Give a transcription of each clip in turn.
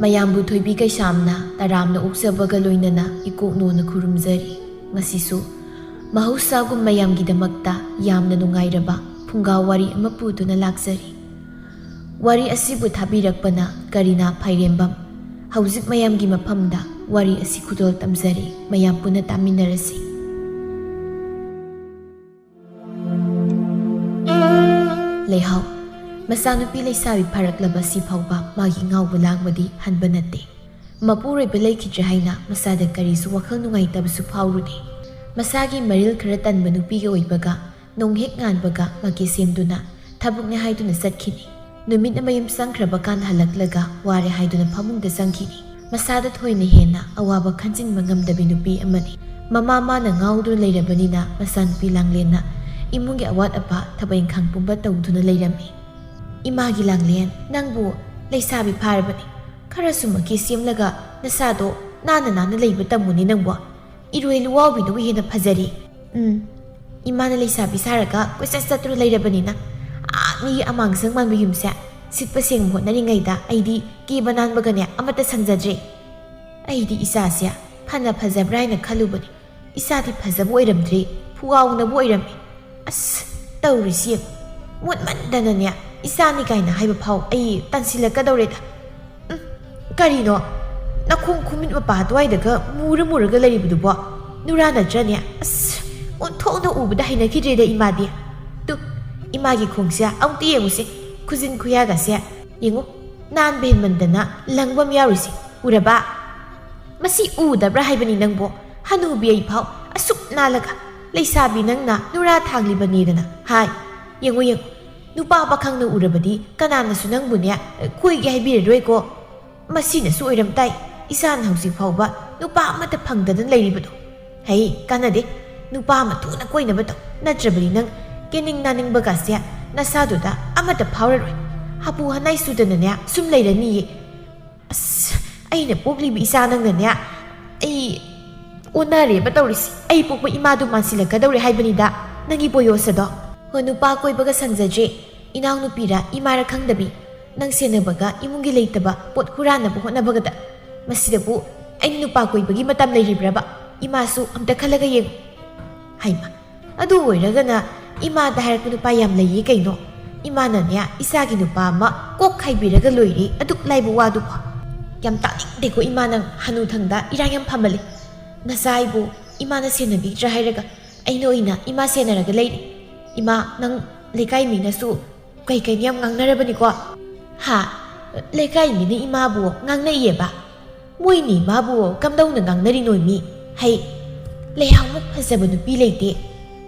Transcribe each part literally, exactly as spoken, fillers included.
ꯃꯌꯥꯝꯕꯨ ꯊꯣꯏꯕꯤ ꯀꯩꯁꯥꯝꯅ ꯇꯔꯥꯝꯅ ꯑꯣꯛꯆꯕꯒ ꯂꯣꯏꯅꯅ ꯏꯀꯣꯛꯅꯣꯅ ꯈꯨꯔꯨꯝꯖꯔꯤ꯫ ꯉꯁꯤꯁꯨ ꯃꯍꯧꯁꯥꯒꯨꯝ ꯃꯌꯥꯝꯒꯤꯗꯃꯛꯇ ꯌꯥꯝꯅ ꯅꯨꯡꯉꯥꯏꯔꯕ ꯐꯨꯡꯒꯥ ꯋꯥꯔꯤ ꯑꯃ ꯄꯨꯗꯨꯅ ꯂꯥꯛꯆꯔꯤ꯫ ꯋꯥꯔꯤ ꯑꯁꯤꯕꯨ ꯊꯥꯕꯤꯔꯛꯄꯅ ꯀꯔꯤꯅꯥ ꯐꯥꯏꯔꯦꯝꯕꯝ꯫ ꯍꯧꯖꯤꯛ ꯃꯌꯥꯝꯒꯤ ꯃꯐꯝꯗ ꯋꯥꯔꯤ ꯑꯁꯤ ꯈꯨꯗꯣꯜ ꯇꯝꯖꯔꯤ, ꯃꯌꯥꯝ ꯄꯨꯟꯅ ꯇꯥꯃꯤꯟꯅꯔꯁꯤ꯫ ꯂꯩꯍꯥꯎ꯫ ꯃꯆꯥꯅꯨꯄꯤ ꯂꯩꯁꯥꯕꯤ ꯐꯥꯔꯛꯂꯕ ꯁꯤ ꯐꯥꯎꯕ ꯃꯥꯒꯤ ꯉꯥꯎꯕ ꯂꯥꯡꯕꯗꯤ ꯍꯟꯕ ꯅꯠꯇꯦ꯫ ꯃꯄꯨꯔꯣꯏꯕ ꯂꯩꯈꯤꯗ꯭ꯔꯦ ꯍꯥꯏꯅ ꯃꯁꯥꯗ ꯀꯔꯤꯁꯨ ꯋꯥꯈꯜ ꯅꯨꯡꯉꯥꯏꯇꯕꯁꯨ ꯐꯥꯎꯔꯨꯗꯦ꯫ ꯃꯁꯥꯒꯤ ꯃꯔꯤꯜ ꯈꯔ ꯇꯟꯕ ꯅꯨꯄꯤꯒ ꯑꯣꯏꯕꯒ ꯅꯣꯡ ꯍꯦꯛ ꯉꯥꯟꯕꯒ ꯃꯀꯦ ꯁꯦꯝꯗꯨꯅ ꯊꯕꯛꯅꯦ ꯍꯥꯏꯗꯨꯅ ꯆꯠꯈꯤꯅꯤ꯫ ꯅꯨꯃꯤꯠꯅ ꯃꯌꯨꯝ ꯆꯪꯈ꯭ꯔꯕ ꯀꯥꯟ ꯍꯜꯂꯛꯂꯒ ꯋꯥꯔꯦ ꯍꯥꯏꯗꯨꯅ ꯐꯃꯨꯡꯗ ꯆꯪꯈꯤꯅꯤ꯫ ꯃꯁꯥꯗ ꯊꯣꯏꯅ ꯍꯦꯟꯅ ꯑꯋꯥꯕ ꯈꯟꯖꯤꯟꯕ ꯉꯝꯗꯕꯤ ꯅꯨꯄꯤ ꯑꯃꯅꯤ꯫ ꯃꯃꯥ ꯃꯥꯅ ꯉꯥꯎꯗꯨꯅ ꯂꯩꯔꯕꯅꯤꯅ ꯃꯆꯥꯅꯨꯄꯤ ꯂꯥꯡꯂꯦꯟꯅ ꯏꯃꯨꯡꯒꯤ ꯑꯋꯥꯠ ꯑꯄꯥ ꯊꯕꯛ ꯏꯪꯈꯥꯡ ꯄꯨꯝꯕ ꯇꯧꯗꯨꯅ ꯂꯩꯔꯝꯃꯤ꯫ "ꯏꯃꯥꯒꯤ ꯂꯥꯡꯂꯦꯟ, ꯅꯪꯕꯨ ꯂꯩꯁꯥꯕꯤ ꯐꯥꯔꯕꯅꯤ꯫ ꯈꯔꯁꯨ ꯃꯀꯦ ꯁꯦꯝꯂꯒ ꯅꯁꯥꯗꯣ ꯅꯥꯟꯅ ꯅꯥꯟꯅ ꯂꯩꯕ ꯇꯝꯃꯨꯅꯦ ꯅꯪꯕꯨ꯫ ꯏꯔꯣꯏ ꯂꯨꯋꯥꯎꯕꯤꯗꯨꯕꯨ ꯍꯦꯟꯅ ꯐꯖꯔꯤ꯫ ꯎꯝ, ꯏꯃꯥꯅ ꯂꯩꯁꯥꯕꯤ ꯁꯥꯔꯒ ꯀꯣꯏꯆꯠ ꯆꯠꯇꯨꯅ ꯂꯩꯔꯕꯅꯤꯅ ꯑꯥ ꯃꯤꯒꯤ ꯑꯃꯥꯡꯁꯪ ꯃꯥꯟꯕ ꯌꯨꯝꯁꯦ ꯁꯤꯠꯄ ꯁꯦꯡꯕ ꯍꯣꯠꯅꯔꯤꯉꯩꯗ ꯑꯩꯗꯤ ꯀꯦꯕ ꯅꯥꯟꯕꯒꯅꯦ ꯑꯃꯠꯇ ꯁꯪꯖꯗ꯭ꯔꯦ꯫ ꯑꯩꯗꯤ ꯏꯆꯥꯁꯦ ꯐꯅ ꯐꯖꯕ꯭ꯔꯥ ꯍꯥꯏꯅ ꯈꯜꯂꯨꯕꯅꯤ꯫ ꯏꯆꯥꯗꯤ ꯐꯖꯕ ꯑꯣꯏꯔꯝꯗ꯭ꯔꯦ, ꯐꯨꯒꯥꯎꯅꯕ ꯑꯣꯏꯔꯝꯃꯤ꯫ ꯑꯁ, ꯇꯧꯔꯤꯁꯤ ꯌꯦꯡꯉꯨ꯫ ꯃꯣꯠꯃꯟꯗꯅꯅꯦ ꯏꯆꯥꯅꯤ ꯀꯥꯏꯅ ꯍꯥꯏꯕ ꯐꯥꯎ ꯑꯩ ꯇꯟꯁꯤꯜꯂꯛꯀꯗꯧꯔꯦꯗ꯫ ꯎꯝ, ꯀꯔꯤꯅꯣ? ꯅꯈꯣꯡ ꯈꯨꯃꯤꯠ ꯃꯄꯥ ꯑꯗꯨꯋꯥꯏꯗꯒ ꯃꯨꯔ ꯃꯨꯔꯒ ꯂꯩꯔꯤꯕꯗꯨꯕꯣ? ꯅꯨꯔꯥ ꯅꯠꯇ꯭ꯔꯅꯦ? ꯑꯁ, ꯑꯣꯟꯊꯣꯛꯅ ꯎꯕꯗ ꯍꯩꯅꯈꯤꯗ꯭ꯔꯦꯗ ꯏꯃꯥꯗꯤ꯫ ꯇꯨ, ꯏꯃꯥꯒꯤ ꯈꯣꯡꯁꯦ ꯑꯃꯨꯛꯇ ꯌꯦꯡꯉꯨꯁꯦ꯫ ꯈꯨꯖꯤꯟ ꯈꯨꯌꯥꯒꯁꯦ ꯌꯦꯡꯉꯨ, ꯅꯥꯟꯕ ꯍꯦꯟꯃꯟꯗꯅ ꯂꯪꯕ ꯑꯃ ꯌꯥꯎꯔꯤꯁꯦ꯫ ꯎꯔꯕ? ꯃꯁꯤ ꯎꯗꯕ꯭ꯔꯥ ꯍꯥꯏꯕꯅꯤ ꯅꯪꯕꯣ? ꯍꯅꯨꯕꯤ ꯑꯩ ꯐꯥꯎ ꯑꯁꯨꯛ ꯅꯥꯜꯂꯒ ꯂꯩꯁꯥꯕꯤ ꯅꯪꯅ ꯅꯨꯔꯥ ꯊꯥꯡꯂꯤꯕꯅꯦꯗꯅ ꯍꯥꯏ꯫ ꯌꯦꯡꯉꯨ, ꯌꯦꯡꯉꯨ, ꯅꯨꯄꯥ ꯄꯥꯈꯪꯅ ꯎꯔꯕꯗꯤ ꯀꯅꯥꯅꯁꯨ ꯅꯪꯕꯨꯅꯦ ꯀꯣꯏꯒꯦ ꯍꯥꯏꯕꯤꯔꯔꯣꯏꯀꯣ꯫ ꯃꯁꯤꯅꯁꯨ ꯑꯣꯏꯔꯝ ꯇꯥꯏ, ꯏꯆꯥꯅ ꯍꯧꯖꯤꯛ ꯐꯥꯎꯕ ꯅꯨꯄꯥ ꯑꯃꯠꯇ ꯐꯪꯗꯗꯅ ꯂꯩꯔꯤꯕꯗꯣ꯫ ꯍꯩ, ꯀꯥꯟꯅꯗꯦ, ꯅꯨꯄꯥ ꯑꯃ ꯊꯨꯅ ꯀꯣꯏꯅꯕ ꯇꯧ, ꯅꯠꯇ꯭ꯔꯕꯗꯤ ꯅꯪ ꯀꯦꯅꯤꯡ ꯅꯥꯅꯤꯡꯕꯒꯥꯁꯦ ꯅꯁꯥꯗꯨꯗ ꯑꯃꯠꯇ ꯐꯥꯎꯔꯔꯣꯏ꯫ ꯍꯥꯄꯨ ꯍꯅꯥꯏ ꯆꯨꯗꯅꯅꯦ ꯁꯨꯝ ꯂꯩꯔꯅꯤꯌꯦ꯫ ꯑꯁ, ꯑꯩꯅ ꯄꯣꯛꯂꯤꯕ ꯏꯆꯥ ꯅꯪꯅꯅꯦ ꯑꯩ ꯑꯣꯟꯅꯔꯦꯕ ꯇꯧꯔꯤꯁꯤ꯫ ꯑꯩ ꯄꯣꯛꯄ ꯏꯃꯥꯗꯨ ꯃꯥꯟꯁꯤꯜꯂꯛꯀꯗꯧꯔꯦ ꯍꯥꯏꯕꯅꯤꯗ ꯅꯪꯒꯤ ꯕꯣꯌꯣꯁ ꯑꯗꯣ꯫ ꯍꯣ, ꯅꯨꯄꯥ ꯀꯣꯏꯕꯒ ꯁꯪꯖꯗ꯭ꯔꯦ꯫ ꯏꯅꯥꯎꯅꯨꯄꯤꯔ ꯏꯃꯥꯔ ꯈꯪꯗꯕꯤ꯫ ꯅꯪ ꯁꯦꯟꯅꯕꯒ ꯏꯃꯨꯡꯒꯤ ꯂꯩꯇꯕ ꯄꯣꯠ ꯍꯨꯔꯥꯟꯅꯕ ꯍꯣꯠꯅꯕꯒꯗ꯫ ꯃꯁꯤꯗꯕꯨ ꯑꯩꯅ ꯅꯨꯄꯥ ꯀꯣꯏꯕꯒꯤ ꯃꯇꯝ ꯂꯩꯔꯤꯕ꯭ꯔꯕ? ꯏꯃꯥꯁꯨ ꯑꯝꯇ ꯈꯜꯂꯒ ꯌꯦꯡꯉꯨ꯫ ꯍꯩꯃ, ꯑꯗꯨ ꯑꯣꯏꯔꯒꯅ ꯏꯃꯥꯗ ꯍꯥꯏꯔꯛꯄ ꯅꯨꯄꯥ ꯌꯥꯝ ꯂꯩꯌꯦ ꯀꯩꯅꯣ꯫ ꯏꯃꯥꯅꯅꯦ, ꯏꯆꯥꯒꯤ ꯅꯨꯄꯥ ꯑꯃ ꯀꯣꯛ ꯈꯥꯏꯕꯤꯔꯒ ꯂꯣꯏꯔꯦ, ꯑꯗꯨꯛ ꯂꯥꯏꯕ ꯋꯥꯗꯨꯕꯨ꯫ ꯌꯥꯝ ꯇꯥꯅꯤꯡꯗꯦꯀꯣ ꯏꯃꯥ, ꯅꯪ ꯍꯅꯨꯊꯪꯗ ꯏꯔꯥꯡ ꯌꯥꯝ ꯐꯃꯜꯂꯤ꯫ ꯅꯆꯥ ꯑꯩꯕꯨ ꯏꯃꯥꯅ ꯁꯦꯟꯅꯕꯤꯗ꯭ꯔꯥ ꯍꯥꯏꯔꯒ ꯑꯩꯅ ꯑꯣꯏꯅ ꯏꯃꯥ ꯁꯦꯟꯅꯔꯒ ꯂꯩꯔꯤ꯫ ꯏꯃꯥ, ꯅꯪ ꯂꯩꯀꯥꯏ ꯃꯤꯅꯁꯨ ꯀꯩ ꯀꯩꯅꯣ ꯌꯥꯝ ꯉꯥꯡꯅꯔꯕꯅꯤꯀꯣ꯫ ꯍꯥ? ꯂꯩꯀꯥꯏ ꯃꯤꯅ ꯏꯃꯥꯕꯨ ꯉꯥꯡꯅꯩꯌꯦꯕ? ꯃꯣꯏꯅꯤ ꯏꯃꯥꯕꯨ ꯀꯝꯗꯧꯅ ꯉꯥꯡꯅꯔꯤꯅꯣ ꯃꯤ? ꯍꯩ, ꯂꯩꯍꯥꯎꯃꯨꯛ ꯐꯖꯕ ꯅꯨꯄꯤ ꯂꯩꯇꯦ꯫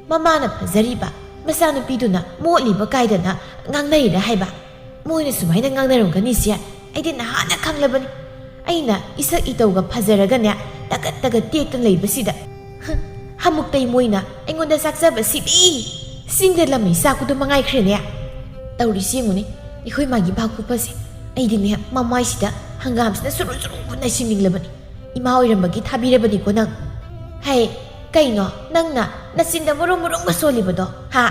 ꯃꯃꯥꯅ ꯐꯖꯔꯤꯕ, ꯃꯆꯥꯅꯨꯄꯤꯗꯨꯅ ꯃꯣꯠꯂꯤꯕ ꯀꯥꯏꯗꯅ ꯉꯥꯡꯅꯔꯤꯔꯥ ꯍꯥꯏꯕ? ꯃꯣꯏꯅ ꯁꯨꯃꯥꯏꯅ ꯉꯥꯡꯅꯔꯝꯒꯅꯤꯁꯦ ꯑꯩꯗꯤ ꯅꯍꯥꯟꯅ ꯈꯪꯂꯕꯅꯤ꯫ ꯑꯩꯅ ꯏꯁꯛ ꯏꯇꯧꯒ ꯐꯖꯔꯒꯅꯦ, ꯇꯒꯠ ꯇꯒꯠ ꯇꯦꯛꯇꯅ ꯂꯩꯕꯁꯤꯗ꯫ ꯍꯝ, ꯍꯃꯨꯛꯇꯩ ꯃꯣꯏꯅ ꯑꯩꯉꯣꯟꯗ ꯆꯥꯛꯆꯕꯁꯤꯗꯤ ꯆꯤꯡꯗ ꯂꯝꯃꯩ ꯆꯥꯛꯄꯗꯨ ꯃꯉꯥꯏꯈ꯭ꯔꯦꯅꯦ꯫ ꯇꯧꯔꯤꯁꯤ ꯌꯦꯡꯉꯨꯅꯦ, ꯑꯩꯈꯣꯏ ꯃꯥꯒꯤ ꯚꯥꯈꯨ ꯐꯁꯦ꯫ ꯑꯩꯗꯤꯅꯦ, ꯃꯃꯥꯏꯁꯤꯗ ꯍꯪꯒꯥꯝꯁꯤꯅ ꯁꯨꯔꯨ ꯁꯨꯔꯨ ꯈꯨꯠꯅ ꯁꯤꯅꯤꯡꯂꯕꯅꯤ꯫ ꯏꯃꯥ ꯑꯣꯏꯔꯝꯕꯒꯤ ꯊꯥꯕꯤꯔꯕꯅꯤꯀꯣ ꯅꯪ꯫ ꯍꯩ, ꯀꯩꯅꯣ ꯅꯪꯅ ꯅꯆꯤꯟꯗ ꯃꯔꯨꯝ ꯃꯔꯨꯝꯒ ꯁꯣꯜꯂꯤꯕꯗꯣ, ꯍꯥ?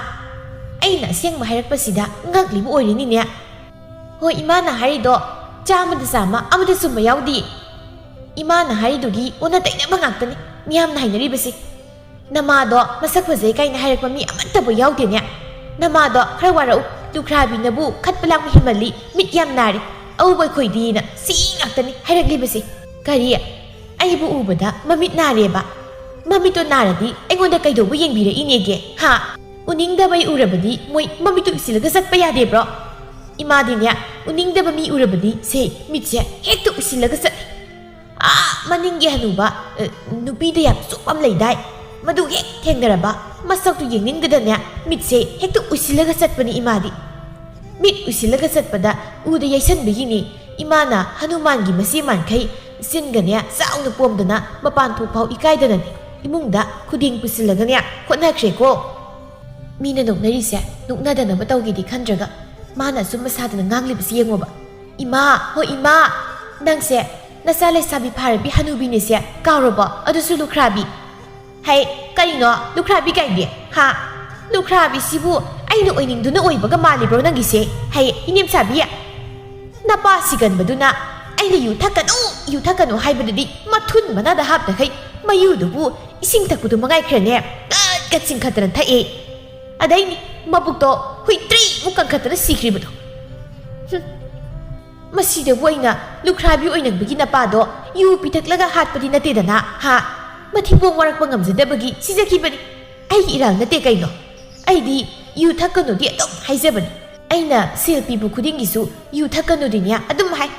ꯑꯩꯅ ꯑꯁꯦꯡꯕ ꯍꯥꯏꯔꯛꯄꯁꯤꯗ ꯉꯛꯂꯤꯕ ꯑꯣꯏꯔꯤꯅꯤꯅꯦ꯫ ꯍꯣꯏ, ꯏꯃꯥꯅ ꯍꯥꯏꯔꯤꯗꯣ ꯆꯥꯝꯃꯗ ꯆꯥꯝꯃ ꯑꯃꯠꯇ ꯆꯨꯝꯕ ꯌꯥꯎꯗꯤ꯫ ꯏꯃꯥꯅ ꯍꯥꯏꯔꯤꯗꯨꯒꯤ ꯑꯣꯟꯅ ꯇꯩꯅꯕ ꯉꯥꯛꯇꯅꯤ ꯃꯤꯌꯥꯝꯅ ꯍꯥꯏꯅꯔꯤꯕꯁꯤ꯫ ꯅꯃꯥꯗꯣ ꯃꯁꯛ ꯐꯖꯩ ꯀꯥꯏꯅ ꯍꯥꯏꯔꯛꯄ ꯃꯤ ꯑꯃꯠꯇꯕꯨ ꯌꯥꯎꯗꯦꯅꯦ꯫ ꯅꯃꯥꯗꯣ ꯈꯔ ꯋꯥꯔꯛꯎ, ꯂꯨꯈ꯭ꯔꯥꯕꯤꯅꯕꯨ ꯈꯠꯄ ꯂꯥꯡꯕ ꯍꯦꯟꯃꯜꯂꯤ, ꯃꯤꯠ ꯌꯥꯝ ꯅꯥꯔꯦ꯫ ꯑꯎꯕ ꯑꯩꯈꯣꯏꯗꯤꯅ ꯁꯤ ꯉꯥꯛꯇꯅꯤ ꯍꯥꯏꯔꯛꯂꯤꯕꯁꯦ꯫ ꯀꯔꯤ? ꯑꯩꯕꯨ ꯎꯕꯗ ꯃꯃꯤꯠ ꯅꯥꯔꯦꯕ? ꯃꯃꯤꯠꯇꯣ ꯅꯥꯔꯗꯤ ꯑꯩꯉꯣꯟꯗ ꯀꯩꯗꯧꯕ ꯌꯦꯡꯕꯤꯔꯛꯏꯅꯦꯒꯦ? ꯍꯥ? ꯎꯅꯤꯡꯗꯕꯩ ꯎꯔꯕꯗꯤ ꯃꯣꯏ ꯃꯃꯤꯠꯇꯨ ꯎꯏꯁꯤꯜꯂꯒ ꯆꯠꯄ ꯌꯥꯗꯦꯕ꯭ꯔꯣ? ꯏꯃꯥꯗꯤꯅꯦ, ꯎꯅꯤꯡꯗꯕ ꯃꯤ ꯎꯔꯕꯗꯤ ꯁꯦ ꯃꯤꯠꯁꯦ ꯍꯦꯛꯇ ꯎꯏꯁꯤꯜꯂꯒ ꯆꯠꯂꯤ꯫ ꯑꯥ, ꯃꯅꯤꯡꯒꯤ ꯍꯅꯨꯕ, ꯑ, ꯅꯨꯄꯤꯗ ꯌꯥꯝ ꯆꯨꯞꯄ ꯑꯃ ꯂꯩꯗꯥꯏ? ꯃꯗꯨ ꯍꯦꯛ ꯊꯦꯡꯅꯔꯕ ꯃꯁꯛꯇꯨ ꯌꯦꯡꯅꯤꯡꯗꯗꯅꯦ ꯃꯤꯠꯁꯦ ꯍꯦꯛꯇ ꯎꯏꯁꯤꯜꯂꯒ ꯆꯠꯄꯅꯤ ꯏꯃꯥꯗꯤ꯫ ꯃꯤꯠ ꯎꯏꯁꯤꯜꯂꯒ ꯆꯠꯄꯗ ꯎꯗ ꯌꯩꯁꯟꯕꯒꯤꯅꯤ꯫ ꯏꯃꯥꯅ ꯍꯅꯨꯃꯥꯟꯒꯤ ꯃꯆꯦ ꯃꯥꯟꯈꯩ ꯆꯤꯟꯒꯅꯦ ꯆꯥꯎꯅ ꯄꯣꯝꯗꯅ ꯃꯄꯥꯟ ꯊꯣꯛꯐꯥꯎ ꯏꯀꯥꯏꯗꯅꯅꯦ ꯏꯃꯨꯡꯗ ꯈꯨꯗꯦꯡ ꯄꯨꯁꯤꯜꯂꯒꯅꯦ ꯍꯣꯠꯅꯈ꯭ꯔꯦꯀꯣ꯫ ꯃꯤꯅ ꯅꯣꯛꯅꯔꯤꯁꯦ ꯅꯣꯛꯅꯗꯅꯕ ꯇꯧꯒꯦꯗꯤ ꯈꯟꯗ꯭ꯔꯒ ꯃꯥꯅ ꯑꯆꯨꯝꯕ ꯁꯥꯗꯅ ꯉꯥꯡꯂꯤꯕꯁꯤ ꯌꯦꯡꯉꯣꯕ꯫ ꯏꯃꯥ, ꯍꯣ ꯏꯃꯥ, ꯅꯪꯁꯦ ꯅꯆꯥ ꯂꯩꯁꯥꯕꯤ ꯐꯥꯔꯕꯤ ꯍꯅꯨꯕꯤꯅꯦꯁꯦ ꯀꯥꯎꯔꯕꯣ? ꯑꯗꯨꯁꯨ ꯂꯨꯈ꯭ꯔꯥꯕꯤ꯫ ꯍꯩ, ꯀꯔꯤꯅꯣ ꯂꯨꯈ꯭ꯔꯥꯕꯤ ꯀꯥꯏꯗꯤ? ꯍꯥ? ꯂꯨꯈ꯭ꯔꯥꯕꯤꯁꯤꯕꯨ ꯑꯩꯅ ꯑꯣꯏꯅꯤꯡꯗꯨꯅ ꯑꯣꯏꯕꯒ ꯃꯥꯜꯂꯤꯕ꯭ꯔꯣ ꯅꯪꯒꯤꯁꯦ? ꯍꯩ, ꯏꯅꯦꯝꯆꯥꯕꯤ꯫ ꯅꯄꯥ ꯁꯤꯒꯟꯕꯗꯨꯅ ꯑꯩꯅ ꯌꯨ ꯊꯛꯀꯅꯨ, ꯌꯨ ꯊꯛꯀꯅꯨ ꯍꯥꯏꯕꯗꯨꯗꯤ ꯃꯊꯨꯟ ꯃꯅꯥꯗ ꯍꯥꯞꯇꯈꯩ ꯃꯌꯨꯗꯨꯕꯨ ꯏꯁꯤꯡ ꯊꯛꯄꯗꯨ ꯃꯉꯥꯏ ꯈꯔꯅꯦ ꯀꯠ ꯀꯠ ꯆꯤꯡꯈꯠꯇꯅ ꯊꯛꯑꯦ꯫ ꯑꯗꯩꯅꯤ ꯃꯕꯨꯛꯇꯣ ꯍꯨꯏꯇ꯭ꯔꯤꯃꯨꯛ ꯀꯟꯈꯠꯇꯅ ꯁꯤꯈ꯭ꯔꯤꯕꯗꯣ꯫ ꯍꯨꯝ꯫ ꯃꯁꯤꯗꯕꯨ ꯑꯩꯅ ꯂꯨꯈ꯭ꯔꯥꯕꯤ ꯑꯣꯏꯅꯤꯡꯕꯒꯤ ꯅꯄꯥꯗꯣ ꯌꯨ ꯄꯤꯊꯛꯂꯒ ꯍꯥꯠꯄꯗꯤ ꯅꯠꯇꯦꯗꯅ, ꯍꯥ? ꯃꯊꯤꯕꯣꯡ ꯋꯥꯔꯛꯄ ꯉꯝꯖꯗꯕꯒꯤ ꯁꯤꯖꯈꯤꯕꯅꯤ꯫ ꯑꯩꯒꯤ ꯏꯔꯥꯜ ꯅꯠꯇꯦ ꯀꯩꯅꯣ꯫ ꯑꯩꯗꯤ ꯌꯨ ꯊꯛꯀꯅꯨꯗꯤ ꯑꯗꯨꯝ ꯍꯥꯏꯖꯕꯅꯤ꯫ ꯑꯩꯅ ꯁꯦꯜ ꯄꯤꯕ ꯈꯨꯗꯤꯡꯒꯤꯁꯨ ꯌꯨ ꯊꯛꯀꯅꯨꯗꯤꯅꯦ ꯑꯗꯨꯝ ꯍꯥꯏ꯫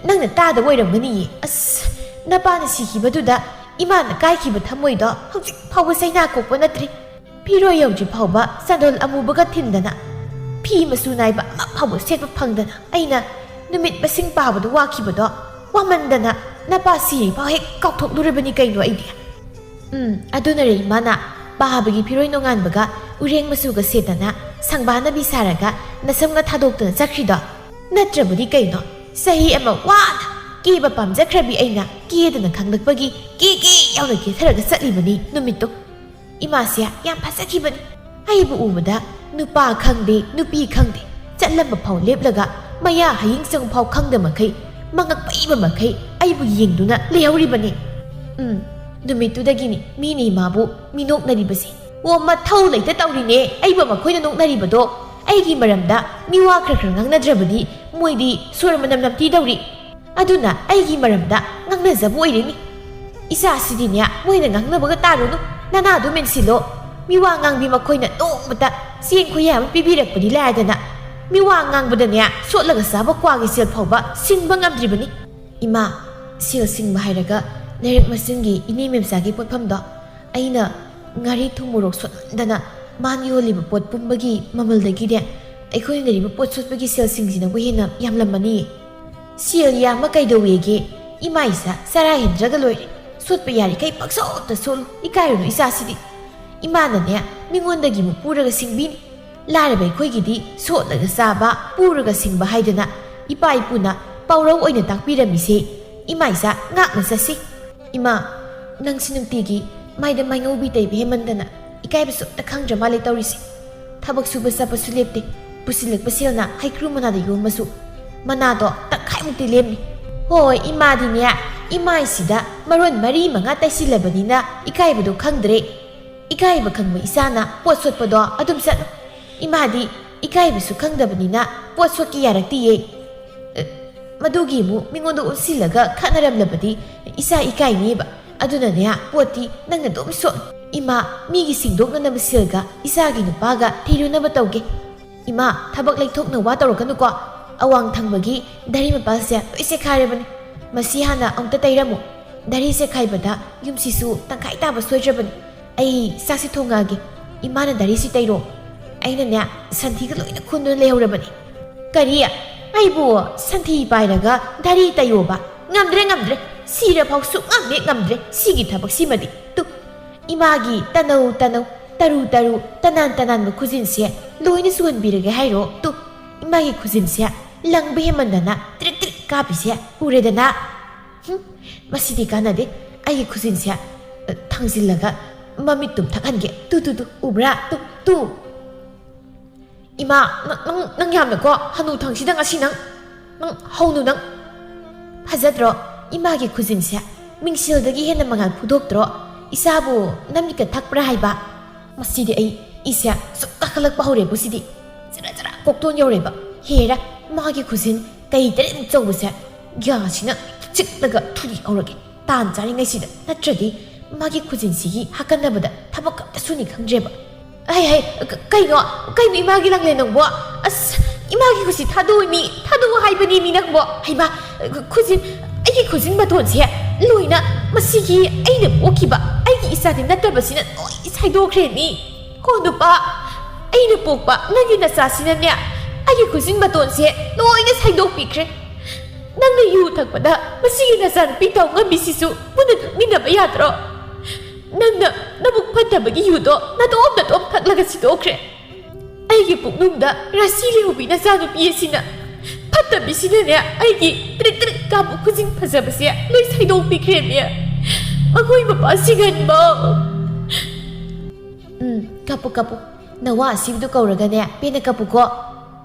ꯅꯪꯅ ꯇꯥꯗꯕ ꯑꯣꯏꯔꯝꯒꯅꯤꯌꯦ꯫ ꯑꯁ, ꯅꯄꯥꯅ ꯁꯤꯈꯤꯕꯗꯨꯗ ꯏꯃꯥꯅ ꯀꯥꯏꯈꯤꯕ ꯊꯃꯣꯏꯗꯣ ꯍꯧꯖꯤꯛ ꯐꯥꯎꯕ ꯆꯩꯅꯥ ꯀꯣꯛꯄ ꯅꯠꯇ꯭ꯔꯤ꯫ ꯐꯤꯔꯣꯏ ꯌꯧꯗ꯭ꯔꯤ ꯐꯥꯎꯕ ꯆꯟꯗꯣꯜ ꯑꯃꯨꯕꯒ ꯊꯤꯟꯗꯅ, ꯐꯤ ꯃꯆꯨ ꯅꯥꯏꯕ ꯑꯃ ꯐꯥꯎꯕ ꯁꯦꯠꯄ ꯐꯪꯗꯅ, ꯑꯩꯅ ꯅꯨꯃꯤꯠ ꯃꯁꯤꯡ ꯄꯥꯕꯗ ꯋꯥꯈꯤꯕꯗꯣ ꯋꯥꯃꯟꯗꯅ ꯅꯄꯥ ꯁꯤꯔꯤ ꯐꯥꯎ ꯍꯦꯛ ꯀꯥꯎꯊꯣꯛꯂꯨꯔꯕꯅꯤ ꯀꯩꯅꯣ ꯑꯩꯗꯤ꯫ ꯎꯝ, ꯑꯗꯨꯅꯔꯦ ꯏꯃꯥꯅ ꯄꯥꯕꯒꯤ ꯐꯤꯔꯣꯏ ꯅꯣꯡꯉꯥꯟꯕꯒ ꯎꯔꯦꯡ ꯃꯆꯨꯒ ꯁꯦꯠꯇꯅ ꯁꯪꯕꯥꯅꯕꯤ ꯁꯥꯔꯒ ꯅꯁꯝꯒ ꯊꯥꯗꯣꯛꯇꯅ ꯆꯠꯈ꯭ꯔꯤꯗꯣ꯫ ꯅꯠꯇ꯭ꯔꯕꯗꯤ ꯀꯩꯅꯣ, ꯆꯍꯤ ꯑꯃ ꯋꯥꯅ ꯀꯦꯕ ꯄꯥꯝꯖꯈ꯭ꯔꯕꯤ ꯑꯩꯅ ꯀꯦꯗꯅ ꯈꯪꯂꯛꯄꯒꯤ ꯀꯦ ꯀꯦ ꯌꯥꯎꯅ ꯀꯦꯊꯔꯒ ꯆꯠꯂꯤꯕꯅꯤ ꯅꯨꯃꯤꯠꯇꯣ꯫ ꯏꯃꯥꯁꯦ ꯌꯥꯝ ꯐꯖꯈꯤꯕꯅꯤ꯫ ꯑꯩꯕꯨ ꯎꯕꯗ ꯅꯨꯄꯥ ꯈꯪꯗꯦ, ꯅꯨꯄꯤ ꯈꯪꯗꯦ, ꯆꯠꯂꯝꯕ ꯐꯥꯎ ꯂꯦꯞꯂꯒ ꯃꯌꯥ ꯍꯌꯤꯡ ꯆꯪ ꯐꯥꯎ ꯈꯪꯗ ꯃꯈꯩ, ꯃꯉꯛ ꯄꯩꯕ ꯃꯈꯩ ꯑꯩꯕꯨ ꯌꯦꯡꯗꯨꯅ ꯂꯩꯍꯧꯔꯤꯕꯅꯤ꯫ ꯎꯝ, ꯅꯨꯃꯤꯠꯇꯨꯗꯒꯤꯅꯤ ꯃꯤꯅ ꯏꯃꯥꯕꯨ ꯃꯤꯅꯣꯛꯅꯔꯤꯕꯁꯦ꯫ ꯑꯣ, ꯃꯊꯧ ꯂꯩꯇ ꯇꯧꯔꯤꯅꯦ ꯑꯩꯕꯨ ꯃꯈꯣꯏꯅ ꯅꯣꯛꯅꯔꯤꯕꯗꯣ꯫ ꯑꯩꯒꯤ ꯃꯔꯝꯗ ꯃꯤꯋꯥ ꯈꯔ ꯈꯔ ꯉꯥꯡꯅꯗ꯭ꯔꯕꯗꯤ ꯃꯣꯏꯗꯤ ꯁꯣꯔ ꯃꯅꯝ ꯅꯝꯊꯤꯗꯧꯔꯤ꯫ ꯑꯗꯨꯅ ꯑꯩꯒꯤ ꯃꯔꯝꯗ ꯉꯥꯡꯅꯖꯕ ꯑꯣꯏꯔꯤꯅꯤ꯫ ꯏꯆꯥꯁꯤꯗꯤꯅꯦ, ꯃꯣꯏꯅ ꯉꯥꯡꯅꯕꯒ ꯇꯥꯔꯨꯅꯨ, ꯅꯅꯥꯗꯨ ꯃꯦꯟꯁꯤꯜꯂꯣ꯫ ꯃꯤꯋꯥ ꯉꯥꯡꯕꯤ ꯃꯈꯣꯏꯅ ꯅꯣꯡꯃꯇ ꯆꯦꯡ ꯈꯨꯌꯥ ꯑꯃ ꯄꯤꯕꯤꯔꯛꯄꯗꯤ ꯂꯥꯏꯗꯅ, ꯃꯤꯋꯥ ꯉꯥꯡꯕꯗꯅꯦ, ꯁꯣꯠꯂꯒ ꯆꯥꯕ ꯀ꯭ꯋꯥꯒꯤ ꯁꯦꯜ ꯐꯥꯎꯕ ꯁꯤꯡꯕ ꯉꯝꯗ꯭ꯔꯤꯕꯅꯤ꯫ ꯏꯃꯥ, ꯁꯦꯜ ꯁꯤꯡꯕ ꯍꯥꯏꯔꯒ ꯂꯩꯔꯛ ꯃꯆꯤꯟꯒꯤ ꯏꯅꯦ ꯃꯦꯝꯆꯥꯒꯤ ꯄꯣꯠꯐꯝꯗꯣ, ꯑꯩꯅ ꯉꯥꯔꯤ ꯊꯨꯝ ꯃꯣꯔꯣꯛ ꯁꯣꯠꯃꯟꯗꯅ ꯃꯥꯅ ꯌꯣꯜꯂꯤꯕ ꯄꯣꯠ ꯄꯨꯝꯕꯒꯤ ꯃꯃꯜꯗꯒꯤꯅꯦ ꯑꯩꯈꯣꯏꯅ ꯂꯩꯔꯤꯕ ꯄꯣꯠ ꯁꯣꯠꯄꯒꯤ ꯁꯦꯜꯁꯤꯡꯁꯤꯅꯕꯨ ꯍꯦꯟꯅ ꯌꯥꯝꯂꯝꯃꯅꯤ꯫ ꯁꯦꯜ ꯌꯥꯝꯕ ꯀꯩꯗꯧꯋꯦꯒꯦ? ꯏꯃꯥ ꯏꯆꯥ ꯆꯔꯥ ꯍꯦꯟꯗ꯭ꯔꯒ ꯂꯣꯏꯔꯦ꯫ ꯁꯣꯠꯄ ꯌꯥꯔꯤꯈꯩ ꯄꯪꯁꯣꯠꯇ ꯁꯣꯠꯂꯨ꯫ ꯏꯀꯥꯏꯔꯨꯅꯨ ꯏꯆꯥꯁꯤꯗꯤ꯫ ꯏꯃꯥꯅꯅꯦ ꯃꯤꯉꯣꯟꯗꯒꯤ ꯑꯃꯨꯛ ꯄꯨꯔꯒ ꯁꯤꯡꯕꯤꯅꯤ꯫ ꯂꯥꯏꯔꯕ ꯑꯩꯈꯣꯏꯒꯤꯗꯤ ꯁꯣꯠꯂꯒ ꯆꯥꯕ, ꯄꯨꯔꯒ ꯁꯤꯡꯕ ꯍꯥꯏꯗꯅ ꯏꯄꯥ ꯏꯄꯨꯅ ꯄꯥꯎꯔꯧ ꯑꯣꯏꯅ ꯇꯥꯛꯄꯤꯔꯝꯃꯤꯁꯦ꯫ ꯏꯃꯥ ꯏꯆꯥ ꯉꯥꯛꯅ ꯆꯠꯁꯤ꯫ ꯏꯃꯥ, ꯅꯪꯁꯤ ꯅꯨꯡꯇꯤꯒꯤ ꯃꯥꯏꯗ ꯃꯥꯏꯉꯧꯕꯤ ꯇꯩꯕ ꯍꯦꯟꯃꯟꯗꯅ ꯏꯀꯥꯏꯕꯁꯨ ꯑꯝꯇ ꯈꯪꯗ꯭ꯔ ꯃꯥꯜꯂꯦ ꯇꯧꯔꯤꯁꯦ꯫ ꯊꯕꯛ ꯁꯨꯕ ꯆꯠꯄꯁꯨ ꯂꯦꯞꯇꯦ꯫ ꯄꯨꯁꯤꯜꯂꯛꯄ ꯁꯦꯜꯅ ꯍꯩꯀ꯭ꯔꯨ ꯃꯅꯥꯗ ꯌꯣꯝꯃꯁꯨ ꯃꯅꯥꯗꯣ ꯇꯪꯈꯥꯏꯃꯨꯛꯇꯤ ꯂꯦꯝꯃꯤ꯫ ꯍꯣꯏ, ꯏꯃꯥꯗꯤꯅꯦ, ꯏꯃꯥꯏꯁꯤꯗ ꯃꯔꯣꯟ ꯃꯔꯤ ꯃꯉꯥ ꯇꯩꯁꯤꯜꯂꯕꯅꯤꯅ ꯏꯀꯥꯏꯕꯗꯣ ꯈꯪꯗ꯭ꯔꯦ꯫ ꯏꯀꯥꯏꯕ ꯈꯪꯕ ꯏꯆꯥꯅ ꯄꯣꯠ ꯁꯣꯠꯄꯗꯣ ꯑꯗꯨꯝ ꯆꯠꯂꯨ꯫ ꯏꯃꯥꯗꯤ ꯏꯀꯥꯏꯕꯁꯨ ꯈꯪꯗꯕꯅꯤꯅ ꯄꯣꯠ ꯁꯣꯠꯀꯦ ꯌꯥꯔꯛꯇꯤꯌꯦ꯫ ꯑꯦ, ꯃꯗꯨꯒꯤ ꯑꯃꯨꯛ ꯃꯤꯉꯣꯟꯗ ꯎꯠꯁꯤꯜꯂꯒ ꯈꯠꯅꯔꯝꯂꯕꯗꯤ ꯏꯆꯥ ꯏꯀꯥꯏꯅꯤꯕ꯫ ꯑꯗꯨꯅꯅꯦ, ꯄꯣꯠꯇꯤ ꯅꯪꯅ ꯑꯗꯨꯝ ꯁꯣꯠ꯫ ꯏꯃꯥ, ꯃꯤꯒꯤ ꯁꯦꯡꯗꯣꯛꯅꯅꯕ ꯁꯦꯜꯒ ꯏꯆꯥꯒꯤ ꯅꯨꯄꯥꯒ ꯊꯤꯔꯨꯅꯕ ꯇꯧꯒꯦ꯫ ꯏꯃꯥ, ꯊꯕꯛ ꯂꯩꯊꯣꯛꯅ ꯋꯥ ꯇꯧꯔꯛꯀꯅꯨꯀꯣ꯫ ꯑꯋꯥꯡ ꯊꯪꯕꯒꯤ ꯙꯔꯤ ꯃꯄꯥꯜꯁꯦ ꯂꯣꯏ ꯆꯦꯈꯥꯏꯔꯕꯅꯤ꯫ ꯃꯁꯤ ꯍꯥꯟꯅ ꯑꯃꯨꯛꯇ ꯇꯩꯔꯝꯃꯨ꯫ ꯙꯔꯤ ꯆꯦꯈꯥꯏꯕꯗ ꯌꯨꯝꯁꯤꯁꯨ ꯇꯪꯈꯥꯏ ꯇꯥꯕ ꯁꯣꯏꯗ꯭ꯔꯕꯅꯤ꯫ ꯑꯩ ꯆꯥꯛꯁꯤ ꯊꯣꯡꯉꯛꯑꯒꯦ꯫ ꯏꯃꯥꯅ ꯙꯔꯤꯁꯤ ꯇꯩꯔꯣ꯫ ꯑꯩꯅꯅꯦ, ꯁꯟꯊꯤꯒ ꯂꯣꯏꯅ ꯈꯨꯟꯗꯨꯅ ꯂꯩꯍꯧꯔꯕꯅꯤ꯫ ꯀꯔꯤ? ꯑꯩꯕꯨ ꯁꯟꯊꯤ ꯄꯥꯏꯔꯒ ꯙꯔꯤ ꯇꯩꯌꯣꯕ? ꯉꯝꯗ꯭ꯔꯦ, ꯉꯝꯗ꯭ꯔꯦ꯫ ꯁꯤꯔꯐꯥꯎ ꯁꯨꯛꯉꯝ ꯍꯦꯛ ꯉꯝꯗ꯭ꯔꯦ ꯁꯤꯒꯤ ꯊꯕꯛꯁꯤꯃꯗꯤ꯫ ꯇꯨ, ꯏꯃꯥꯒꯤ ꯇꯅꯧ ꯇꯅꯧ, ꯇꯔꯨ ꯇꯔꯨ, ꯇꯅꯥꯟ ꯇꯅꯥꯟꯕ ꯈꯨꯖꯤꯟꯁꯦ ꯂꯣꯏꯅ ꯆꯨꯍꯟꯕꯤꯔꯒꯦ ꯍꯥꯏꯔꯣ? ꯇꯨ, ꯏꯃꯥꯒꯤ ꯈꯨꯖꯤꯟꯁꯦ ꯂꯪꯕ ꯍꯦꯟꯃꯟꯗꯅ ꯇ꯭ꯔꯤꯛ ꯇ꯭ꯔꯤꯛ ꯀꯥꯞꯄꯤꯁꯦ ꯎꯔꯦꯗꯅ꯫ ꯍꯨꯝ, ꯃꯁꯤꯗꯤ ꯀꯥꯟꯅꯗꯦ꯫ ꯑꯩꯒꯤ ꯈꯨꯖꯤꯟꯁꯦ, ꯑ, ꯊꯥꯡꯖꯤꯜꯂꯒ ꯃꯃꯤꯠ ꯇꯨꯝꯊꯛꯍꯟꯒꯦ꯫ ꯇꯨ, ꯇꯨ, ꯇꯨ, ꯎꯕ꯭ꯔꯥ? Two, two. ꯏꯃꯥ, ꯅꯪ, ꯅꯪ, ꯅꯪ ꯌꯥꯝꯅꯀꯣ, ꯍꯅꯨ ꯊꯪꯁꯤꯗ ꯉꯁꯤ ꯅꯪ, ꯅꯪ ꯍꯧꯅꯨ ꯅꯪ꯫ ꯐꯖꯗ꯭ꯔꯣ? ꯏꯃꯥꯒꯤ ꯈꯨꯖꯤꯟꯁꯦ ꯃꯤꯡꯁꯦꯜꯗꯒꯤ ꯍꯦꯟꯅ ꯃꯉꯥꯜ ꯐꯨꯗꯣꯛꯇ꯭ꯔꯣ? ꯏꯆꯥꯕꯨ ꯅꯝꯃꯤꯠꯀ ꯊꯛꯄ꯭ꯔꯥ ꯍꯥꯏꯕ? ꯃꯁꯤꯗꯤ ꯑꯩ ꯏꯁꯦ ꯁꯨꯝ ꯀꯥꯈꯠꯂꯛꯄ ꯍꯧꯔꯦꯕꯨ ꯁꯤꯗꯤ꯫ ꯖꯔ ꯖꯔ ꯀꯣꯛꯇꯣꯟ ꯌꯧꯔꯦꯕ꯫ ꯍꯦꯔꯥ, ꯃꯥꯒꯤ ꯈꯨꯖꯤꯟ ꯀꯩ ꯇꯔꯦꯠꯃꯨꯛ ꯆꯧꯕꯁꯦ ꯌꯥꯁꯤꯅ ꯆꯤꯛꯂꯒ ꯊꯨꯔꯤ ꯍꯧꯔꯒꯦ꯫ ꯇꯥꯟ ꯆꯥꯔꯤꯉꯩꯁꯤꯗ, ꯅꯠꯇ꯭ꯔꯗꯤ ꯃꯥꯒꯤ ꯈꯨꯖꯤꯟꯁꯤꯒꯤ ꯍꯥꯀꯟꯅꯕꯗ ꯊꯕꯛ ꯑꯝꯇ ꯁꯨꯅꯤ ꯈꯪꯗ꯭ꯔꯦꯕ꯫ ꯍꯩ, ꯍꯩ, ꯀ-, ꯀꯩꯅꯣ? ꯀꯩꯅꯣ ꯏꯃꯥꯒꯤ ꯂꯪꯂꯦꯟ ꯅꯪꯕꯣ? ꯑꯁ, ꯏꯃꯥꯒꯤ ꯈꯨꯖꯤꯟ ꯊꯥꯗꯣꯛꯑꯣ ꯃꯤ, ꯊꯥꯗꯣꯛꯑꯣ ꯍꯥꯏꯕꯅꯤ ꯃꯤ ꯅꯪꯕꯣ꯫ ꯍꯩꯃꯥ, ꯈꯨꯖꯤꯟ, ꯑꯩꯒꯤ ꯈꯨꯖꯤꯟ ꯃꯇꯣꯟꯁꯦ ꯂꯣꯏꯅ ꯃꯁꯤꯒꯤ ꯑꯩꯅ ꯄꯣꯛꯈꯤꯕ ꯑꯩꯒꯤ ꯏꯆꯥꯗꯤ ꯅꯠꯇꯕꯁꯤꯅ ꯂꯣꯏ ꯁꯥꯏꯗꯣꯛꯈ꯭ꯔꯦ ꯃꯤ꯫ ꯍꯣ ꯅꯨꯄꯥ, ꯑꯩꯅ ꯄꯣꯛꯄ ꯅꯪꯒꯤ ꯅꯆꯥꯁꯤꯅꯅꯦ, ꯑꯩꯒꯤ ꯈꯨꯖꯤꯟ ꯃꯇꯣꯟꯁꯦ ꯂꯣꯏꯅ ꯁꯥꯏꯗꯣꯛꯄꯤꯈ꯭ꯔꯦ꯫ ꯅꯪꯅ ꯌꯨ ꯊꯛꯄꯗ ꯃꯁꯤꯒꯤ ꯅꯆꯥꯅꯨꯄꯤ ꯇꯧ ꯉꯝꯃꯤꯁꯤꯁꯨ ꯄꯨꯟꯅ ꯊꯛꯃꯤꯟꯅꯕ ꯌꯥꯗ꯭ꯔꯣ? ꯅꯪꯅ ꯅꯕꯨꯛ ꯐꯠꯇꯕꯒꯤ ꯌꯨꯗꯣ ꯅꯇꯣꯝ ꯅꯇꯣꯝ ꯊꯛꯂꯒ ꯁꯤꯗꯣꯛꯈ꯭ꯔꯦ꯫ ꯑꯩꯒꯤ ꯄꯨꯛꯅꯨꯡꯗ ꯔꯥꯁꯤ ꯂꯩꯍꯧꯕꯤ ꯅꯆꯥꯅꯨꯄꯤ ꯑꯁꯤꯅ, ꯐꯠꯇꯕꯤꯁꯤꯅꯅꯦ, ꯑꯩꯒꯤ ꯇ꯭ꯔꯤꯛ ꯇ꯭ꯔꯤꯛ ꯀꯥꯞꯄ ꯈꯨꯖꯤꯟ ꯐꯖꯕꯁꯦ ꯂꯣꯏ ꯁꯥꯏꯗꯣꯛꯄꯤꯈ꯭ꯔꯦꯃꯤ꯫ ꯃꯈꯣꯏ ꯃꯄꯥ ꯁꯤꯒꯟꯕ꯫ ꯎꯝ, ꯀꯞꯄꯨ, ꯀꯞꯄꯨ꯫ ꯅꯋꯥ ꯑꯁꯤꯕꯗꯨ ꯀꯧꯔꯒꯅꯦ, ꯄꯦꯟꯅ ꯀꯞꯄꯨꯀꯣ꯫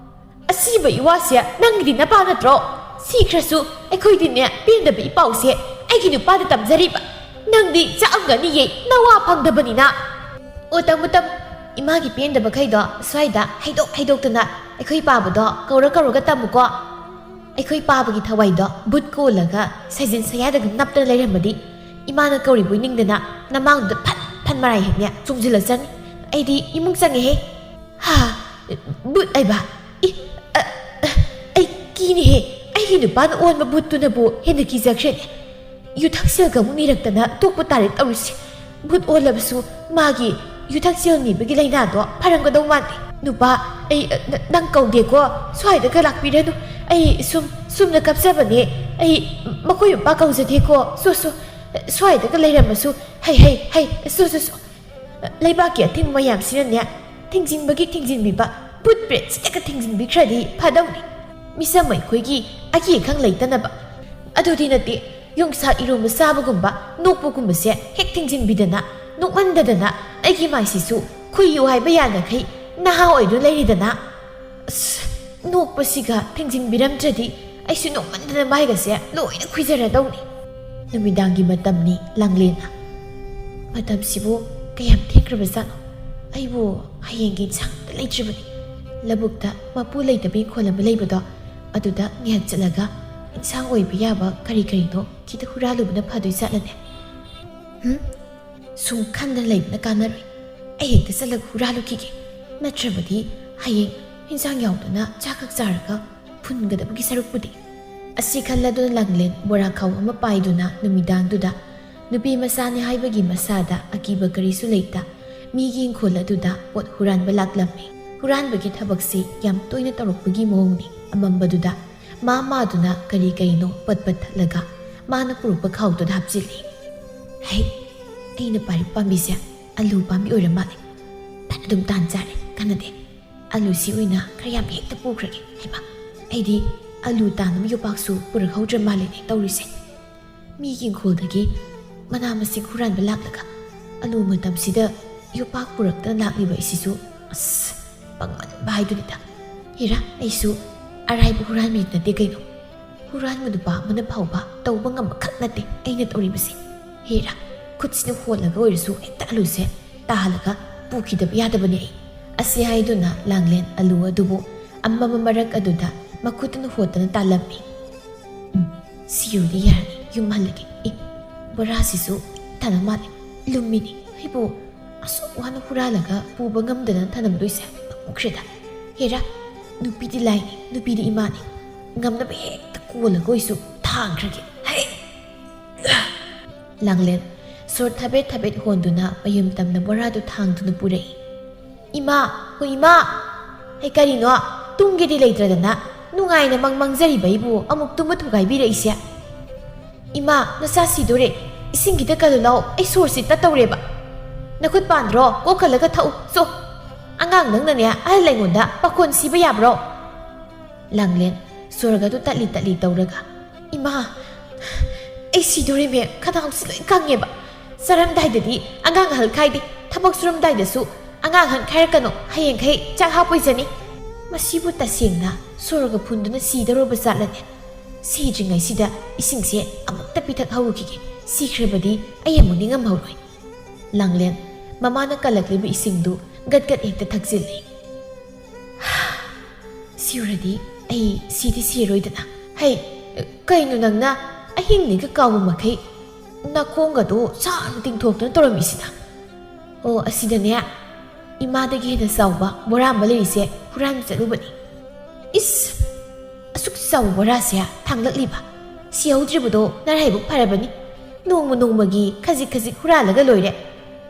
ꯁꯤꯕ ꯏꯋꯥꯁꯦ ꯅꯪꯒꯤꯗꯤ ꯅꯄꯥ ꯅꯠꯇ꯭ꯔꯣ? ꯁꯤꯈ꯭ꯔꯁꯨ ꯑꯩꯈꯣꯏꯗꯤꯅꯦ ꯄꯦꯟꯗꯕ ꯏꯄꯥꯎꯁꯦ ꯑꯩꯒꯤ ꯅꯨꯄꯥꯗ ꯇꯝꯖꯔꯤꯕ꯫ ꯅꯪꯗꯤ ꯆꯥꯛꯑꯝꯒꯅꯤꯌꯦ ꯅꯋꯥ ꯐꯪꯗꯕꯅꯤꯅ꯫ ꯑꯣ ꯇꯝꯃꯨ ꯇꯝꯃꯨ, ꯏꯃꯥꯒꯤ ꯄꯦꯟꯗꯕꯈꯩꯗꯣ ꯁ꯭ꯋꯥꯏꯗ ꯍꯩꯗꯣꯛ ꯍꯩꯗꯣꯛꯇꯅ ꯑꯩꯈꯣꯏ ꯄꯥꯕꯗꯣ ꯀꯧꯔ ꯀꯧꯔꯒ ꯇꯝꯃꯨꯀꯣ꯫ ꯑꯩꯈꯣꯏ ꯄꯥꯕꯒꯤ ꯊꯋꯥꯏꯗꯣ ꯕꯨꯠ ꯀꯣꯜꯂꯒ ꯁꯥꯏꯖꯤꯟ ꯁꯌꯥꯗꯒ ꯅꯞꯇꯅ ꯂꯩꯔꯝꯃꯗꯤ ꯏꯃꯥꯅ ꯀꯧꯔꯤꯕꯣꯏ ꯅꯤꯡꯗꯅ ꯅꯃꯥꯡꯗꯨꯗ ꯐꯠ ꯐꯠ ꯃꯔꯥꯏ ꯍꯦꯛꯅꯦ ꯆꯣꯡꯁꯤꯜꯂ ꯆꯪꯉꯤ꯫ ꯑꯩꯗꯤ ꯏꯃꯨꯡ ꯆꯪꯉꯦꯍꯦ꯫ ꯍꯥ? ꯕꯨꯠ ꯍꯥꯏꯕ? ꯏ, ꯑ, ꯑ, ꯑꯩ ꯀꯤꯅꯦꯍꯦ꯫ ꯑꯩꯒꯤ ꯅꯨꯄꯥꯅ ꯑꯣꯟꯕ ꯕꯨꯠꯇꯨꯅꯕꯨ ꯍꯦꯟꯅ ꯀꯤꯖꯈ꯭ꯔꯦꯅꯦ꯫ ꯌꯨꯊꯛꯁꯦꯜꯒ ꯑꯃꯨꯛ ꯅꯤꯔꯛꯇꯅ ꯇꯣꯛꯄ ꯇꯥꯔꯦ ꯇꯧꯔꯤꯁꯦ꯫ ꯕꯨꯠ ꯑꯣꯜꯂꯕꯁꯨ ꯃꯥꯒꯤ ꯌꯨꯊꯛꯁꯦꯜ ꯅꯤꯕꯒꯤ ꯂꯥꯏꯅꯥꯗꯣ ꯐꯔꯝꯒꯗꯧ ꯃꯥꯟꯗꯦ꯫ ꯅꯨꯄꯥ, ꯑꯩ, ꯑ, ꯅ-, ꯅꯪ ꯀꯧꯗꯦꯀꯣ, ꯁ꯭ꯋꯥꯏꯗꯒ ꯂꯥꯛꯄꯤꯔꯅꯨ꯫ ꯑꯩ ꯁꯨꯝ, ꯁꯨꯝꯅ ꯀꯞꯆꯕꯅꯦ꯫ ꯑꯩ ꯃꯈꯣꯏ ꯃꯄꯥ ꯀꯧꯖꯗꯦꯀꯣ꯫ ꯁꯣ, ꯁꯣ, ꯁ꯭ꯋꯥꯏꯗꯒ ꯂꯩꯔꯝꯃꯁꯨ, ꯍꯩ, ꯍꯩ, ꯍꯩ, ꯁꯣ, ꯁꯣ, ꯁꯣ꯫ ꯂꯩꯕꯥꯛꯀꯤ ꯑꯊꯤꯡꯕ ꯃꯌꯥꯝꯁꯤꯅꯅꯦ, ꯊꯤꯡꯖꯤꯟꯕꯒꯤ ꯊꯤꯡꯖꯤꯟꯕꯤꯕ, ꯕꯨꯠ ꯄ꯭ꯔꯦꯠꯁꯤꯗꯒ ꯊꯤꯡꯖꯤꯟꯕꯤꯈ꯭ꯔꯗꯤ ꯐꯗꯧꯅꯤ꯫ ꯃꯤꯁꯝ ꯑꯩꯈꯣꯏꯒꯤ ꯑꯀꯤ ꯑꯈꯪ ꯂꯩꯇꯅꯕ꯫ ꯑꯗꯨꯗꯤ ꯅꯠꯇꯦ, ꯌꯣꯡꯆꯥꯛ ꯏꯔꯣꯝꯕ ꯆꯥꯕꯒꯨꯝꯕ, ꯅꯣꯛꯄꯒꯨꯝꯕꯁꯦ ꯍꯦꯛ ꯊꯤꯡꯖꯤꯟꯕꯤꯗꯅ, ꯅꯣꯛꯃꯟꯗꯗꯅ ꯑꯩꯒꯤ ꯃꯥꯏꯁꯤꯁꯨ ꯈꯨꯏꯌꯨ ꯍꯥꯏꯕ ꯌꯥꯅꯈꯩ ꯅꯍꯥ ꯑꯣꯏꯗꯨꯅ ꯂꯩꯔꯤꯗꯅ꯫ ꯑꯁ, ꯅꯣꯛꯄꯁꯤꯒ ꯊꯤꯡꯖꯤꯟꯕꯤꯔꯝꯗ꯭ꯔꯗꯤ ꯑꯩꯁꯨ ꯅꯣꯛꯃꯟꯗꯅ ꯃꯥꯏꯒꯁꯦ ꯂꯣꯏꯅ ꯈꯨꯏꯖꯔꯗꯧꯅꯤ꯫ ꯅꯨꯃꯤꯗꯥꯡꯒꯤ ꯃꯇꯝꯅꯤ, ꯂꯥꯡꯂꯦꯟ꯫ ꯃꯇꯝꯁꯤꯕꯨ ꯀꯌꯥꯝ ꯊꯦꯡꯈ꯭ꯔꯕꯖꯥꯠꯅꯣ? ꯑꯩꯕꯨ ꯍꯌꯦꯡꯒꯤ ꯏꯟꯁꯥꯡ ꯑꯝꯇ ꯂꯩꯇ꯭ꯔꯤꯕꯅꯤ꯫ ꯂꯧꯕꯨꯛꯇ ꯃꯄꯨ ꯂꯩꯇꯕ ꯏꯪꯈꯣꯜ ꯑꯃ ꯂꯩꯕꯗꯣ, ꯑꯗꯨꯗ ꯉꯥꯏꯍꯥꯛ ꯆꯠꯂꯒ ꯏꯟꯁꯥꯡ ꯑꯣꯏꯕ ꯌꯥꯕ ꯀꯔꯤ ꯀꯔꯤꯅꯣ ꯈꯤꯇ ꯍꯨꯔꯥꯜꯂꯨꯕꯅ ꯐꯗꯣꯏ ꯖꯥꯠꯂꯅꯦ? ꯍꯨꯝ? ꯁꯨꯝ ꯈꯟꯗꯅ ꯂꯩꯕꯅ ꯀꯥꯟꯅꯔꯣꯏ꯫ ꯑꯩ ꯍꯦꯛꯇ ꯆꯠꯂꯒ ꯍꯨꯔꯥꯜꯂꯨꯈꯤꯒꯦ꯫ ꯅꯠꯇ꯭ꯔꯕꯗꯤ ꯍꯌꯦꯡ ꯍꯤꯟꯖꯥꯡ ꯌꯥꯎꯗꯅ ꯆꯥꯛ ꯈꯛ ꯆꯥꯔꯒ ꯐꯨꯟꯒꯗꯕꯒꯤ ꯁꯔꯨꯛꯄꯨꯗꯤ꯫ ꯑꯁꯤ ꯈꯜꯂꯗꯨꯅ ꯂꯥꯡꯂꯦꯟ ꯕꯣꯔꯥ ꯈꯥꯎ ꯑꯃ ꯄꯥꯏꯗꯨꯅ ꯅꯨꯃꯤꯗꯥꯡꯗꯨꯗ ꯅꯨꯄꯤ ꯃꯆꯥꯅꯤ ꯍꯥꯏꯕꯒꯤ ꯃꯁꯥꯗ ꯑꯀꯤꯕ ꯀꯔꯤꯁꯨ ꯂꯩꯇ ꯃꯤꯒꯤ ꯏꯪꯈꯣꯜ ꯑꯗꯨꯗ ꯄꯣꯠ ꯍꯨꯔꯥꯟꯕ ꯂꯥꯛꯂꯝꯃꯤ꯫ ꯍꯨꯔꯥꯟꯕꯒꯤ ꯊꯕꯛꯁꯤ ꯌꯥꯝ ꯇꯣꯏꯅ ꯇꯧꯔꯛꯄꯒꯤ ꯃꯑꯣꯡꯅꯤ꯫ ꯑꯃꯝꯕꯗꯨꯗ ꯃꯥ ꯃꯥꯗꯨꯅ ꯀꯔꯤ ꯀꯔꯤꯅꯣ ꯄꯠ ꯄꯠ ꯊꯠꯂꯒ ꯃꯥꯅ ꯄꯨꯔꯛꯄ ꯈꯥꯎꯗꯨꯗ ꯍꯥꯞꯆꯤꯜꯂꯤ꯫ ꯍꯩ, ꯑꯩꯅ ꯄꯥꯏꯔꯤꯕ ꯄꯥꯝꯕꯤꯁꯦ ꯑꯂꯨ ꯄꯥꯝꯕꯤ ꯑꯣꯏꯔ ꯃꯥꯜꯂꯦ꯫ ꯐꯅ ꯑꯗꯨꯝ ꯇꯥꯟ ꯆꯥꯔꯦ, ꯀꯥꯟꯅꯗꯦ꯫ ꯑꯂꯨꯁꯤ ꯑꯣꯏꯅ ꯈꯔ ꯌꯥꯝ ꯍꯦꯛꯇ ꯄꯨꯈ꯭ꯔꯒꯦ꯫ ꯍꯩꯃꯥ, ꯑꯩꯗꯤ ꯑꯂꯨ ꯇꯥꯟꯅꯕ ꯌꯣꯄꯥꯛꯁꯨ ꯄꯨꯔꯛꯍꯧꯗ꯭ꯔ ꯃꯥꯜꯂꯦꯅꯦ ꯇꯧꯔꯤꯁꯦ꯫ ꯃꯤꯒꯤ ꯏꯪꯈꯣꯜꯗꯒꯤ ꯃꯅꯥ ꯃꯁꯤꯡ ꯍꯨꯔꯥꯟꯕ ꯂꯥꯛꯂꯒ ꯑꯂꯨ ꯃꯇꯝꯁꯤꯗ ꯌꯣꯄꯥꯛ ꯄꯨꯔꯛꯇꯅ ꯂꯥꯛꯂꯤꯕ ꯑꯩꯁꯤꯁꯨ ꯑꯁ ꯄꯪꯃꯟꯕ ꯍꯥꯏꯗꯨꯅꯤꯗ꯫ ꯍꯦꯔꯥ, ꯑꯩꯁꯨ ꯑꯔꯥꯏꯕ ꯍꯨꯔꯥꯟꯕꯤ ꯅꯠꯇꯦ ꯀꯩꯅꯣ꯫ ꯍꯨꯔꯥꯟꯕ ꯅꯨꯄꯥ ꯑꯃꯅ ꯐꯥꯎꯕ ꯇꯧꯕ ꯉꯝꯕ ꯈꯛ ꯅꯠꯇꯦ ꯑꯩꯅ ꯇꯧꯔꯤꯕꯁꯦ꯫ ꯍꯦꯔꯥ, ꯈꯨꯠꯁꯤꯅ ꯍꯣꯠꯂꯒ ꯑꯣꯏꯔꯁꯨ ꯍꯦꯛꯇ ꯑꯂꯨꯁꯦ ꯇꯥꯍꯜꯂꯒ ꯄꯨꯈꯤꯗꯕ ꯌꯥꯗꯕꯅꯤ ꯑꯩ꯫ ꯑꯁꯤ ꯍꯥꯏꯗꯨꯅ ꯂꯥꯡꯂꯦꯟ ꯑꯂꯨ ꯑꯗꯨꯕꯨ ꯑꯃꯝꯕ ꯃꯔꯛ ꯑꯗꯨꯗ ꯃꯈꯨꯠꯇꯨꯅ ꯍꯣꯠꯇꯅ ꯇꯥꯜꯂꯝꯃꯤ꯫ ꯎꯝ, ꯁꯤꯌꯨꯔꯗꯤ ꯌꯥꯔꯅꯤ, ꯌꯨꯝ ꯍꯜꯂꯒꯦ꯫ ꯑꯦ, ꯕꯣꯔꯥꯁꯤꯁꯨ ꯊꯅ ꯃꯥꯜꯂꯦ, ꯂꯨꯝꯃꯤꯅꯤ꯫ ꯑꯩꯕꯨ ꯑꯁꯨꯛ ꯋꯥꯅ ꯍꯨꯔꯥꯜꯂꯒ ꯄꯨꯕ ꯉꯝꯗꯅ ꯊꯅꯝꯗꯣꯏꯁꯦ ꯄꯥꯝꯈ꯭ꯔꯦꯗ꯫ ꯍꯦꯔꯥ, ꯅꯨꯄꯤꯗꯤ ꯂꯥꯏꯅꯤ, ꯅꯨꯄꯤꯗꯤ ꯏꯃꯥꯅꯤ꯫ ꯉꯝꯅꯕ ꯍꯦꯛꯇ ꯀꯣꯜꯂꯒ ꯑꯣꯏꯁꯨ ꯊꯥꯡꯈ꯭ꯔꯒꯦ꯫ ꯍꯩ! ꯂꯥꯡꯂꯦꯟ ꯁꯣꯔ ꯊꯕꯦꯠ ꯊꯕꯦꯠ ꯍꯣꯟꯗꯨꯅ ꯃꯌꯨꯝ ꯇꯝꯅ ꯕꯣꯔꯥꯗꯨ ꯊꯥꯡꯗꯨꯅ ꯄꯨꯔꯛꯏ꯫ "ꯏꯃꯥ, ꯍꯣ ꯏꯃꯥ! ꯍꯩ, ꯀꯔꯤꯅꯣ? ꯇꯨꯝꯒꯦꯗꯤ ꯂꯩꯇ꯭ꯔꯗꯅ ꯅꯨꯡꯉꯥꯏꯅ ꯃꯪ ꯃꯪꯖꯔꯤꯕ ꯑꯩꯕꯨ ꯑꯃꯨꯛ ꯇꯨꯝꯕ ꯊꯨꯒꯥꯏꯕꯤꯔꯛꯏꯁꯦ? ꯏꯃꯥ, ꯅꯆꯥ ꯁꯤꯗꯣꯔꯦ꯫ ꯏꯁꯤꯡ ꯈꯤꯇ ꯀꯜꯂꯨ ꯂꯥꯎ, ꯑꯩ ꯁꯣꯔꯁꯤ ꯇꯠꯇꯧꯔꯦꯕ꯫ ꯅꯈꯨꯠ ꯄꯥꯟꯗ꯭ꯔꯣ? ꯀꯣꯛ ꯀꯜꯂꯒ ꯊꯛꯎ, ꯆꯣ꯫ ꯑꯉꯥꯡ ꯅꯪꯅꯅꯦ ꯑꯍꯜ ꯑꯩꯉꯣꯟꯗ ꯄꯥꯈꯣꯟ ꯁꯤꯕ ꯌꯥꯕ꯭ꯔꯣ?" ꯂꯥꯡꯂꯦꯟ ꯁꯣꯔꯒꯗꯨ ꯇꯠꯂꯤ ꯇꯠꯂꯤ ꯇꯧꯔꯒ, "ꯏꯃꯥ, ꯑꯩ ꯁꯤꯗꯣꯔꯦꯃꯦ, ꯈꯅꯥꯎꯁꯤ ꯂꯣꯏ ꯀꯪꯉꯦꯕ꯫ ꯆꯥꯔꯝꯗꯥꯏꯗꯗꯤ ꯑꯉꯥꯡ ꯑꯍꯜ ꯈꯥꯏꯗꯦ, ꯊꯕꯛ ꯁꯨꯔꯝꯗꯥꯏꯗꯁꯨ ꯑꯉꯥꯡ ꯑꯍꯜ ꯈꯥꯏꯔꯛꯀꯅꯨ, ꯍꯌꯦꯡꯈꯩ ꯆꯥꯛ ꯍꯥꯞꯄꯣꯏꯖꯅꯤ꯫ ꯃꯁꯤꯕꯨ ꯇꯁꯦꯡꯅ ꯁꯣꯔꯒ ꯐꯨꯟꯗꯨꯅ ꯁꯤꯗꯧꯔꯕ ꯖꯥꯠꯂꯅꯦ? ꯁꯤꯗ꯭ꯔꯤꯉꯩꯁꯤꯗ ꯏꯁꯤꯡꯁꯦ ꯑꯃꯨꯛꯇ ꯄꯤꯊꯛ ꯍꯧꯔꯨꯈꯤꯒꯦ, ꯁꯤꯈ꯭ꯔꯕꯗꯤ ꯑꯩ ꯑꯃꯨꯛ ꯅꯤꯡꯉꯝꯍꯧꯔꯣꯏ꯫" ꯂꯥꯡꯂꯦꯟ ꯃꯃꯥꯅ ꯀꯜꯂꯛꯂꯤꯕ ꯏꯁꯤꯡꯗꯨ ꯒꯠ ꯒꯠ ꯍꯦꯛꯇ ꯊꯛꯆꯤꯜꯂꯤ꯫ "ꯁꯤꯔꯗꯤ ꯑꯩ ꯁꯤꯗꯤ ꯁꯤꯔꯣꯏꯗꯅ꯫ ꯍꯩ, ꯀꯩꯅꯣ ꯅꯪꯅ ꯑꯍꯤꯡꯅꯤꯒ ꯀꯥꯎꯕ ꯃꯈꯩ ꯅꯥꯈꯣꯡꯒꯗꯣ ꯁꯥꯡꯅ ꯇꯤꯡꯊꯣꯛꯇꯨꯅ ꯇꯧꯔꯝꯃꯤꯁꯤꯅ?" "ꯑꯣ, ꯑꯁꯤꯗꯅꯦ, ꯏꯃꯥꯗꯒꯤ ꯍꯦꯟꯅ ꯆꯥꯎꯕ ꯕꯣꯔꯥ ꯑꯃ ꯂꯩꯔꯤꯁꯦ ꯍꯨꯔꯥꯟꯕ ꯆꯠꯂꯨꯕꯅꯤ꯫" "ꯏꯁ! ꯑꯁꯨꯛ ꯆꯥꯎꯕ ꯕꯣꯔꯥꯁꯦ ꯊꯥꯡꯂꯛꯂꯤꯕ? ꯁꯤꯍꯧꯗ꯭ꯔꯤꯕꯗꯣ ꯅꯔꯥꯏꯕꯛ ꯐꯔꯕꯅꯤ꯫ ꯅꯣꯡꯃ ꯅꯣꯡꯃꯒꯤ ꯈꯖꯤꯛ ꯈꯖꯤꯛ ꯍꯨꯔꯥꯜꯂꯒ ꯂꯣꯏꯔꯦ꯫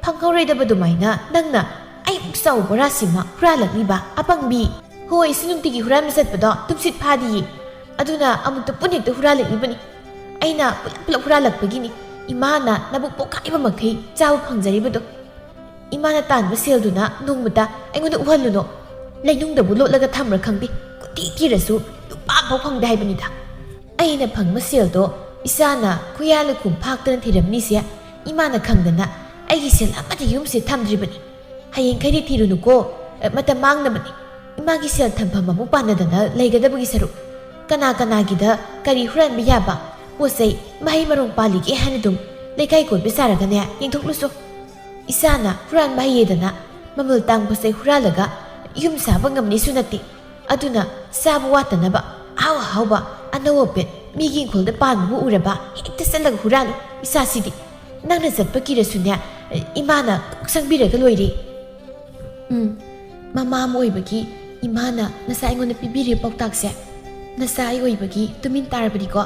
ꯐꯪꯍꯧꯔꯣꯏꯗꯕ ꯑꯗꯨꯃꯥꯏꯅ ꯅꯪꯅ ꯑꯩꯃꯨꯛ ꯆꯥꯎꯕ ꯕꯣꯔꯥꯁꯤꯃ ꯍꯨꯔꯥꯜꯂꯛꯂꯤꯕ, ꯑꯄꯪꯕꯤ!" "ꯍꯣꯏ, ꯏꯁꯨ ꯅꯨꯡꯇꯤꯒꯤ ꯍꯨꯔꯥꯟꯕ ꯆꯠꯄꯗꯣ ꯇꯨꯝꯁꯤꯠ ꯐꯥꯗꯤꯌꯦ꯫ ꯑꯗꯨꯅ ꯑꯃꯨꯛꯇ ꯄꯨꯟ ꯍꯦꯛꯇ ꯍꯨꯔꯥꯜꯂꯛꯂꯤꯕꯅꯤ꯫ ꯑꯩꯅ ꯄꯨꯂꯞ ꯄꯨꯂꯞ ꯍꯨꯔꯥꯜꯂꯛꯄꯒꯤꯅꯤ ꯏꯃꯥꯅ ꯅꯕꯨꯛ ꯄꯣꯛꯈꯥꯏꯕ ꯃꯈꯩ ꯆꯥꯕ ꯐꯪꯖꯔꯤꯕꯗꯣ꯫ ꯏꯃꯥꯅ ꯇꯥꯟꯕ ꯁꯦꯜꯗꯨꯅ ꯅꯣꯡꯃꯇ ꯑꯩꯉꯣꯟꯗ ꯎꯍꯜꯂꯨꯅꯣ꯫ ꯂꯩꯅꯨꯡꯗꯕꯨ ꯂꯣꯠꯂꯒ ꯊꯝꯕ꯭ꯔꯥ ꯈꯪꯗꯦ, ꯀꯣꯏꯊꯤ ꯊꯤꯔꯁꯨ ꯂꯨꯄꯥ ꯑꯃꯐꯥꯎ ꯐꯪꯗꯦ ꯍꯥꯏꯕꯅꯤꯗ꯫ ꯑꯩꯅ ꯐꯪꯕ ꯁꯦꯜꯗꯣ ꯏꯆꯥꯅ ꯈꯨꯌꯥ ꯂꯩꯈꯣꯝ ꯐꯥꯛꯇꯅ ꯊꯤꯔꯝꯅꯤꯁꯦ ꯏꯃꯥꯅ ꯈꯪꯗꯅ ꯑꯩꯒꯤ ꯁꯦꯜ ꯑꯃꯠꯇ ꯌꯨꯝꯁꯤꯗ ꯊꯝꯗ꯭ꯔꯤꯕꯅꯤ꯫ ꯍꯌꯦꯡꯈꯩꯗꯤ ꯊꯤꯔꯨꯅꯨꯀꯣ, ꯃꯇꯝ ꯃꯥꯡꯅꯕꯅꯤ꯫ ꯏꯃꯥꯒꯤ ꯁꯦꯜ ꯊꯝꯐꯝ ꯑꯃꯨꯛ ꯄꯥꯟꯅꯗꯅ ꯂꯩꯒꯗꯕꯒꯤ ꯁꯔꯨꯛ, ꯀꯅꯥ ꯀꯅꯥꯒꯤꯗ ꯀꯔꯤ ꯍꯨꯔꯥꯟꯕ ꯌꯥꯕ ꯄꯣꯠ ꯆꯩ ꯃꯍꯩ ꯃꯔꯣꯡ ꯄꯥꯜꯂꯤꯒꯦ ꯍꯥꯏꯅ ꯑꯗꯨꯝ ꯂꯩꯀꯥꯏ ꯀꯣꯏꯕ ꯁꯥꯔꯒꯅꯦ ꯌꯦꯡꯊꯣꯛꯂꯨꯁꯨ꯫ ꯏꯁꯥꯅ ꯍꯨꯔꯥꯟꯕ ꯍꯩꯌꯦꯗꯅ ꯃꯃꯜ ꯇꯥꯡꯕ ꯆꯩ ꯍꯨꯔꯥꯜꯂꯒ ꯌꯨꯝ ꯁꯥꯕ ꯉꯝꯅꯤꯁꯨ ꯅꯠꯇꯦ꯫ ꯑꯗꯨꯅ ꯆꯥꯕ ꯋꯥꯠꯇꯅꯕ ꯑꯍꯥꯎ ꯑꯍꯥꯎꯕ ꯑꯅꯧ ꯑꯄꯦꯠ ꯃꯤꯒꯤ ꯏꯪꯈꯣꯜꯗ ꯄꯥꯟꯕꯕꯨ ꯎꯔꯕ ꯍꯦꯛꯇ ꯆꯠꯂꯒ ꯍꯨꯔꯥꯜꯂꯨ꯫ ꯏꯆꯥꯁꯤꯗꯤ ꯅꯪꯅ ꯆꯠꯄ ꯀꯤꯔꯁꯨꯅꯦ, ꯏꯃꯥꯅ ꯀꯣꯛ ꯁꯪꯕꯤꯔꯒ ꯂꯣꯏꯔꯦ꯫ ꯎꯝ, ꯃꯃꯥ ꯑꯃ ꯑꯣꯏꯕꯒꯤ ꯏꯃꯥꯅ ꯅꯆꯥ ꯑꯩꯉꯣꯟꯗ ꯄꯤꯕꯤꯔꯤꯕ ꯄꯥꯎꯇꯥꯛꯁꯦ ꯅꯆꯥ ꯑꯩ ꯑꯣꯏꯕꯒꯤ ꯇꯨꯃꯤꯟ ꯇꯥꯔꯕꯗꯤꯀꯣ,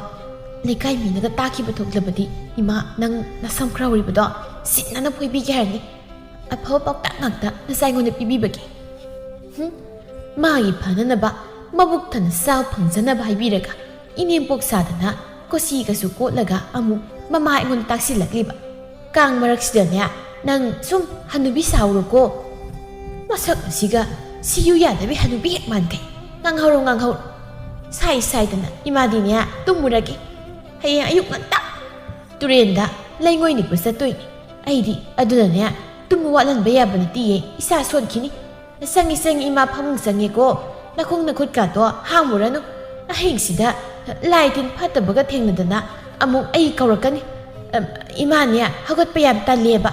ꯂꯩꯀꯥꯏ ꯃꯤꯅꯒ ꯇꯥꯈꯤꯕ ꯊꯣꯛꯂꯕꯗꯤ ꯏꯃꯥ ꯅꯪ ꯅꯁꯝ ꯈꯔ ꯍꯧꯔꯤꯕꯗꯣ ꯁꯤꯠꯅꯅ ꯐꯣꯏꯕꯤꯒꯦ ꯍꯥꯏꯔꯅꯤ꯫ ꯑꯐꯕ ꯄꯥꯎꯇꯥꯛ ꯉꯥꯛꯇ ꯅꯆꯥ ꯑꯩꯉꯣꯟꯗ ꯄꯤꯕꯤꯕꯒꯤ꯫ ꯍꯨꯝ, ꯃꯥꯒꯤ ꯐꯅꯅꯕ, ꯃꯕꯨꯛ ꯊꯟꯅ ꯆꯥꯕ ꯐꯪꯖꯅꯕ ꯍꯥꯏꯕꯤꯔꯒ ꯏꯅꯦꯝꯄꯣꯛ ꯁꯥꯗꯅ ꯀꯣꯆꯤꯒꯁꯨ ꯀꯣꯠꯂꯒ ꯑꯃꯨꯛ ꯃꯃꯥ ꯑꯩꯉꯣꯟꯗ ꯇꯥꯛꯁꯤꯜꯂꯛꯂꯤꯕ꯫ ꯀꯥꯡ ꯃꯔꯛꯁꯤꯗꯅꯦ ꯅꯪ ꯁꯨꯝ ꯍꯅꯨꯕꯤ ꯁꯥꯎꯔꯣꯀꯣ꯫ ꯃꯁꯛ ꯑꯁꯤꯒ ꯁꯤꯌꯨ ꯌꯥꯗꯕꯤ ꯍꯅꯨꯕꯤ ꯍꯦꯛ ꯃꯥꯟꯈꯩ꯫ ꯉꯥꯡꯍꯧꯔꯣ, ꯉꯥꯡꯍꯧꯔꯣ꯫ ꯁꯥꯏ ꯁꯥꯏꯗꯅ ꯏꯃꯥꯗꯤꯅꯦ ꯇꯨꯝꯃꯨꯔꯒꯦ꯫ ꯍꯌꯦꯡ ꯑꯌꯨꯛ ꯉꯟꯇꯥ ꯇꯨꯔꯦꯟꯗ ꯂꯩꯉꯣꯏ ꯅꯤꯛꯄ ꯆꯠꯇꯣꯏꯅꯤ꯫ ꯑꯩꯗꯤ ꯑꯗꯨꯅꯅꯦ ꯇꯨꯝꯕ ꯋꯥꯠꯍꯟꯕ ꯌꯥꯕ ꯅꯠꯇꯤꯌꯦ, ꯏꯁꯥ ꯁꯣꯟꯈꯤꯅꯤ꯫ ꯆꯪꯉꯤ, ꯆꯪꯉꯤ, ꯏꯃꯥ ꯐꯃꯨꯡ ꯆꯪꯉꯦꯀꯣ꯫ ꯅꯈꯣꯡ ꯅꯈꯨꯠꯀꯥꯗꯣ ꯍꯥꯝꯃꯨꯔꯅꯨ꯫ ꯑꯍꯤꯡꯁꯤꯗ ꯂꯥꯏ ꯇꯤꯟ ꯐꯠꯇꯕꯒ ꯊꯦꯡꯅꯗꯅ ꯑꯃꯨꯛ ꯑꯩ ꯀꯧꯔꯛꯀꯅꯤ꯫ ꯑꯝ, ꯏꯃꯥꯅꯦ ꯍꯧꯒꯠꯄ ꯌꯥꯝ ꯇꯜꯂꯦꯕ꯫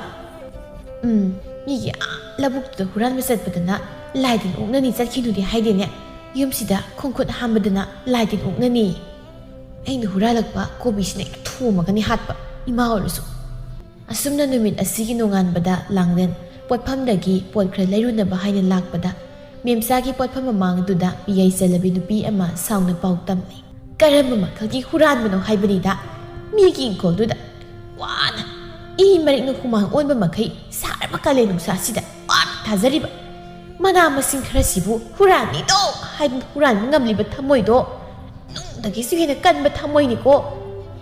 ꯎꯝ, ꯃꯤꯒꯤ ꯑꯥ ꯂꯧꯕꯨꯛꯇꯨꯗ ꯍꯨꯔꯥꯟꯕ ꯆꯠꯄꯗꯅ ꯂꯥꯏ ꯇꯤꯟ ꯑꯣꯛꯅꯅꯤ ꯆꯠꯈꯤꯅꯨꯗꯤ ꯍꯥꯏꯗꯦꯅꯦ꯫ ꯌꯨꯝꯁꯤꯗ ꯈꯣꯡꯈꯨꯠ ꯍꯥꯝꯕꯗꯅ ꯂꯥꯏ ꯇꯤꯟ ꯑꯣꯛꯅꯅꯤ꯫ ꯑꯩꯅ ꯍꯨꯔꯥꯜꯂꯛꯄ ꯀꯣꯕꯤꯁꯤꯅ ꯍꯦꯛꯇ ꯊꯣꯝꯃꯒꯅꯤ ꯍꯥꯠꯄ, ꯏꯃꯥ ꯑꯣꯏꯔꯁꯨ꯫ ꯑꯁꯨꯝꯅ ꯅꯨꯃꯤꯠ ꯑꯁꯤꯒꯤ ꯅꯣꯡꯉꯥꯟꯕꯗ ꯂꯥꯡꯂꯦꯟ ꯄꯣꯠꯐꯝꯗꯒꯤ ꯄꯣꯠ ꯈꯔ ꯂꯩꯔꯨꯅꯕ ꯍꯥꯏꯅ ꯂꯥꯛꯄꯗ, ꯃꯦꯝꯆꯥꯒꯤ ꯄꯣꯠꯐꯝ ꯃꯃꯥꯡꯗꯨꯗ ꯄꯤꯌꯩ ꯆꯜꯂꯕꯤ ꯅꯨꯄꯤ ꯑꯃ ꯁꯥꯎꯅ ꯄꯥꯎ ꯇꯝꯂꯤ꯫ "ꯀꯔꯝꯕ ꯃꯈꯜꯒꯤ ꯍꯨꯔꯥꯟꯕꯅꯣ ꯍꯥꯏꯕꯅꯤꯗ? ꯃꯤꯒꯤ ꯏꯪꯈꯣꯜꯗꯨꯗ ꯋꯥꯅ ꯏ ꯃꯔꯤꯛꯅ ꯍꯨꯃꯥꯡ ꯑꯣꯟꯕ ꯃꯈꯩ ꯁꯥꯔꯕ ꯀꯥꯂꯦꯟ ꯅꯨꯡꯁꯥꯁꯤꯗ ꯋꯥꯅ ꯊꯥꯖꯔꯤꯕ ꯃꯅꯥ ꯃꯁꯤꯡ ꯈꯔꯁꯤꯕꯨ ꯍꯨꯔꯥꯟꯅꯤꯗꯣ ꯍꯥꯏꯗꯨꯅ ꯍꯨꯔꯥꯟꯕ ꯉꯝꯂꯤꯕ ꯊꯃꯣꯏꯗꯣ ꯅꯨꯡꯗꯒꯤꯁꯨ ꯍꯦꯟꯅ ꯀꯟꯕ ꯊꯃꯣꯏꯅꯤꯀꯣ꯫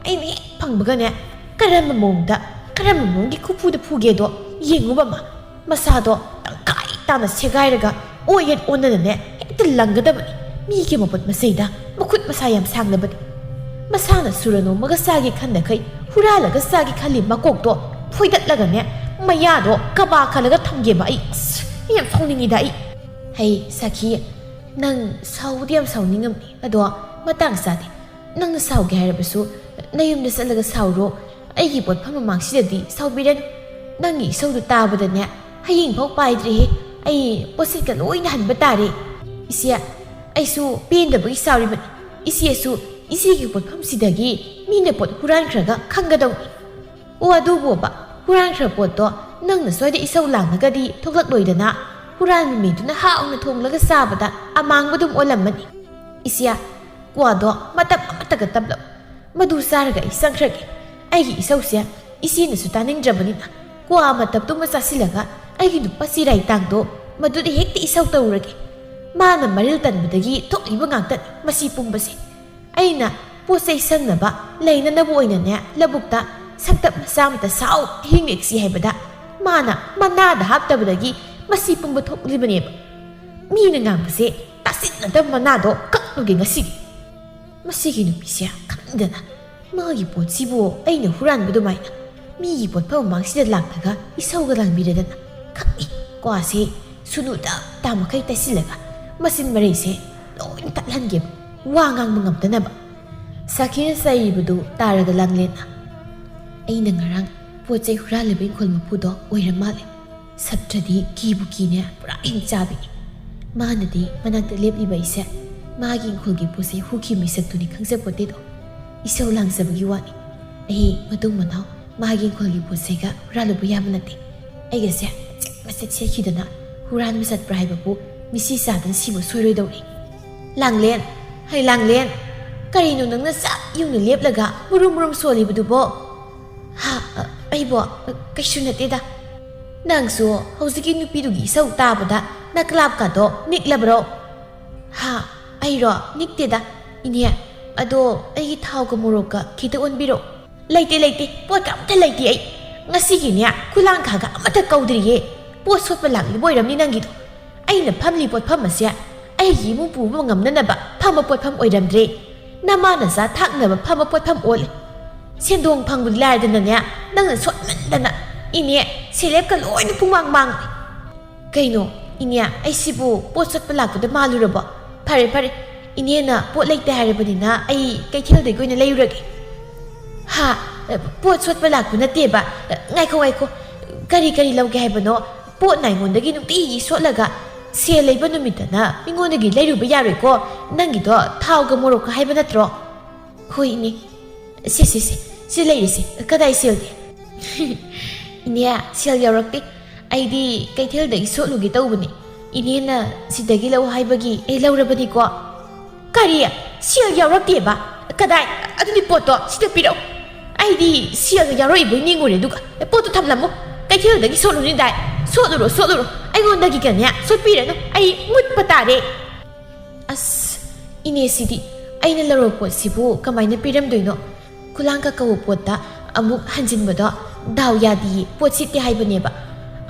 ꯑꯩꯅ ꯍꯦꯛ ꯐꯪꯕꯒꯅꯦ, ꯀꯔꯝꯕ ꯃꯑꯣꯡꯗ, ꯀꯔꯝꯕ ꯃꯑꯣꯡꯒꯤ ꯈꯨꯐꯨꯗ ꯐꯨꯒꯦꯗꯣ ꯌꯦꯡꯉꯨꯕ ꯑꯃ꯫ ꯃꯁꯥꯗꯣ ꯇꯪꯈꯥꯏ ꯇꯥꯅ ꯁꯦꯒꯥꯏꯔꯒ ꯑꯣ ꯌꯦꯠ ꯑꯣꯟꯅꯅꯅꯦ ꯍꯦꯛꯇ ꯂꯪꯒꯗꯕꯅꯤ꯫ ꯃꯤꯒꯤ ꯃꯄꯣꯠ ꯃꯆꯩꯗ ꯃꯈꯨꯠ ꯃꯁꯥ ꯌꯥꯝ ꯁꯥꯡꯂꯕꯅꯤ꯫ ꯃꯁꯥꯅ ꯁꯨꯔ ꯅꯣꯝꯃꯒ ꯆꯥꯒꯦ ꯈꯟꯗꯈꯩ ꯍꯨꯔꯥꯜꯂꯒ ꯆꯥꯒꯦ ꯈꯜꯂꯤ ꯃꯀꯣꯛꯇꯣ ꯐꯣꯏꯗꯠꯂꯒꯅꯦ ꯃꯌꯥꯗꯣ ꯀꯕꯥ ꯈꯜꯂꯒ ꯊꯝꯒꯦꯕ ꯑꯩ꯫ ꯑꯁ, ꯑꯩ ꯌꯥꯝ ꯁꯥꯎꯅꯤꯡꯉꯤꯗ ꯑꯩ꯫ ꯍꯩ ꯁꯥꯈꯤ, ꯅꯪ ꯁꯥꯎꯕꯗꯤ ꯌꯥꯝ ꯁꯥꯎꯅꯤꯡꯉꯝꯅꯤ, ꯑꯗꯣ ꯃꯇꯥꯡ ꯆꯥꯗꯦ꯫ ꯅꯪꯅ ꯁꯥꯎꯒꯦ ꯍꯥꯏꯔꯕꯁꯨ ꯅꯌꯨꯝꯗ ꯆꯠꯂꯒ ꯁꯥꯎꯔꯣ꯫ ꯑꯩꯒꯤ ꯄꯣꯠꯐꯝ ꯃꯃꯥꯡꯁꯤꯗꯗꯤ ꯁꯥꯎꯕꯤꯔꯅꯨ꯫ ꯅꯪꯒꯤ ꯏꯁꯧꯗꯨ ꯇꯥꯕꯗꯅꯦ, ꯍꯌꯦꯡꯐꯥꯎ ꯄꯥꯏꯗ꯭ꯔꯦꯍꯦ꯫ ꯑꯩ ꯄꯣꯠꯁꯦꯠꯀ ꯂꯣꯏꯅ ꯍꯟꯕ ꯇꯥꯔꯦ꯫ ꯏꯆꯦ, ꯑꯩꯁꯨ ꯄꯦꯟꯗꯕꯒꯤ ꯁꯥꯎꯔꯤꯕꯅꯤ꯫ ꯏꯆꯦꯁꯨ ꯏꯆꯦꯒꯤ ꯄꯣꯠꯐꯝꯁꯤꯗꯒꯤ ꯃꯤꯅ ꯄꯣꯠ ꯍꯨꯔꯥꯟꯈ꯭ꯔꯒ ꯈꯪꯒꯗꯧꯅꯤ꯫ ꯑꯣ, ꯑꯗꯨꯕꯣꯕ, ꯍꯨꯔꯥꯟꯈ꯭ꯔ ꯄꯣꯠꯇꯣ ꯅꯪꯅ ꯁ꯭ꯋꯥꯏꯗ ꯏꯁꯧ ꯂꯥꯡꯉꯒꯗꯤ ꯊꯣꯛꯂꯛꯂꯣꯏꯗꯅ, ꯍꯨꯔꯥꯟꯕ ꯃꯤꯗꯨꯅ ꯍꯥꯎꯅ ꯊꯣꯡꯂꯒ ꯆꯥꯕꯗ ꯑꯃꯥꯡꯕꯗꯨꯝ ꯑꯣꯜꯂꯝꯃꯅꯤ꯫ ꯏꯆꯦ, ꯀ꯭ꯋꯥꯗꯣ ꯃꯇꯞ ꯑꯃꯠꯇꯒ ꯇꯞꯂꯛꯎ꯫ ꯃꯗꯨ ꯆꯥꯔꯒ ꯑꯩ ꯆꯪꯈ꯭ꯔꯒꯦ꯫ ꯑꯩꯒꯤ ꯏꯁꯧꯁꯦ ꯏꯆꯦꯅꯁꯨ ꯇꯥꯅꯤꯡꯗ꯭ꯔꯕꯅꯤꯅ, ꯀ꯭ꯋꯥ ꯃꯇꯞꯇꯨꯃ ꯆꯥꯁꯤꯜꯂꯒ ꯑꯩꯒꯤ ꯅꯨꯄꯥ ꯆꯤꯔꯥꯏ ꯇꯥꯡꯗꯣ ꯃꯗꯨꯗ ꯍꯦꯛꯇ ꯏꯁꯧ ꯇꯧꯔꯒꯦ꯫ ꯃꯥꯅ ꯃꯔꯤꯜ ꯇꯟꯕꯗꯒꯤ ꯊꯣꯛꯂꯤꯕ ꯉꯥꯛꯇꯅꯤ ꯃꯁꯤ ꯄꯨꯝꯕꯁꯦ꯫ ꯑꯩꯅ ꯄꯣꯠ ꯆꯩ ꯁꯪꯅꯕ, ꯂꯩꯅꯅꯕ ꯑꯣꯏꯅꯅꯦ, ꯂꯧꯕꯨꯛꯇ ꯁꯪꯇꯞ ꯃꯆꯥ ꯑꯃꯇ ꯁꯥꯎ, ꯏꯍꯤꯡ ꯂꯦꯛꯁꯤ ꯍꯥꯏꯕꯗ ꯃꯥꯅ ꯃꯅꯥꯗ ꯍꯥꯞꯇꯕꯗꯒꯤ ꯃꯁꯤ ꯄꯨꯝꯕ ꯊꯣꯛꯂꯤꯕꯅꯦꯕ꯫ ꯃꯤꯅ ꯉꯥꯡꯕꯁꯦ ꯇꯥꯁꯤꯟꯅꯗꯕ ꯃꯅꯥꯗꯣ ꯀꯛꯂꯨꯒꯦ ꯉꯁꯤꯗꯤ꯫ ꯃꯁꯤꯒꯤ ꯅꯨꯄꯤꯁꯦ ꯈꯪꯗꯅ ꯃꯥꯒꯤ ꯄꯣꯠꯁꯤꯕꯨ ꯑꯩꯅ ꯍꯨꯔꯥꯟꯕ ꯑꯗꯨꯃꯥꯏꯅ ꯃꯤꯒꯤ ꯄꯣꯠꯐꯝ ꯃꯃꯥꯡꯁꯤꯗ ꯂꯥꯛꯂꯒ ꯏꯁꯧꯒ ꯂꯥꯡꯕꯤꯔꯗꯅ꯫ ꯈꯪꯏ, ꯀ꯭ꯋꯥꯁꯦ ꯁꯨꯅꯨ ꯇꯞ ꯇꯥ ꯃꯈꯩ ꯇꯩꯁꯤꯜꯂꯒ ꯃꯆꯤꯟ ꯃꯔꯩꯁꯦ ꯂꯣꯏꯅ ꯇꯠꯍꯟꯒꯦꯕ, ꯋꯥ ꯉꯥꯡꯕ ꯉꯝꯗꯅꯕ꯫ ꯁꯥꯈꯤꯅ ꯆꯩꯔꯤꯕꯗꯨ ꯇꯥꯔꯒ ꯂꯥꯡꯂꯦꯟꯅ, "ꯑꯩꯅ ꯉꯔꯥꯡ ꯄꯣꯠ ꯆꯩ ꯍꯨꯔꯥꯜꯂꯤꯕ ꯏꯪꯈꯣꯜ ꯃꯄꯨꯗꯣ ꯑꯣꯏꯔ ꯃꯥꯜꯂꯦ꯫ ꯁꯞꯇ꯭ꯔꯗꯤ ꯀꯤꯕꯨ ꯀꯤꯅꯦ, ꯄꯨꯔꯥ ꯍꯤꯡ ꯆꯥꯕꯤꯅꯤ꯫ ꯃꯥꯅꯗꯤ ꯃꯅꯥꯛꯇ ꯂꯦꯞꯂꯤꯕ ꯑꯩꯁꯦ ꯃꯥꯒꯤ ꯏꯪꯈꯣꯜꯒꯤ ꯄꯣꯠ ꯆꯩ ꯍꯨꯈꯤꯕ ꯃꯤꯁꯛꯇꯨꯅꯤ ꯈꯪꯖꯄꯣꯠꯇꯦꯗꯣ꯫ ꯏꯁꯧ ꯂꯥꯡꯖꯕꯒꯤ ꯋꯥꯅꯤ꯫ ꯑꯩ ꯃꯇꯨꯡ ꯃꯅꯥꯎ ꯃꯥꯒꯤ ꯏꯪꯈꯣꯜꯒꯤ ꯄꯣꯠ ꯆꯩꯒ ꯍꯨꯔꯥꯜꯂꯨꯕ ꯌꯥꯕ ꯅꯠꯇꯦ꯫ ꯑꯩꯒꯁꯦ ꯆꯦꯠ ꯃꯆꯦꯠ ꯁꯦꯠꯈꯤꯗꯅ ꯍꯨꯔꯥꯟꯕ ꯆꯠꯄ꯭ꯔꯥ ꯍꯥꯏꯕꯕꯨ ꯃꯤꯠꯁꯤ ꯆꯥꯗꯅ ꯁꯤꯕ ꯁꯣꯏꯔꯣꯏꯗꯧꯔꯤ꯫ ꯂꯥꯡꯂꯦꯟ, ꯍꯩ ꯂꯥꯡꯂꯦꯟ, ꯀꯔꯤꯅꯣ ꯅꯪꯅ ꯆꯥꯛ ꯌꯨꯡꯅ ꯂꯦꯞꯂꯒ ꯃꯨꯔꯨꯝ ꯃꯨꯔꯨꯝ ꯁꯣꯜꯂꯤꯕꯗꯨꯕꯣ?" "ꯍꯥ, ꯑ, ꯑꯩꯕꯣ, ꯑ, ꯀꯩꯁꯨ ꯅꯠꯇꯦꯗ꯫ ꯅꯪꯁꯨ ꯍꯧꯖꯤꯛꯀꯤ ꯅꯨꯄꯤꯗꯨꯒꯤ ꯏꯁꯧ ꯇꯥꯕꯗ ꯅꯀ꯭ꯂꯥꯞꯀꯗꯣ ꯅꯤꯛꯂꯕ꯭ꯔꯣ?" "ꯍꯥ, ꯑꯩꯔꯣ? ꯅꯤꯛꯇꯦꯗ꯫ ꯏꯅꯦ, ꯑꯗꯣ ꯑꯩꯒꯤ ꯊꯥꯎꯒ ꯃꯣꯔꯣꯛꯀ ꯈꯤꯇ ꯑꯣꯟꯕꯤꯔꯛꯑꯣ꯫" "ꯂꯩꯇꯦ, ꯂꯩꯇꯦ, ꯄꯣꯠꯀ ꯑꯝꯇ ꯂꯩꯇꯦ ꯑꯩ꯫ ꯉꯁꯤꯒꯤꯅꯦ ꯈꯨꯂꯥꯡꯈꯥꯒ ꯑꯃꯠꯇ ꯀꯧꯗ꯭ꯔꯤꯌꯦ꯫ ꯄꯣꯠ ꯁꯣꯠꯄ ꯂꯥꯛꯂꯤꯕ ꯑꯣꯏꯔꯝꯅꯤ ꯅꯪꯒꯤꯗꯣ꯫ ꯑꯩꯅ ꯐꯝꯂꯤ ꯄꯣꯠꯐꯝ ꯑꯁꯦ ꯑꯩꯒꯤ ꯏꯃꯨꯡ ꯄꯨꯕ ꯉꯝꯅꯅꯕ ꯐꯝꯕ ꯄꯣꯠꯐꯝ ꯑꯣꯏꯔꯝꯗ꯭ꯔꯦ꯫ ꯅꯃꯥ ꯅꯆꯥ ꯊꯥꯛꯅꯕ ꯐꯝꯕ ꯄꯣꯠꯐꯝ ꯑꯣꯜꯂꯦ꯫ ꯁꯦꯟꯗꯣꯡ ꯐꯪꯕꯗꯤ ꯂꯥꯏꯔꯗꯅꯅꯦ, ꯅꯪꯅ ꯁꯣꯠꯃꯟꯗꯅ ꯏꯅꯦ ꯁꯦꯂꯦꯞꯀ ꯂꯣꯏꯅ ꯄꯨꯡꯃꯥꯡ ꯃꯥꯡꯉꯦ꯫" "ꯀꯩꯅꯣ, "ꯏꯅꯦ, ꯑꯩꯁꯤꯕꯨ ꯄꯣꯠ ꯁꯣꯠꯄ ꯂꯥꯛꯄꯗ ꯃꯥꯜꯂꯨꯔꯕꯣ? ꯐꯔꯦ, ꯐꯔꯦ, ꯏꯅꯦꯅ ꯄꯣꯠ ꯂꯩꯇꯦ ꯍꯥꯏꯔꯕꯅꯤꯅ ꯑꯩ ꯀꯩꯊꯦꯜꯗꯒꯤ ꯑꯣꯏꯅ ꯂꯩꯔꯨꯔꯒꯦ"꯫ "ꯍꯥ? ꯄꯣꯠ ꯁꯣꯠꯄ ꯂꯥꯛꯄ ꯅꯠꯇꯦꯕ꯫ ꯉꯥꯏꯈꯣ, ꯉꯥꯏꯈꯣ, ꯀꯔꯤ ꯀꯔꯤ ꯂꯧꯒꯦ ꯍꯥꯏꯕꯅꯣ? ꯄꯣꯠꯅ ꯑꯩꯉꯣꯟꯗꯒꯤ ꯅꯨꯡꯇꯤꯒꯤ ꯁꯣꯠꯂꯒ ꯁꯦꯜ ꯂꯩꯕ ꯅꯨꯃꯤꯠꯇꯅ ꯃꯤꯉꯣꯟꯗꯒꯤ ꯂꯩꯔꯨꯕ ꯌꯥꯔꯣꯏꯀꯣ꯫ ꯅꯪꯒꯤꯗꯣ ꯊꯥꯎꯒ ꯃꯣꯔꯣꯛꯀ ꯍꯥꯏꯕ ꯅꯠꯇ꯭ꯔꯣ?" "ꯍꯣꯏ, ꯏꯅꯦ꯫ ꯁꯦ, ꯁꯦ, ꯁꯦ, ꯁꯤ ꯂꯩꯔꯤꯁꯦ꯫ ꯀꯗꯥꯏ ꯁꯦꯜꯗꯤ?" "ꯏꯅꯦ, ꯁꯦꯜ ꯌꯥꯎꯔꯛꯇꯦ꯫ ꯑꯩꯗꯤ ꯀꯩꯊꯦꯜꯗꯒꯤ ꯁꯣꯠꯂꯨꯒꯦ ꯇꯧꯕꯅꯦ꯫ ꯏꯅꯦꯅ ꯁꯤꯗꯒꯤ ꯂꯧ ꯍꯥꯏꯕꯒꯤ ꯑꯩ ꯂꯧꯔꯕꯅꯤꯀꯣ"꯫ "ꯀꯔꯤ? ꯁꯦꯜ ꯌꯥꯎꯔꯛꯇꯦꯕ? ꯀꯗꯥꯏ? ꯑꯗꯨꯗꯤ ꯄꯣꯠꯇꯣ ꯁꯤꯗ ꯄꯤꯔꯛꯎ꯫ ꯑꯩꯗꯤ ꯁꯦꯜꯒ ꯌꯥꯎꯔꯛꯏꯕꯣꯏ ꯅꯤꯡꯉꯨꯔꯦ, ꯑꯗꯨꯒ ꯄꯣꯠꯇꯣ ꯊꯝꯂꯝꯃꯨ꯫ ꯀꯩꯊꯦꯜꯗꯒꯤ ꯁꯣꯠꯂꯨꯅꯤꯗꯥꯏ? ꯁꯣꯠꯂꯨꯔꯣ, ꯁꯣꯠꯂꯨꯔꯣ꯫ ꯑꯩꯉꯣꯟꯗꯒꯤꯒꯅꯦ ꯁꯣꯠꯄꯤꯔꯅꯨ꯫ ꯑꯩ ꯃꯨꯠꯄ ꯇꯥꯔꯦ"꯫ "ꯑꯁ, ꯏꯅꯦꯁꯤꯗꯤ ꯑꯩꯅ ꯂꯧꯔꯛꯄ ꯄꯣꯠꯁꯤꯕꯨ ꯀꯃꯥꯏꯅ ꯄꯤꯔꯝꯗꯣꯏꯅꯣ? ꯈꯨꯂꯥꯡ ꯀꯛꯀꯧꯕ ꯄꯣꯠꯇ ꯑꯃꯨꯛ ꯍꯟꯖꯤꯟꯕꯗꯣ ꯗꯥꯎ ꯌꯥꯗꯤꯌꯦ꯫ ꯄꯣꯠ ꯁꯤꯠꯇꯦ ꯍꯥꯏꯕꯅꯦꯕ꯫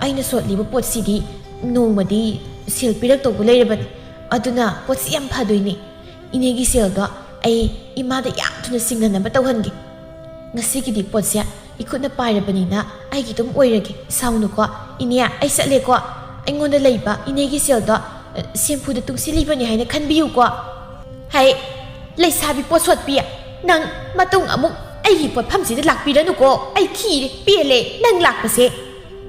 ꯑꯩꯅ ꯁꯣꯠꯂꯤꯕ ꯄꯣꯠꯁꯤꯗꯤ ꯅꯣꯡꯃꯗꯤ ꯁꯦꯜ ꯄꯤꯔꯛꯇꯧꯕ ꯂꯩꯔꯕꯅꯤ꯫ ꯑꯗꯨꯅ ꯄꯣꯠꯁꯤ ꯌꯥꯝ ꯐꯗꯣꯏꯅꯦ꯫ ꯏꯅꯦꯒꯤ ꯁꯦꯜꯗꯣ ꯑꯩ ꯏꯃꯥꯗ ꯌꯥꯝ ꯊꯨꯅ ꯁꯤꯡꯅꯅꯕ ꯇꯧꯍꯟꯒꯦ꯫ ꯉꯁꯤꯒꯤꯗꯤ ꯄꯣꯠꯁꯦ ꯏꯈꯨꯠꯅ ꯄꯥꯏꯔꯕꯅꯤꯅ ꯑꯩꯒꯤ ꯑꯗꯨꯝ ꯑꯣꯏꯔꯒꯦ꯫ ꯁꯥꯎꯅꯨꯀꯣ꯫ ꯏꯅꯦ, ꯑꯩ ꯆꯠꯂꯦꯀꯣ꯫ ꯑꯩꯉꯣꯟꯗ ꯂꯩꯕ ꯏꯅꯦꯒꯤ ꯁꯦꯜꯗꯣ, ꯑ, ꯁꯦꯝꯐꯨꯗ ꯇꯨꯡꯁꯤꯜꯂꯤꯕꯅꯤ ꯍꯥꯏꯅ ꯈꯟꯕꯤꯌꯨꯀꯣ"꯫ "ꯍꯩ, ꯂꯩꯁꯥꯕꯤ ꯄꯣꯠ ꯁꯣꯠꯄꯤ, ꯅꯪ ꯃꯇꯨꯡ ꯑꯃꯨꯛ ꯑꯩꯒꯤ ꯄꯣꯠꯐꯝꯁꯤꯗ ꯂꯥꯛꯄꯤꯔꯅꯨꯀꯣ꯫ ꯑꯩ ꯈꯤꯔꯦ, ꯄꯦꯜꯂꯦ ꯅꯪ ꯂꯥꯛꯄꯁꯦ꯫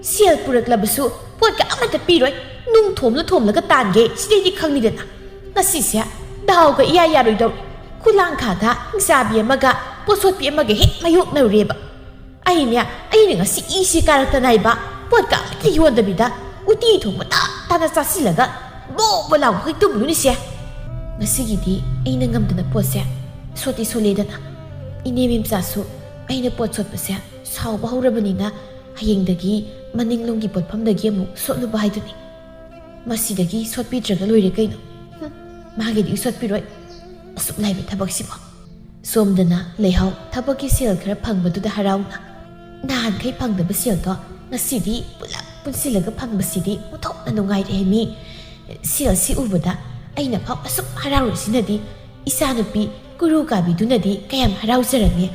ꯁꯦꯜ ꯄꯨꯔꯛꯂꯕꯁꯨ ꯄꯣꯠꯀ ꯑꯃꯠꯇ ꯄꯤꯔꯣꯏ꯫ ꯅꯨꯡ ꯊꯣꯝꯂ ꯊꯣꯝꯂꯒ ꯇꯥꯟꯒꯦ, ꯁꯤꯗꯩꯗꯤ ꯈꯪꯅꯤꯗꯅ꯫ ꯉꯁꯤꯁꯦ ꯗꯥꯎꯒ ꯏꯌꯥ ꯌꯥꯔꯣꯏꯗꯧꯔꯤ꯫ ꯈꯨꯂꯥꯡꯈꯥꯗ ꯍꯤꯡꯆꯥꯕꯤ ꯑꯃꯒ ꯄꯣꯠ ꯁꯣꯠꯄꯤ ꯑꯃꯒ ꯍꯦꯛ ꯃꯥꯌꯣꯛꯅꯔꯨꯔꯦꯕ꯫ ꯑꯩꯅꯦ, ꯑꯩꯅ ꯉꯁꯤ ꯏꯁꯤ ꯀꯥꯔꯛꯇꯅ ꯍꯥꯏꯕ, ꯄꯣꯠꯀ ꯑꯃꯠꯇ ꯌꯣꯟꯗꯕꯤꯗ ꯎꯇꯤ ꯊꯣꯡꯕ ꯇꯞ ꯇꯥꯅ ꯆꯥꯁꯤꯜꯂꯒ ꯕꯣ ꯕꯣ ꯂꯥꯎꯕ ꯍꯦꯛ ꯇꯨꯝꯂꯨꯅꯤꯁꯦ꯫ ꯉꯁꯤꯒꯤꯗꯤ ꯑꯩꯅ ꯉꯝꯗꯅ ꯄꯣꯠꯁꯦ ꯁꯣꯠꯇꯤ ꯁꯣꯠꯂꯦꯗꯅ꯫ ꯏꯅꯦ ꯃꯦꯝꯆꯥꯁꯨ ꯑꯩꯅ ꯄꯣꯠ ꯁꯣꯠꯄꯁꯦ ꯁꯥꯎꯕ ꯍꯧꯔꯕꯅꯤꯅ ꯍꯌꯦꯡꯗꯒꯤ ꯃꯅꯤꯡꯂꯣꯝꯒꯤ ꯄꯣꯠꯐꯝꯗꯒꯤ ꯑꯃꯨꯛ ꯁꯣꯠꯂꯨꯕ ꯍꯥꯏꯗꯨꯅꯤ꯫ ꯃꯁꯤꯗꯒꯤ ꯁꯣꯠꯄꯤꯗ꯭ꯔꯒ ꯂꯣꯏꯔꯦ ꯀꯩꯅꯣ꯫ ꯍꯨꯝ, ꯃꯥꯒꯤꯗꯤ ꯁꯣꯠꯄꯤꯔꯣꯏ꯫ ꯑꯁꯨꯛ ꯂꯥꯏꯕ ꯊꯕꯛꯁꯤꯕꯣ꯫ ꯁꯣꯝꯗꯅ ꯂꯩꯍꯥꯎ ꯊꯕꯛꯀꯤ ꯁꯦꯜ ꯈꯔ ꯐꯪꯕꯗꯨꯗ ꯍꯔꯥꯎꯅ, ꯅꯍꯥꯟꯈꯩ ꯐꯪꯗꯕ ꯁꯦꯜꯗꯣ ꯉꯁꯤꯗꯤ ꯄꯨꯂꯞ ꯄꯨꯟꯁꯤꯜꯂꯒ ꯐꯪꯕꯁꯤꯗꯤ ꯑꯣꯟꯊꯣꯛꯅ ꯅꯨꯡꯉꯥꯏꯔꯦ ꯃꯤ꯫ ꯁꯦꯜꯁꯤ ꯎꯕꯗ ꯑꯩꯅ ꯐꯥꯎ ꯑꯁꯨꯛ ꯍꯔꯥꯎꯔꯤꯁꯤꯅꯗꯤ ꯏꯆꯥꯅꯨꯄꯤ ꯀꯨꯔꯨ ꯀꯥꯕꯤꯗꯨꯅꯗꯤ ꯀꯌꯥꯝ ꯍꯔꯥꯎꯖꯔꯅꯤ꯫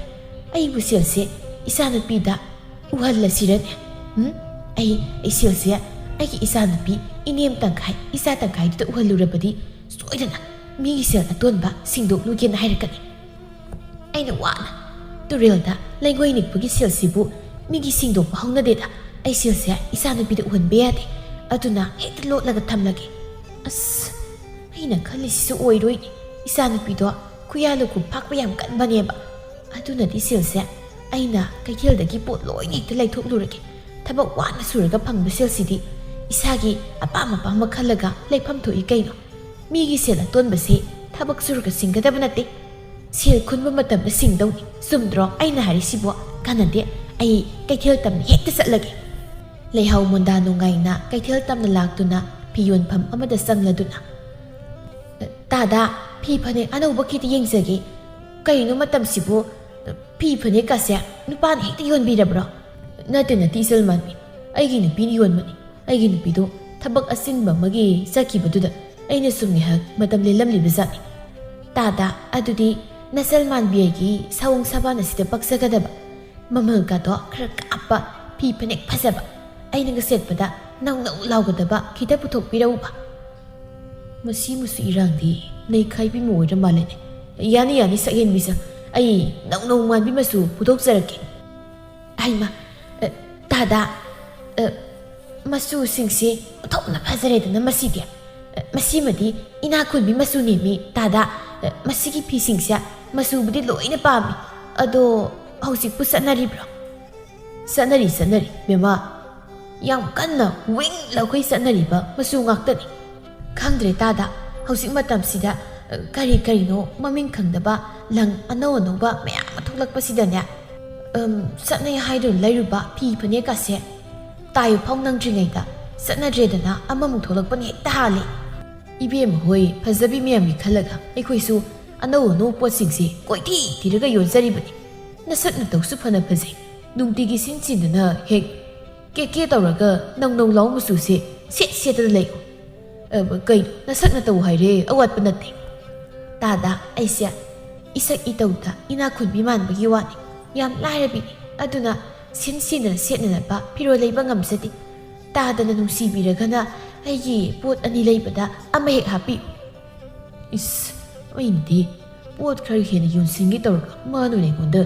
ꯑꯩꯕꯨ ꯁꯦꯜꯁꯦ ꯏꯆꯥꯅꯨꯄꯤꯗ ꯎꯍꯜꯂꯁꯤꯔꯅꯦ? ꯎꯝ? ꯑꯩ, ꯑꯩ ꯁꯦꯜꯁꯦ ꯑꯩꯒꯤ ꯏꯆꯥꯅꯨꯄꯤ ꯏꯅꯦꯝ ꯇꯪꯈꯥꯏ, ꯏꯆꯥ ꯇꯪꯈꯥꯏꯗꯨꯗ ꯎꯍꯜꯂꯨꯔꯕꯗꯤ ꯁꯣꯏꯗꯅ ꯃꯤꯒꯤ ꯁꯦꯜ ꯑꯇꯣꯟꯕ ꯁꯤꯡꯗꯣꯛꯂꯨꯒꯦꯅ ꯍꯥꯏꯔꯛꯀꯅꯤ꯫ ꯑꯩꯅ ꯋꯥꯅ ꯇꯨꯔꯦꯜꯗ ꯂꯩꯉꯣꯏ ꯅꯤꯛꯄꯒꯤ ꯁꯦꯜꯁꯤꯕꯨ ꯃꯤꯒꯤ ꯁꯤꯡꯗꯣꯛꯄ ꯍꯧꯅꯗꯦꯗ꯫ ꯑꯩ ꯁꯦꯜꯁꯦ ꯏꯆꯥꯅꯨꯄꯤꯗ ꯎꯍꯟꯕ ꯌꯥꯗꯦ, ꯑꯗꯨꯅ ꯍꯦꯛꯇ ꯂꯣꯠꯂꯒ ꯊꯝꯂꯒꯦ꯫ ꯑꯁ, ꯑꯩꯅ ꯈꯜꯂꯤꯁꯤꯁꯨ ꯑꯣꯏꯔꯣꯏꯅꯦ꯫ ꯏꯆꯥꯅꯨꯄꯤꯗꯣ ꯈꯨꯌꯥ ꯂꯨꯈꯨ ꯐꯥꯛꯄ ꯌꯥꯝ ꯀꯟꯕꯅꯦꯕ꯫ ꯑꯗꯨꯅꯗꯤ ꯁꯦꯜꯁꯦ ꯑꯩꯅ ꯀꯩꯊꯦꯜꯗꯒꯤ ꯄꯣꯠ ꯂꯣꯏꯅ ꯍꯦꯛꯇ ꯂꯩꯊꯣꯛꯂꯨꯔꯒꯦ꯫ ꯊꯕꯛ ꯋꯥꯅ ꯁꯨꯔꯒ ꯐꯪꯕ ꯁꯦꯜꯁꯤꯗꯤ ꯏꯁꯥꯒꯤ ꯑꯄꯥꯝ ꯑꯄꯥꯝꯕ ꯈꯜꯂꯒ ꯂꯩꯐꯝ ꯊꯣꯛꯏ ꯀꯩꯅꯣ꯫ ꯃꯤꯒꯤ ꯁꯦꯜ ꯑꯇꯣꯟꯕꯁꯦ ꯊꯕꯛ ꯁꯨꯔꯒ ꯁꯤꯡꯒꯗꯕ ꯅꯠꯇꯦ꯫ ꯁꯦꯜ ꯈꯨꯟꯕ ꯃꯇꯝꯗ ꯁꯤꯡꯗꯧꯅꯤ꯫ ꯆꯨꯝꯗ꯭ꯔꯣ ꯑꯩꯅ ꯍꯥꯏꯔꯤꯁꯤꯕꯣ? ꯀꯥꯟꯅꯗꯦ꯫ ꯑꯩ ꯀꯩꯊꯦꯜ ꯇꯝꯅ ꯍꯦꯛꯇ ꯆꯠꯂꯒꯦ꯫ ꯂꯩꯍꯥꯎ ꯃꯣꯟꯗꯥ ꯅꯨꯡꯉꯥꯏꯅ ꯀꯩꯊꯦꯜ ꯇꯝꯅ ꯂꯥꯛꯇꯨꯅ ꯐꯤ ꯌꯣꯟꯐꯝ ꯑꯃꯗ ꯆꯪꯂꯗꯨꯅ, "ꯇꯥꯗꯥ, ꯐꯤ ꯐꯅꯦꯛ ꯑꯅꯧꯕ ꯈꯤꯇ ꯌꯦꯡꯖꯒꯦ꯫ ꯀꯩꯅꯣ ꯃꯇꯝꯁꯤꯕꯨ ꯐꯤ ꯐꯅꯦꯛꯀꯁꯦ ꯅꯨꯄꯥꯅ ꯍꯦꯛꯇ ꯌꯣꯟꯕꯤꯔꯕ꯭ꯔꯣ?" "ꯅꯠꯇꯦ, ꯅꯠꯇꯦ, ꯏꯆꯜꯃꯥꯟꯕꯤ, ꯑꯩꯒꯤ ꯅꯨꯄꯤꯅ ꯌꯣꯟꯕꯅꯤ꯫ ꯑꯩꯒꯤ ꯅꯨꯄꯤꯗꯣ ꯊꯕꯛ ꯑꯆꯤꯟꯕ ꯑꯃꯒꯤ ꯆꯠꯈꯤꯕꯗꯨꯗ ꯑꯩꯅ ꯁꯨꯝ ꯉꯥꯏꯍꯥꯛ ꯃꯇꯝ ꯂꯦꯜꯂꯝꯂꯤꯕ ꯖꯥꯠꯅꯤ꯫" "ꯇꯥꯗꯥ, ꯑꯗꯨꯗꯤ ꯅꯆꯜꯃꯥꯟꯕꯤ ꯑꯩꯒꯤ ꯁꯑꯣꯡ ꯁꯥꯕꯥꯟ ꯑꯁꯤꯗ ꯄꯛꯆꯒꯗꯕ꯫ ꯃꯃꯜꯒꯗꯣ ꯈꯔ ꯀꯥꯞꯄ, ꯐꯤ ꯐꯅꯦꯛ ꯐꯖꯕ, ꯑꯩꯅꯒ ꯁꯦꯠꯄꯗ ꯅꯧ ꯅꯧ ꯂꯥꯎꯒꯗꯕ ꯈꯤꯇ ꯄꯨꯊꯣꯛꯄꯤꯔꯛꯎꯕ꯫" "ꯃꯁꯤ ꯃꯁꯨ ꯏꯔꯥꯡꯗꯤ ꯅꯩꯈꯥꯏꯕꯤ ꯑꯃ ꯑꯣꯏꯔ ꯃꯥꯜꯂꯦꯅꯦ꯫ ꯌꯥꯅꯤ, ꯌꯥꯅꯤ, ꯁꯛꯍꯦꯟꯕꯤꯁ, ꯑꯩ ꯅꯧ ꯅꯧ ꯃꯥꯟꯕꯤ ꯃꯆꯨ ꯄꯨꯊꯣꯛꯆꯔꯛꯀꯦ꯫" "ꯍꯩꯃ, ꯑ, ꯇꯥꯗꯥ, ꯑ, ꯃꯆꯨꯁꯤꯡꯁꯦ ꯑꯣꯟꯊꯣꯛꯅ ꯐꯖꯔꯦꯗꯅ ꯃꯁꯤꯗꯤ꯫ ꯑ, ꯃꯁꯤꯃꯗꯤ ꯏꯅꯥꯛ ꯈꯨꯟꯕꯤ ꯃꯆꯨꯅꯦꯃꯤ, ꯇꯥꯗꯥ꯫ ꯑ, ꯃꯁꯤꯒꯤ ꯐꯤꯁꯤꯡꯁꯦ ꯃꯆꯨꯕꯨꯗꯤ ꯂꯣꯏꯅ ꯄꯥꯝꯃꯤ꯫ ꯑꯗꯣ ꯍꯧꯖꯤꯛꯄꯨ ꯆꯠꯅꯔꯤꯕ꯭ꯔꯣ?" "ꯆꯠꯅꯔꯤ, ꯆꯠꯅꯔꯤ, ꯃꯦꯃꯥ꯫ ꯌꯥꯝ ꯀꯟꯅ ꯋꯤꯡ ꯂꯥꯎꯈꯩ ꯆꯠꯅꯔꯤꯕ ꯃꯆꯨ ꯉꯥꯛꯇꯅꯤ꯫" "ꯈꯪꯗ꯭ꯔꯦ ꯇꯥꯗꯥ, ꯍꯧꯖꯤꯛ ꯃꯇꯝꯁꯤꯗ, ꯑ, ꯀꯔꯤ ꯀꯔꯤꯅꯣ ꯃꯃꯤꯡ ꯈꯪꯗꯕ ꯂꯪ ꯑꯅꯧ ꯑꯅꯧꯕ ꯃꯌꯥꯝ ꯑꯃ ꯊꯣꯛꯂꯛꯄꯁꯤꯗꯅꯦ, ꯑꯝ, ꯆꯠꯅꯩ ꯍꯥꯏꯗꯨꯅ ꯂꯩꯔꯨꯕ ꯐꯤ ꯐꯅꯦꯛꯀꯁꯦ ꯇꯥꯏꯕ ꯐꯥꯎ ꯅꯪꯗ꯭ꯔꯤꯉꯩꯗ ꯆꯠꯅꯗ꯭ꯔꯦꯗꯅ, ꯑꯃꯃꯨꯛ ꯊꯣꯛꯂꯛꯄꯅ ꯍꯦꯛꯇ ꯍꯥꯜꯂꯦ꯫" "ꯏꯕꯦꯝꯃ ꯍꯣꯏ, ꯐꯖꯕꯤ ꯃꯌꯥꯝꯒꯤ ꯈꯜꯂꯒ ꯑꯩꯈꯣꯏꯁꯨ ꯑꯅꯧ ꯑꯅꯧꯕ ꯄꯣꯠꯁꯤꯡꯁꯦ ꯀꯣꯏꯊꯤ ꯊꯤꯔꯒ ꯌꯣꯟꯖꯔꯤꯕꯅꯤ꯫ ꯅꯁꯛ ꯅꯇꯧꯁꯨ ꯐꯅ ꯐꯖꯩ꯫ ꯅꯨꯡꯇꯤꯒꯤ ꯁꯤꯟ ꯁꯤꯟꯗꯅ ꯍꯦꯛ ꯀꯦ ꯀꯦ ꯇꯧꯔꯒ ꯅꯧ ꯅꯧ ꯂꯥꯎ ꯃꯆꯨꯁꯦ ꯁꯦꯠ ꯁꯦꯠꯇꯅ ꯂꯩ꯫" "ꯑ, ꯀꯩꯅꯣ, ꯅꯁꯛ ꯅꯇꯧ ꯍꯥꯏꯔꯦ ꯑꯋꯥꯠꯄ ꯅꯠꯇꯦ꯫" "ꯇꯥꯗꯥ, ꯑꯩꯁꯦ ꯏꯁꯛ ꯏꯇꯧꯗ ꯏꯅꯥꯛ ꯈꯨꯟꯕꯤ ꯃꯥꯟꯕꯒꯤ ꯋꯥꯅꯤ꯫ ꯌꯥꯝ ꯂꯥꯏꯔꯕꯤꯅꯤ꯫ ꯑꯗꯨꯅ ꯁꯤꯟ ꯁꯤꯟꯗꯅ ꯁꯦꯠꯅꯅꯕ ꯐꯤꯔꯣꯜ ꯂꯩꯕ ꯉꯝꯖꯗꯦ꯫ ꯇꯥꯗꯅ ꯅꯨꯡꯁꯤꯕꯤꯔꯒꯅ ꯑꯩꯒꯤ ꯄꯣꯠ ꯑꯅꯤ ꯂꯩꯕꯗ ꯑꯃ ꯍꯦꯛ ꯍꯥꯞꯄꯤꯌꯨ꯫ ꯏꯁ, ꯑꯩꯅꯗꯤ ꯄꯣꯠ ꯈꯔ ꯍꯦꯟꯅ ꯌꯣꯟꯁꯤꯟꯒꯦ ꯇꯧꯔꯒ ꯃꯥꯅ ꯑꯣꯏꯅ ꯑꯩꯉꯣꯟꯗ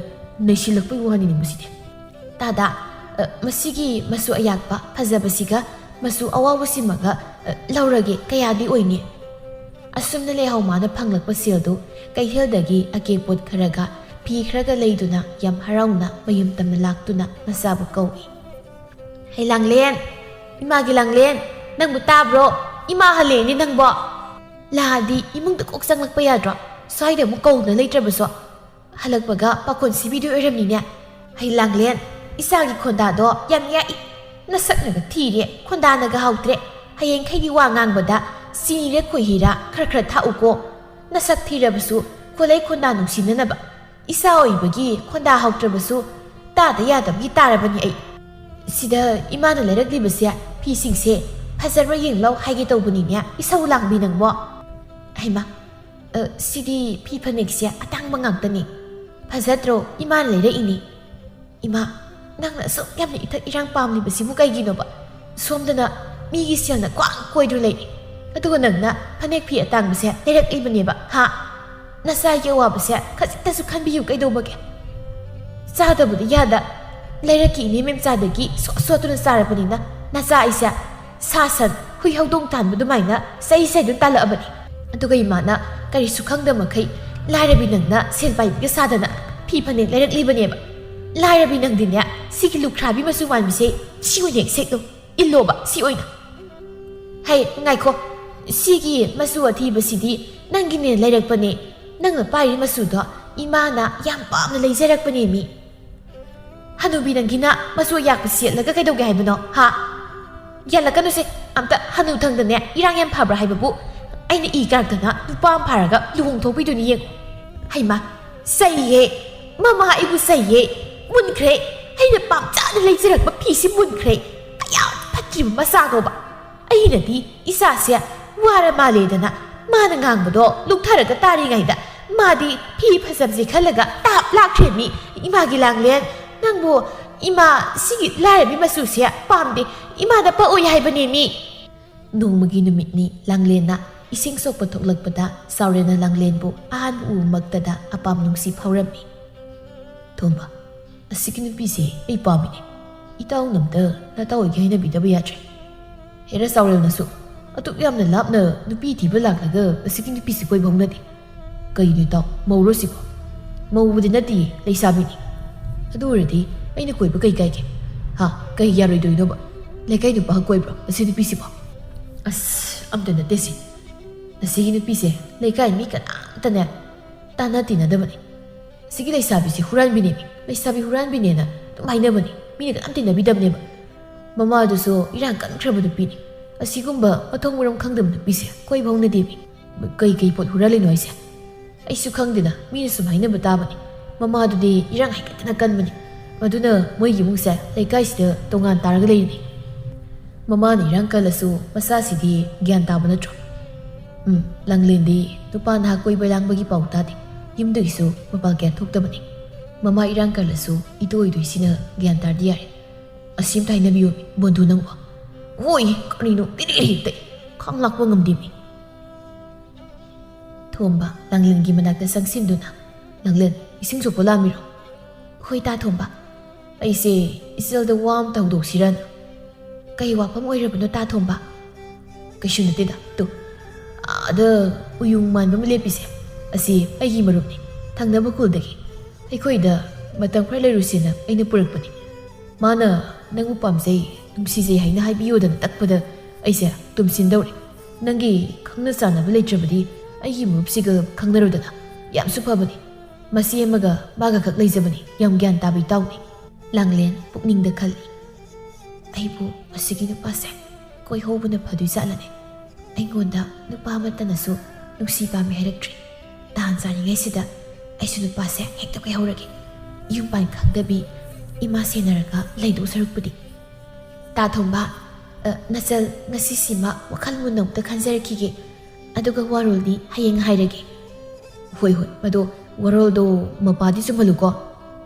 ꯅꯩꯁꯤꯜꯂꯛꯄꯒꯤ ꯋꯥꯅꯤꯅꯦ ꯃꯁꯤꯗꯤ꯫ ꯇꯥꯗꯥ, ꯑ, ꯃꯁꯤꯒꯤ ꯃꯆꯨ ꯑꯌꯥꯛꯄ ꯐꯖꯕꯁꯤꯒ ꯃꯆꯨ ꯑꯋꯥꯎꯕꯁꯤꯃꯒ, ꯑ, ꯂꯧꯔꯒꯦ, ꯀꯌꯥꯗꯤ ꯑꯣꯏꯅꯤ? ꯑꯁꯨꯝꯅ ꯂꯩꯍꯧ ꯃꯥꯅ ꯐꯪꯂꯛꯄ ꯁꯦꯜꯗꯨ ꯀꯩꯊꯦꯜꯗꯒꯤ ꯑꯀꯦ ꯄꯣꯠ ꯈꯔꯒ ꯐꯤ ꯈꯔꯒ ꯂꯩꯗꯨꯅ ꯌꯥꯝ ꯍꯔꯥꯎꯅ ꯃꯌꯨꯝ ꯇꯝꯅ ꯂꯥꯛꯇꯨꯅ ꯃꯆꯥꯕꯨ ꯀꯧꯏ꯫ "ꯍꯩ ꯂꯥꯡꯂꯦꯟ, ꯏꯃꯥꯒꯤ ꯂꯥꯡꯂꯦꯟ, ꯅꯪꯕꯨ ꯇꯥꯕ꯭ꯔꯣ? ꯏꯃꯥ ꯍꯜꯂꯦꯅꯦ ꯅꯪꯕꯣ꯫ ꯂꯥꯛꯑꯗꯤ ꯏꯃꯨꯡꯗ ꯀꯣꯛ ꯆꯪꯂꯛꯄ ꯌꯥꯗ꯭ꯔꯣ? ꯁ꯭ꯋꯥꯏꯗ ꯑꯃꯨꯛ ꯀꯧꯗꯅ ꯂꯩꯇ꯭ꯔꯕꯁꯨ꯫ ꯍꯜꯂꯛꯄꯒ ꯄꯥꯈꯣꯟ ꯁꯤꯕꯤꯗꯣꯏ ꯑꯣꯏꯔꯝꯅꯤꯅꯦ꯫ ꯍꯩ ꯂꯥꯡꯂꯦꯟ, ꯏꯆꯥꯒꯤ ꯈꯣꯟꯗꯥꯗꯣ ꯌꯥꯝ ꯌꯥꯛꯏ꯫ ꯅꯁꯛꯅꯒ ꯊꯤꯔꯦ, ꯈꯣꯟꯗꯥꯅꯒ ꯍꯥꯎꯇ꯭ꯔꯦ꯫ ꯍꯌꯦꯡꯈꯩꯗꯤ ꯋꯥ ꯉꯥꯡꯕꯗ ꯆꯤꯅꯤꯔ ꯈꯣꯏꯍꯤꯔ ꯈꯔ ꯈꯔ ꯊꯥꯛꯎꯀꯣ꯫ ꯅꯁꯛ ꯊꯤꯔꯕꯁꯨ ꯈꯣꯂꯩ ꯈꯣꯟꯗꯥ ꯅꯨꯡꯁꯤꯅꯅꯕ꯫ ꯏꯆꯥ ꯑꯣꯏꯕꯒꯤ ꯈꯣꯟꯗꯥ ꯍꯥꯎꯇ꯭ꯔꯕꯁꯨ ꯇꯥꯗ ꯌꯥꯗꯕꯒꯤ ꯇꯥꯔꯕꯅꯤ ꯑꯩ꯫ ꯁꯤꯗ ꯏꯃꯥꯅ ꯂꯩꯔꯛꯂꯤꯕꯁꯦ ꯐꯤꯁꯤꯡꯁꯦ ꯐꯖꯕ꯭ꯔꯥ ꯌꯦꯡꯂꯧ ꯍꯥꯏꯒꯦ ꯇꯧꯕꯅꯤꯅꯦ, ꯏꯁꯧ ꯂꯥꯡꯕꯤ ꯅꯪꯕꯣ꯫ ꯍꯩꯃꯥ, ꯑ, ꯁꯤꯗꯤ ꯐꯤ ꯐꯅꯦꯛꯁꯦ ꯑꯇꯥꯡꯕ ꯉꯥꯛꯇꯅꯤ꯫ ꯐꯖꯗ꯭ꯔꯣ? ꯏꯃꯥꯅ ꯂꯩꯔꯛꯏꯅꯤ꯫ ꯏꯃꯥ, ꯅꯪꯅ ꯑꯁꯨꯛ ꯌꯥꯝꯅ ꯏꯊꯛ ꯏꯔꯥꯡ ꯄꯥꯝꯂꯤꯕꯁꯤꯕꯨ ꯀꯩꯒꯤꯅꯣꯕ? ꯁꯣꯝꯗꯅ ꯃꯤꯒꯤ ꯁꯦꯜꯅ ꯀ꯭ꯋꯥꯛ ꯀꯣꯏꯗꯨꯅ ꯂꯩꯔꯤ, ꯑꯗꯨꯒ ꯅꯪꯅ ꯐꯅꯦꯛ ꯐꯤ ꯑꯇꯥꯡꯕꯁꯦ ꯂꯩꯔꯛꯂꯤꯕꯅꯦꯕ, ꯍꯥ? ꯅꯆꯥꯒꯤ ꯑꯋꯥꯕꯁꯦ ꯈꯖꯤꯛꯇꯁꯨ ꯈꯟꯕꯤꯌꯨ ꯀꯩꯗꯧꯕꯒꯦ? ꯆꯥꯗꯕꯗꯤ ꯌꯥꯗ, ꯂꯩꯔꯛꯀꯤ ꯏꯅꯦ ꯃꯦꯝꯆꯥꯗꯒꯤ ꯁꯣꯠ ꯁꯣꯠꯇꯨꯅ ꯆꯥꯔꯕꯅꯤꯅ ꯅꯆꯥ ꯑꯩꯁꯦ ꯁꯥ ꯁꯟ, ꯍꯨꯏ ꯍꯧꯗꯣꯡ ꯇꯥꯟꯕ ꯑꯗꯨꯃꯥꯏꯅ ꯆꯩ ꯆꯩꯗꯨꯅ ꯇꯥꯜꯂꯛꯑꯕꯅꯤ꯫ ꯑꯗꯨꯒ ꯏꯃꯥꯅ ꯀꯔꯤꯁꯨ ꯈꯪꯗ ꯃꯈꯩ ꯂꯥꯏꯔꯕꯤ ꯅꯪꯅ ꯁꯦꯜ ꯄꯥꯏꯕꯤꯒ ꯁꯥꯗꯅ ꯐꯤ ꯐꯅꯦꯛ ꯂꯩꯔꯛꯂꯤꯕꯅꯦꯕ꯫ ꯂꯥꯏꯔꯕꯤ ꯅꯪꯗꯤꯅꯦ, ꯁꯤꯒꯤ ꯂꯨꯈ꯭ꯔꯥꯕꯤ ꯃꯆꯨ ꯃꯥꯟꯕꯤꯁꯦ ꯁꯤ ꯑꯣꯏꯅ ꯍꯦꯛ ꯁꯦꯠꯂꯨ, ꯏꯜꯂꯣꯕ ꯁꯤ ꯑꯣꯏꯅ꯫ ꯍꯩ, ꯉꯥꯏꯈꯣ, ꯁꯤꯒꯤ ꯃꯆꯨ ꯑꯊꯤꯕꯁꯤꯗꯤ ꯅꯪꯒꯤꯅꯦ ꯂꯩꯔꯛꯄꯅꯦ, ꯅꯪꯅ ꯄꯥꯏꯔꯤ ꯃꯆꯨꯗꯣ ꯏꯃꯥꯅ ꯌꯥꯝ ꯄꯥꯝꯅ ꯂꯩꯖꯔꯛꯄꯅꯦ ꯃꯤ꯫ ꯍꯅꯨꯕꯤ ꯅꯪꯒꯤꯅ ꯃꯆꯨ ꯑꯌꯥꯛꯄ ꯁꯦꯠꯂꯒ ꯀꯩꯗꯧꯒꯦ ꯍꯥꯏꯕꯅꯣ, ꯍꯥ? ꯌꯥꯜꯂꯛꯀꯅꯨꯁꯦ, ꯑꯝꯇ ꯍꯅꯨꯊꯪꯗꯅꯦ ꯏꯔꯥꯡ ꯌꯥꯝ ꯐꯕ꯭ꯔꯥ ꯍꯥꯏꯕꯕꯨ꯫ ꯑꯩꯅ ꯏ ꯀꯥꯔꯛꯇꯅ ꯅꯨꯄꯥ ꯑꯃ ꯐꯥꯔꯒ ꯂꯨꯍꯣꯡ ꯊꯣꯛꯄꯤꯗꯨꯅꯤ ꯌꯦꯡꯉꯨ꯫ ꯍꯩꯃꯥ, ꯆꯩꯌꯦ, ꯃꯃꯥ ꯑꯩꯕꯨ ꯆꯩꯌꯦ, ꯃꯨꯟꯈ꯭ꯔꯦ, ꯑꯩꯅ ꯄꯥꯝꯖꯅ ꯂꯩꯖꯔꯛꯄ ꯐꯤꯁꯤ ꯃꯨꯟꯈ꯭ꯔꯦ, ꯀꯌꯥ ꯐꯠꯇ꯭ꯔꯤꯕ ꯃꯆꯥꯅꯣꯕ꯫ ꯑꯩꯅꯗꯤ ꯏꯆꯥꯁꯦ ꯋꯥꯔ ꯃꯥꯜꯂꯦꯗꯅ ꯃꯥꯅ ꯉꯥꯡꯕꯗꯣ ꯂꯨꯛꯊꯔꯒ ꯇꯥꯔꯤꯉꯩꯗ ꯃꯥꯗꯤ ꯐꯤ ꯐꯖꯕꯁꯦ ꯈꯜꯂꯒ ꯇꯥꯞ ꯂꯥꯛꯈ꯭ꯔꯦ ꯃꯤ꯫ ꯏꯃꯥꯒꯤ ꯂꯥꯡꯂꯦꯟ, ꯅꯪꯕꯨ ꯏꯃꯥ ꯁꯤꯒꯤ ꯂꯥꯏꯔꯕꯤ ꯃꯆꯨꯁꯦ ꯄꯥꯝꯗꯦ, ꯏꯃꯥꯗ ꯄꯛꯑꯣꯏ ꯍꯥꯏꯕꯅꯦ ꯃꯤ꯫ ꯅꯣꯡꯃꯒꯤ ꯅꯨꯃꯤꯠꯅꯤ꯫ ꯂꯥꯡꯂꯦꯟꯅ ꯏꯁꯤꯡ ꯁꯣꯛꯄ ꯊꯣꯛꯂꯛꯄꯗ ꯆꯥꯎꯔꯦꯜꯅ ꯂꯥꯡꯂꯦꯟꯕꯨ ꯑꯍꯥꯟꯕ ꯎꯕꯃꯛꯇꯗ ꯑꯄꯥꯝ ꯅꯨꯡꯁꯤ ꯐꯥꯎꯔꯝꯃꯤ꯫ "ꯊꯣꯝꯕ, ꯑꯁꯤꯒꯤ ꯅꯨꯄꯤꯁꯦ ꯑꯩ ꯄꯥꯝꯃꯤꯅꯦ꯫ ꯏꯇꯥꯎꯅ ꯑꯝꯇ ꯅꯇꯥꯎ ꯑꯣꯏꯒꯦ ꯍꯥꯏꯅꯕꯤꯗꯕ ꯌꯥꯗ꯭ꯔꯦ?" ꯍꯦꯔꯥ ꯆꯥꯎꯔꯦꯜꯅꯁꯨ, "ꯑꯗꯨꯛ ꯌꯥꯝꯅ ꯂꯥꯞꯅ ꯅꯨꯄꯤ ꯊꯤꯕ ꯂꯥꯛꯂꯒ ꯑꯁꯤꯒꯤ ꯅꯨꯄꯤꯁꯤ ꯀꯣꯏꯕ ꯍꯧꯅꯗꯦ꯫ ꯀꯩꯅꯣ ꯏꯇꯥꯎ, ꯃꯧꯔꯣ ꯁꯤꯕꯣ?" "ꯃꯧꯕꯨꯗꯤ ꯅꯠꯇꯤꯌꯦ, ꯂꯩꯁꯥꯕꯤꯅꯤ꯫ ꯑꯗꯨ ꯑꯣꯏꯔꯗꯤ ꯑꯩꯅ ꯀꯣꯏꯕ ꯀꯩ ꯀꯥꯏꯒꯦ? ꯍꯥ, ꯀꯩ ꯌꯥꯔꯣꯏꯗꯣꯏꯅꯣꯕ? ꯂꯩꯀꯥꯏ ꯅꯨꯄꯥ ꯀꯣꯏꯕ꯭ꯔꯣ ꯑꯁꯤ ꯅꯨꯄꯤꯁꯤꯕꯣ?" "ꯑꯁ, ꯑꯝꯇ ꯅꯠꯇꯦ ꯁꯤ꯫ ꯑꯁꯤꯒꯤ ꯅꯨꯄꯤꯁꯦ ꯂꯩꯀꯥꯏ ꯃꯤ ꯀꯅꯥꯝꯇꯅꯦ ꯇꯥꯟꯅ ꯇꯤꯟꯅꯗꯕꯅꯤ꯫ ꯑꯁꯤꯒꯤ ꯂꯩꯁꯥꯕꯤꯁꯤ ꯍꯨꯔꯥꯟꯕꯤꯅꯦꯃꯤ, ꯂꯩꯁꯥꯕꯤ ꯍꯨꯔꯥꯟꯕꯤꯅꯦꯅ ꯑꯗꯨꯝ ꯍꯥꯏꯅꯕꯅꯤ꯫ ꯃꯤꯅ ꯀꯅꯥꯝ ꯇꯤꯟꯅꯕꯤꯗꯕꯅꯦꯕ꯫ ꯃꯃꯥꯗꯨꯁꯨ ꯏꯔꯥꯡ ꯀꯟꯈ꯭ꯔꯕ ꯅꯨꯄꯤꯅꯤ꯫ ꯑꯁꯤꯒꯨꯝꯕ ꯃꯊꯣꯡ ꯃꯔꯝ ꯈꯪꯗꯕ ꯅꯨꯄꯤꯁꯦ ꯀꯣꯏꯕ ꯍꯧꯅꯗꯦꯃꯤ꯫ ꯀꯩ ꯀꯩ ꯄꯣꯠ ꯍꯨꯔꯥꯜꯂꯤꯅꯣ ꯍꯥꯏꯁꯦ? ꯑꯩꯁꯨ ꯈꯪꯗꯦꯗ, ꯃꯤꯅ ꯁꯨꯝ ꯍꯥꯏꯅꯕ ꯇꯥꯕꯅꯤ꯫ ꯃꯃꯥꯗꯨꯗꯤ ꯏꯔꯥꯡ ꯍꯥꯏꯀꯠꯇꯅ ꯀꯟꯕꯅꯤ꯫ ꯃꯗꯨꯅ ꯃꯣꯏꯒꯤ ꯏꯃꯨꯡꯁꯦ ꯂꯩꯀꯥꯏꯁꯤꯗ ꯇꯣꯉꯥꯟ ꯇꯥꯔꯒ ꯂꯩꯔꯤꯅꯤ꯫ ꯃꯃꯥꯅ ꯏꯔꯥꯡ ꯀꯜꯂꯁꯨ ꯃꯆꯥꯁꯤꯗꯤ ꯒ꯭ꯌꯥꯟ ꯇꯥꯕ ꯅꯠꯇ꯭ꯔꯣ?" ꯎꯝ, ꯂꯥꯡꯂꯦꯟꯗꯤ ꯅꯨꯄꯥ ꯅꯍꯥ ꯀꯣꯏꯕ ꯂꯥꯡꯕꯒꯤ ꯄꯥꯎ ꯇꯥꯗꯦ꯫ ꯌꯨꯝꯗꯒꯤꯁꯨ ꯃꯄꯥꯟ ꯀꯌꯥ ꯊꯣꯛꯇꯕꯅꯤ꯫ ꯃꯃꯥ ꯏꯔꯥꯡ ꯀꯜꯂꯁꯨ ꯏꯇꯣꯏ ꯏꯇꯣꯏꯁꯤꯅ ꯒ꯭ꯌꯥꯟ ꯇꯥꯔꯗꯤ ꯌꯥꯔꯦ꯫ "ꯑꯁꯤ ꯑꯝꯇ ꯍꯥꯏꯅꯕꯤꯌꯣꯃꯤ, ꯕꯣꯟꯗꯨ ꯅꯪꯕꯣ꯫ ꯍꯣꯏ, ꯀꯔꯤꯅꯣ, ꯇꯤꯔꯤ ꯍꯦꯛꯇ ꯈꯥꯡ ꯂꯥꯛꯄ ꯉꯝꯗꯦꯃꯤ꯫" ꯊꯣꯝꯕ ꯂꯥꯡꯂꯦꯟꯒꯤ ꯃꯅꯥꯛꯇ ꯆꯪꯁꯤꯟꯗꯨꯅ, "ꯂꯥꯡꯂꯦꯟ, ꯏꯁꯤꯡ ꯁꯣꯛꯄ ꯂꯥꯛꯑꯝꯃꯤꯔꯣ?" "ꯍꯣꯏ, ꯇꯥ ꯊꯣꯝꯕ꯫ ꯑꯩꯁꯦ ꯏꯆꯦꯜꯗ ꯋꯥ ꯑꯃꯇ ꯍꯧꯗꯣꯛꯁꯤꯔꯅ꯫" "ꯀꯩ ꯋꯥꯐꯝ ꯑꯣꯏꯔꯕꯅꯣ, ꯇꯥ ꯊꯣꯝꯕ?" "ꯀꯩꯁꯨ ꯅꯠꯇꯦꯗ, ꯇꯨ, ꯑꯥꯗ ꯎꯌꯨꯡ ꯃꯥꯟꯕ ꯑꯃ ꯂꯦꯞꯄꯤꯁꯦ, ꯑꯁꯤ ꯑꯩꯒꯤ ꯃꯔꯨꯞꯅꯤ, ꯊꯪꯅꯕ ꯈꯨꯜꯗꯒꯤ꯫ ꯑꯩꯈꯣꯏꯗ ꯃꯇꯝ ꯈꯔ ꯂꯩꯔꯨꯁꯦꯅ ꯑꯩꯅ ꯄꯨꯔꯛꯄꯅꯤ꯫ ꯃꯥꯅ ꯅꯪꯕꯨ ꯄꯥꯝꯖꯩ, ꯅꯨꯡꯁꯤꯖꯩ ꯍꯥꯏꯅ ꯍꯥꯏꯕꯤꯌꯣꯗꯅ ꯇꯛꯄꯗ ꯑꯩꯁꯦ ꯇꯨꯝꯁꯤꯟꯗꯧꯔꯦ꯫ ꯅꯪꯒꯤ ꯈꯪꯅ ꯆꯥꯟꯅꯕ ꯂꯩꯇ꯭ꯔꯕꯗꯤ ꯑꯩꯒꯤ ꯃꯔꯨꯞꯁꯤꯒ ꯈꯪꯅꯔꯨꯗꯅ꯫ ꯌꯥꯝꯁꯨ ꯐꯕꯅꯤ꯫ ꯃꯆꯦ ꯑꯃꯒ ꯃꯥꯒ ꯈꯛ ꯂꯩꯖꯕꯅꯤ꯫ ꯌꯥꯝ ꯒ꯭ꯌꯥꯟ ꯇꯥꯕ ꯏꯇꯥꯎꯅꯤ꯫" ꯂꯥꯡꯂꯦꯟ ꯄꯨꯛꯅꯤꯡꯗ ꯈꯜꯂꯤ, "ꯑꯩꯕꯨ ꯃꯁꯤꯒꯤ ꯅꯨꯄꯥꯁꯦ ꯀꯣꯏꯍꯧꯕꯅ ꯐꯗꯣꯏ ꯖꯥꯠꯂꯅꯦ꯫ ꯑꯩꯉꯣꯟꯗ ꯅꯨꯄꯥ ꯑꯃꯠꯇꯅꯁꯨ ꯅꯨꯡꯁꯤ ꯄꯥꯝꯃꯤ ꯍꯥꯏꯔꯛꯇ꯭ꯔꯤ꯫ ꯇꯥꯟ ꯆꯥꯔꯤꯉꯩꯁꯤꯗ ꯑꯩꯁꯨ ꯅꯨꯄꯥꯁꯦ ꯍꯦꯛꯇ ꯀꯣꯏꯍꯧꯔꯒꯦ꯫ ꯌꯨꯝ ꯄꯥꯟ ꯈꯪꯗꯕꯤ, ꯏꯃꯥ ꯁꯦꯟꯅꯔꯒ ꯂꯩꯗꯧ ꯁꯔꯨꯛꯄꯨꯗꯤ꯫" "ꯇꯥ ꯊꯣꯝꯕ, ꯑ, ꯅꯆꯜ, ꯉꯁꯤꯁꯤꯃ ꯋꯥꯈꯜ ꯃꯨꯟꯅ ꯑꯃꯨꯛꯇ ꯈꯟꯖꯔꯛꯈꯤꯒꯦ꯫ ꯑꯗꯨꯒ ꯋꯥꯔꯣꯜꯗꯤ ꯍꯌꯦꯡ ꯍꯥꯏꯔꯒꯦ꯫" "ꯍꯣꯏ, ꯍꯣꯏ, ꯑꯗꯣ ꯋꯥꯔꯣꯜꯗꯣ ꯃꯄꯥꯗꯤ ꯆꯨꯝꯍꯜꯂꯨꯀꯣ꯫"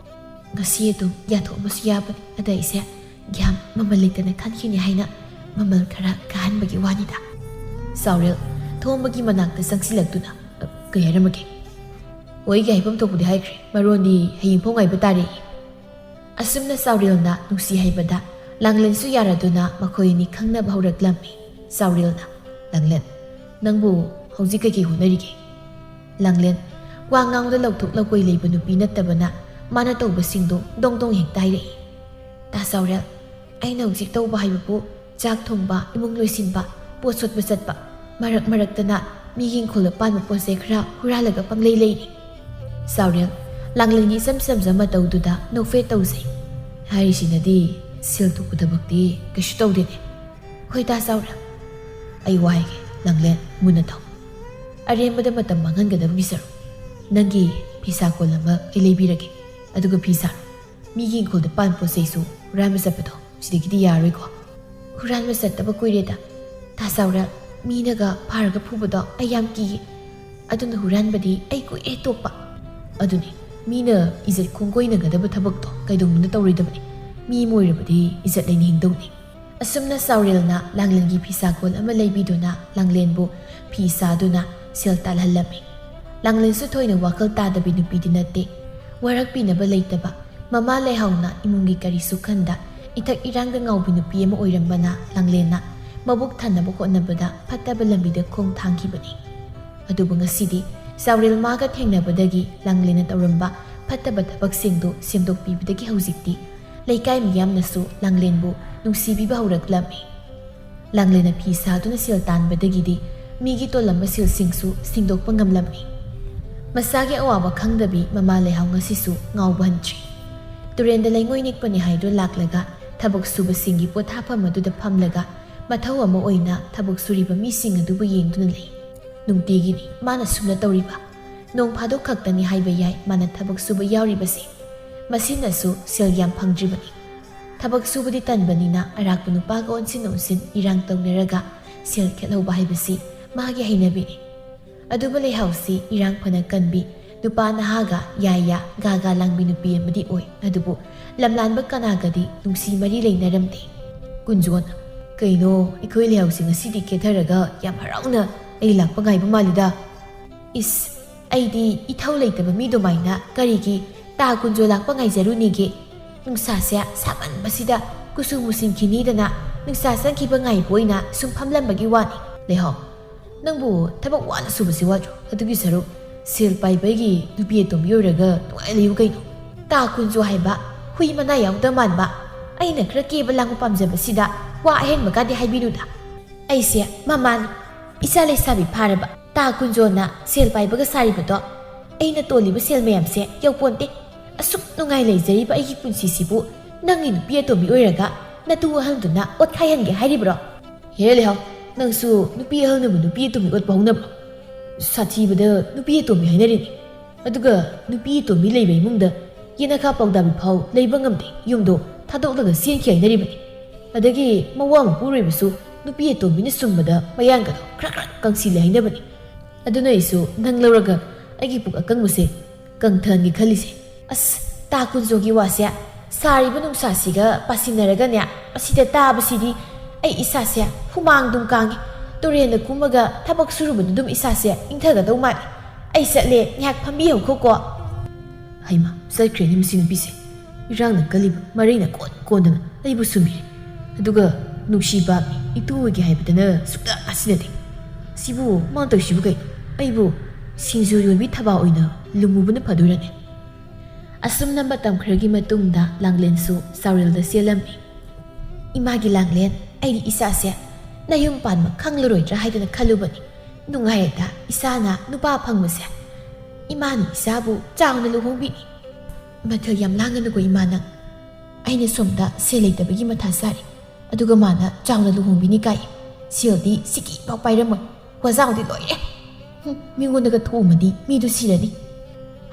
"ꯉꯁꯤ ꯑꯗꯨꯝ ꯌꯥꯊꯣꯛꯑꯝꯕꯁꯨ ꯌꯥꯕꯅꯤ꯫ ꯑꯗ ꯑꯩꯁꯦ ꯒ꯭ꯌꯥꯟ ꯃꯃꯜ ꯂꯩꯇꯅ ꯈꯟꯈꯤꯅꯤ ꯍꯥꯏꯅ ꯃꯃꯜ ꯈꯔ ꯀꯥꯍꯟꯕꯒꯤ ꯋꯥꯅꯤꯗ꯫ ꯆꯥꯎꯔꯦꯜ ꯊꯣꯡꯕꯒꯤ ꯃꯅꯥꯛꯇ ꯆꯪꯁꯤꯜꯂꯛꯇꯨꯅ, "ꯑ, ꯀꯩ ꯍꯥꯏꯔꯝꯃꯒꯦ?" "ꯑꯣꯏꯒꯦ ꯍꯥꯏꯐꯝ ꯊꯣꯛꯄꯗꯤ ꯍꯥꯏꯈ꯭ꯔꯦ, ꯃꯔꯣꯟꯗꯤ ꯍꯌꯦꯡꯐꯥꯎ ꯉꯥꯏꯕ ꯇꯥꯔꯦ꯫" ꯑꯁꯨꯝꯅ ꯆꯥꯎꯔꯦꯜꯅ ꯅꯨꯡꯁꯤ ꯍꯥꯏꯕꯗ ꯂꯥꯡꯂꯦꯟꯁꯨ ꯌꯥꯔꯗꯨꯅ ꯃꯈꯣꯏ ꯑꯅꯤ ꯈꯪꯅꯕ ꯍꯧꯔꯛꯂꯝꯃꯤ꯫ ꯆꯥꯎꯔꯦꯜꯅ, "ꯂꯥꯡꯂꯦꯟ, ꯅꯪꯕꯨ ꯍꯧꯖꯤꯛ ꯀꯩꯀꯩ ꯍꯣꯠꯅꯔꯤꯒꯦ?" ꯂꯥꯡꯂꯦꯟ ꯋꯥ ꯉꯥꯡꯗ ꯂꯧꯊꯣꯛ ꯂꯧꯀꯣꯏ ꯂꯩꯕ ꯅꯨꯄꯤ ꯅꯠꯇꯕꯅ ꯃꯥꯅ ꯇꯧꯕꯁꯤꯡꯗꯣ ꯗꯣꯡ ꯗꯣꯡ ꯍꯦꯛꯇ ꯍꯥꯏꯔꯛꯏ꯫ "ꯇꯥ ꯆꯥꯎꯔꯦꯜ, ꯑꯩꯅ ꯍꯧꯖꯤꯛ ꯇꯧꯕ ꯍꯥꯏꯕꯕꯨ ꯆꯥꯛ ꯊꯣꯡꯕ, ꯏꯃꯨꯡ ꯂꯣꯏꯁꯤꯟꯕ, ꯄꯣꯠ ꯁꯣꯠꯄ ꯆꯠꯄ, ꯃꯔꯛ ꯃꯔꯛꯇꯅ ꯃꯤꯒꯤ ꯏꯪꯈꯣꯜꯗ ꯄꯥꯟꯕ ꯄꯣꯠ ꯆꯩ ꯈꯔ ꯍꯨꯔꯥꯜꯂꯒ ꯄꯪꯂꯩ ꯂꯩꯔꯤ꯫" ꯆꯥꯎꯔꯦꯜ ꯂꯥꯡꯂꯦꯟꯒꯤ ꯏꯆꯝ ꯆꯝꯖ ꯃꯇꯧꯗꯨꯗ ꯅꯣꯛꯐꯦꯠ ꯇꯧꯖꯩ꯫ "ꯍꯥꯏꯔꯤꯁꯤꯅꯗꯤ ꯁꯦꯜ ꯊꯣꯛꯄ ꯊꯕꯛꯇꯤ ꯀꯩꯁꯨ ꯇꯧꯗꯦꯅꯦ꯫" "ꯍꯣꯏ ꯇꯥ ꯆꯥꯎꯔꯦꯜ, ꯑꯩ ꯋꯥ ꯍꯥꯏꯒꯦ, ꯂꯥꯡꯂꯦꯟ ꯃꯨꯟꯅ ꯇꯥꯎ꯫ ꯑꯔꯦꯝꯕꯗ ꯃꯇꯝ ꯃꯥꯡꯍꯟꯒꯗꯕꯒꯤ ꯁꯔꯨꯛ ꯅꯪꯒꯤ ꯐꯤꯁꯥ ꯀꯣꯟ ꯑꯃ ꯑꯩ ꯂꯩꯕꯤꯔꯒꯦ, ꯑꯗꯨꯒ ꯐꯤ ꯁꯥꯔꯣ꯫ ꯃꯤꯒꯤ ꯏꯪꯈꯣꯜꯗ ꯄꯥꯟ ꯄꯣꯠ ꯆꯩꯁꯨ ꯍꯨꯔꯥꯟꯕ ꯆꯠꯄꯗꯣ ꯁꯤꯗꯒꯤꯗꯤ ꯌꯥꯔꯣꯏꯀꯣ꯫" "ꯍꯨꯔꯥꯟꯕ ꯆꯠꯇꯕ ꯀꯨꯏꯔꯦꯗ ꯇꯥ ꯆꯥꯎꯔꯦꯜ, ꯃꯤꯅꯒ ꯐꯥꯔꯒ ꯐꯨꯕꯗꯣ ꯑꯩ ꯌꯥꯝ ꯀꯤꯌꯦ꯫ ꯑꯗꯨꯅ ꯍꯨꯔꯥꯟꯕꯗꯤ ꯑꯩ ꯀꯨꯏꯔꯦ ꯇꯣꯛꯄ꯫" "ꯑꯗꯨꯅꯤ, ꯃꯤꯅ ꯏꯖꯠ ꯈꯣꯡꯒꯣꯏꯅꯒꯗꯕ ꯊꯕꯛꯇꯣ ꯀꯩꯗꯧꯅꯨꯡꯗ ꯇꯧꯔꯣꯏꯗꯕꯅꯤ꯫ ꯃꯤ ꯑꯃ ꯑꯣꯏꯔꯕꯗꯤ ꯏꯖꯠ ꯂꯩꯅ ꯍꯤꯡꯗꯧꯅꯤ꯫" ꯑꯁꯨꯝꯅ ꯆꯥꯎꯔꯦꯜꯅ ꯂꯥꯡꯂꯦꯟꯒꯤ ꯐꯤꯁꯥ ꯀꯣꯟ ꯑꯃ ꯂꯩꯕꯤꯗꯨꯅ ꯂꯥꯡꯂꯦꯟꯕꯨ ꯐꯤ ꯁꯥꯗꯨꯅ ꯁꯦꯜ ꯇꯥꯜꯍꯜꯂꯝꯃꯤ꯫ ꯂꯥꯡꯂꯦꯟꯁꯨ ꯊꯣꯏꯅ ꯋꯥꯈꯜ ꯇꯥꯗꯕꯤ ꯅꯨꯄꯤꯗꯤ ꯅꯠꯇꯦ꯫ ꯋꯥꯔꯛꯄꯤꯅꯕ ꯂꯩꯇꯕ, ꯃꯃꯥ ꯂꯩꯍꯥꯎꯅ ꯏꯃꯨꯡꯒꯤ ꯀꯔꯤꯁꯨ ꯈꯟꯗ ꯏꯊꯛ ꯏꯔꯥꯡꯗ ꯉꯥꯎꯕꯤ ꯅꯨꯄꯤ ꯑꯃ ꯑꯣꯏꯔꯝꯕꯅ ꯂꯥꯡꯂꯦꯟꯅ ꯃꯕꯨꯛ ꯊꯟꯅꯕ ꯍꯣꯠꯅꯕꯗ ꯐꯠꯇꯕ ꯂꯝꯕꯤꯗ ꯈꯣꯡ ꯊꯥꯡꯈꯤꯕꯅꯤ꯫ ꯑꯗꯨꯕꯨ ꯉꯁꯤꯗꯤ ꯆꯥꯎꯔꯦꯜ ꯃꯥꯒ ꯊꯦꯡꯅꯕꯗꯒꯤ ꯂꯥꯡꯂꯦꯟꯅ ꯇꯧꯔꯝꯕ ꯐꯠꯇꯕ ꯊꯕꯛꯁꯤꯡꯗꯨ ꯁꯦꯝꯗꯣꯛꯄꯤꯕꯗꯒꯤ ꯍꯧꯖꯤꯛꯇꯤ ꯂꯩꯀꯥꯏ ꯃꯤꯌꯥꯝꯅꯁꯨ ꯂꯥꯡꯂꯦꯟꯕꯨ ꯅꯨꯡꯁꯤꯕꯤꯕ ꯍꯧꯔꯛꯂꯝꯃꯤ꯫ ꯂꯥꯡꯂꯦꯟꯅ ꯐꯤ ꯁꯥꯗꯨꯅ ꯁꯦꯜ ꯇꯥꯟꯕꯗꯒꯤꯗꯤ ꯃꯤꯒꯤ ꯇꯣꯜꯂꯝꯕ ꯁꯦꯜꯁꯤꯡꯁꯨ ꯁꯤꯡꯗꯣꯛꯄ ꯉꯝꯂꯝꯃꯤ꯫ ꯃꯁꯥꯒꯤ ꯑꯋꯥꯕ ꯈꯪꯗꯕꯤ ꯃꯃꯥ ꯂꯩꯍꯥꯎ ꯉꯁꯤꯁꯨ ꯉꯥꯎꯕ ꯍꯟꯗ꯭ꯔꯤ꯫ ꯇꯨꯔꯦꯟꯗ ꯂꯩꯉꯣꯏ ꯅꯤꯛꯄꯅꯤ ꯍꯥꯏꯗꯨꯅ ꯂꯥꯛꯂꯒ ꯊꯕꯛ ꯁꯨꯕꯁꯤꯡꯒꯤ ꯄꯣꯊꯥꯐꯝ ꯑꯗꯨꯗ ꯐꯝꯂꯒ ꯃꯊꯧ ꯑꯃ ꯑꯣꯏꯅ ꯊꯕꯛ ꯁꯨꯔꯤꯕ ꯃꯤꯁꯤꯡ ꯑꯗꯨꯕꯨ ꯌꯦꯡꯗꯨꯅ ꯂꯩ꯫ ꯅꯨꯡꯇꯤꯒꯤꯅꯤ ꯃꯥꯅ ꯁꯨꯝꯅ ꯇꯧꯔꯤꯕ꯫ ꯅꯣꯡ ꯐꯥꯗꯣꯛ ꯈꯛꯇꯅꯤ ꯍꯥꯏꯕ ꯌꯥꯏ ꯃꯥꯅ ꯊꯕꯛ ꯁꯨꯕ ꯌꯥꯎꯔꯤꯕꯁꯦ꯫ ꯃꯁꯤꯅꯁꯨ ꯁꯦꯜ ꯌꯥꯝ ꯐꯪꯗ꯭ꯔꯤꯕꯅꯤ꯫ ꯊꯕꯛ ꯁꯨꯕꯗꯤ ꯇꯟꯕꯅꯤꯅ ꯑꯔꯥꯛꯄ ꯅꯨꯄꯥꯒ ꯑꯣꯟꯁꯤꯟ ꯑꯣꯟꯁꯤꯟ ꯏꯔꯥꯡ ꯇꯧꯅꯔꯒ ꯁꯦꯜ ꯈꯦꯠꯍꯧꯕ ꯍꯥꯏꯕꯁꯤ ꯃꯥꯒꯤ ꯍꯩꯅꯕꯤꯅꯤ꯫ ꯑꯗꯨꯕꯨ ꯂꯩꯍꯥꯎꯁꯤ ꯏꯔꯥꯡ ꯐꯅ ꯀꯟꯕꯤ, ꯅꯨꯄꯥ ꯅꯍꯥꯒ ꯌꯥꯌꯥ ꯒꯥꯒꯥ ꯂꯥꯡꯕꯤ ꯅꯨꯄꯤ ꯑꯃꯗꯤ ꯑꯣꯏ꯫ ꯑꯗꯨꯕꯨ ꯂꯝꯂꯥꯟꯕ ꯀꯅꯥꯒꯗꯤ ꯅꯨꯡꯁꯤ ꯃꯔꯤ ꯂꯩꯅꯔꯝꯗꯦ꯫ ꯀꯨꯟꯖꯣꯟ ꯀꯩꯅꯣ, ꯑꯩꯈꯣꯏ ꯂꯩꯍꯥꯎꯁꯦ ꯉꯁꯤꯗꯤ ꯀꯦꯊꯔꯒ ꯌꯥꯝ ꯍꯔꯥꯎꯅ ꯑꯩ ꯂꯥꯛꯄ ꯉꯥꯏꯕ ꯃꯥꯜꯂꯤꯗ꯫ ꯏꯁ, ꯑꯩꯗꯤ ꯏꯊꯧ ꯂꯩꯇꯕ ꯃꯤ ꯑꯗꯨꯃꯥꯏꯅ ꯀꯔꯤꯒꯤ ꯇꯥ ꯀꯨꯟꯖꯣ ꯂꯥꯛꯄ ꯉꯥꯏꯖꯔꯨꯅꯤꯒꯦ? ꯅꯨꯡꯁꯥꯁꯦ ꯁꯥꯃꯟꯕꯁꯤꯗ ꯀꯨꯆꯨ ꯃꯨꯁꯤꯟꯈꯤꯅꯤꯗꯅ ꯅꯨꯡꯁꯥ ꯆꯪꯈꯤꯕ ꯉꯥꯏꯕ ꯑꯣꯏꯅ ꯁꯨꯝ ꯐꯝꯂꯝꯕꯒꯤ ꯋꯥꯅꯤ꯫ ꯂꯩꯍꯥꯎ, ꯅꯪꯕꯨ ꯊꯕꯛ ꯋꯥꯅ ꯁꯨꯕꯁꯤ ꯋꯥꯗ꯭ꯔꯣ? ꯑꯗꯨꯒꯤ ꯁꯔꯨꯛ ꯁꯦꯜ ꯄꯥꯏꯕꯒꯤ ꯅꯨꯄꯤ ꯑꯇꯣꯝꯕꯤ ꯑꯣꯏꯔꯒ ꯅꯨꯡꯉꯥꯏ ꯂꯩꯌꯨ ꯀꯩꯅꯣ꯫ ꯇꯥ ꯀꯨꯟꯖꯣ ꯍꯥꯏꯕ ꯍꯨꯏ ꯃꯅꯥ ꯌꯥꯎꯗ ꯃꯥꯟꯕ, ꯑꯩꯅ ꯈꯔ ꯀꯦꯕ ꯂꯥꯡꯕ ꯄꯥꯝꯖꯕꯁꯤꯗ ꯋꯥ ꯑꯍꯦꯟꯕꯒꯗꯤ ꯍꯥꯏꯕꯤꯅꯨꯗ꯫ ꯑꯩꯁꯦ ꯃꯃꯥꯅꯤ, ꯏꯆꯥ ꯂꯩꯁꯥꯕꯤ ꯐꯥꯔꯕ꯫ ꯇꯥ ꯀꯨꯟꯖꯣꯅ ꯁꯦꯜ ꯄꯥꯏꯕꯒ ꯁꯥꯔꯤꯕꯗꯣ ꯑꯩꯅ ꯇꯣꯜꯂꯤꯕ ꯁꯦꯜ ꯃꯌꯥꯝꯁꯦ ꯌꯧꯄꯣꯟꯇꯦ꯫ ꯑꯁꯨꯛ ꯅꯨꯡꯉꯥꯏ ꯂꯩꯖꯔꯤꯕ ꯑꯩꯒꯤ ꯄꯨꯟꯁꯤꯁꯤꯕꯨ ꯅꯪꯒꯤ ꯅꯨꯄꯤ ꯑꯇꯣꯝꯕꯤ ꯑꯣꯏꯔꯒ ꯅꯇꯨ ꯑꯍꯜꯗꯨꯅ ꯑꯣꯠꯈꯥꯏꯍꯟꯒꯦ ꯍꯥꯏꯔꯤꯕ꯭ꯔꯣ? ꯍꯦ ꯂꯩꯍꯥꯎ, ꯅꯪꯁꯨ ꯅꯨꯄꯤ ꯑꯍꯜꯅꯕꯨ ꯅꯨꯄꯤ ꯑꯇꯣꯝꯕꯤ ꯑꯣꯠꯄ ꯍꯧꯅꯕ꯭ꯔꯣ? ꯁꯥꯊꯤꯕꯗ ꯅꯨꯄꯤ ꯑꯇꯣꯝꯕꯤ ꯍꯥꯏꯅꯔꯤꯅꯤ꯫ ꯑꯗꯨꯒ ꯅꯨꯄꯤ ꯑꯇꯣꯝꯕꯤ ꯂꯩꯕ ꯏꯃꯨꯡꯗ ꯌꯦꯅꯈꯥ ꯄꯥꯎꯗꯥꯕꯤ ꯐꯥꯎ ꯂꯩꯕ ꯉꯝꯗꯦ, ꯌꯨꯝꯗꯣ ꯊꯥꯗꯣꯛꯂꯒ ꯆꯦꯟꯈꯤ ꯍꯥꯏꯅꯔꯤꯕꯅꯤ꯫ ꯑꯗꯒꯤ ꯃꯋꯥ ꯃꯄꯨꯔꯣꯏꯕꯁꯨ ꯅꯨꯄꯤ ꯑꯇꯣꯝꯕꯤꯅ ꯁꯨꯝꯕꯗ ꯃꯌꯥꯡꯒꯗꯣ ꯈ꯭ꯔꯛ ꯈ꯭ꯔꯛ ꯀꯪꯁꯤꯜꯂꯦ ꯍꯥꯏꯅꯕꯅꯤ꯫ ꯑꯗꯨꯅ ꯑꯩꯁꯨ ꯅꯪ ꯂꯧꯔꯒ ꯑꯩꯒꯤ ꯄꯨꯛ ꯑꯀꯪꯕꯁꯦ ꯀꯪꯊꯍꯟꯒꯦ ꯈꯜꯂꯤꯁꯦ꯫ ꯑꯁ, ꯇꯥ ꯀꯨꯟꯖꯣꯒꯤ ꯋꯥꯁꯦ ꯁꯥꯔꯤꯕ ꯅꯨꯡꯁꯥꯁꯤꯒ ꯄꯥꯁꯤꯟꯅꯔꯒꯅꯦ, ꯑꯁꯤꯗ ꯇꯥꯕꯁꯤꯗꯤ ꯑꯩ ꯏꯁꯥꯁꯦ ꯍꯨꯃꯥꯡ ꯑꯗꯨꯝ ꯀꯥꯡꯉꯤ꯫ ꯇꯨꯔꯦꯟꯗ ꯀꯨꯝꯃꯒ ꯊꯕꯛ ꯁꯨꯔꯨꯕꯗ ꯑꯗꯨꯝ ꯏꯁꯥꯁꯦ ꯏꯪꯊꯒꯗꯧ ꯃꯥꯜꯂꯤ꯫ ꯑꯩ ꯆꯠꯂꯦ, ꯉꯥꯏꯍꯥꯛ ꯐꯝꯕꯤꯍꯧꯈꯣꯀꯣ꯫ ꯍꯩꯃꯥ, ꯆꯠꯈ꯭ꯔꯦꯅꯦ ꯃꯁꯤ ꯅꯨꯄꯤꯁꯦ꯫ ꯏꯔꯥꯡꯅ ꯀꯜꯂꯤꯕ ꯃꯔꯩꯅ ꯀꯣꯟ ꯀꯣꯟꯗꯅ ꯑꯩꯕꯨ ꯁꯨꯝꯕꯤꯔꯦ꯫ ꯑꯗꯨꯒ ꯅꯨꯡꯁꯤꯕ ꯏꯇꯨ ꯑꯣꯏꯒꯦ ꯍꯥꯏꯕꯗꯅ ꯁꯨꯛꯇꯥ ꯇꯥꯁꯤꯟꯅꯗꯦ꯫ ꯁꯤꯕꯨ ꯃꯥ ꯇꯧꯔꯤꯁꯤꯕꯨ ꯀꯩꯅꯣ? ꯑꯩꯕꯨ ꯁꯤꯡꯖꯨ ꯌꯣꯟꯕꯤ ꯊꯕꯥ ꯑꯣꯏꯅ ꯂꯨꯝꯃꯨꯕꯅ ꯐꯗꯣꯏꯔꯅꯦ? ꯑꯁꯨꯝꯅ ꯃꯇꯝ ꯈꯔꯒꯤ ꯃꯇꯨꯡꯗ ꯂꯥꯡꯂꯦꯟꯁꯨ ꯆꯥꯎꯔꯦꯜꯗ ꯆꯦꯜꯂꯝꯃꯤ꯫ ꯏꯃꯥꯒꯤ ꯂꯥꯡꯂꯦꯟ, ꯑꯩꯗꯤ ꯏꯆꯥꯁꯦ ꯅꯌꯨꯝ ꯄꯥꯟꯕ ꯈꯪꯂꯔꯣꯏꯗ꯭ꯔꯥ ꯍꯥꯏꯗꯅ ꯈꯜꯂꯨꯕꯅꯤ꯫ ꯅꯨꯡꯉꯥꯏꯔꯦꯗ, ꯏꯆꯥꯅ ꯅꯨꯄꯥ ꯐꯪꯕꯁꯦ꯫ ꯏꯃꯥꯅ ꯏꯆꯥꯕꯨ ꯆꯥꯎꯅ ꯂꯨꯍꯣꯡꯕꯤꯅꯤ꯫ ꯃꯊꯦꯜ ꯌꯥꯝ ꯂꯥꯡꯒꯅꯨꯀꯣ ꯏꯃꯥ ꯅꯪ꯫ ꯑꯩꯅ ꯁꯣꯝꯗ ꯁꯦꯜ ꯂꯩꯇꯕꯒꯤ ꯃꯊꯥ ꯁꯥꯔꯤ꯫ ꯑꯗꯨꯒ ꯃꯥꯅ ꯆꯥꯎꯅ ꯂꯨꯍꯣꯡꯕꯤꯅꯤ ꯀꯥꯏ꯫ ꯁꯦꯜꯗꯤ ꯁꯤꯀꯤ ꯄꯥꯎ ꯄꯥꯏꯔꯝꯃꯣꯏ꯫ ꯋꯥꯖꯥꯎꯗꯤ ꯂꯣꯏꯔꯦ꯫ ꯍꯨꯝ, ꯃꯤꯉꯣꯟꯗꯒ ꯊꯣꯛꯑꯝꯃꯗꯤ ꯃꯤꯗꯨ ꯁꯤꯔꯅꯤ꯫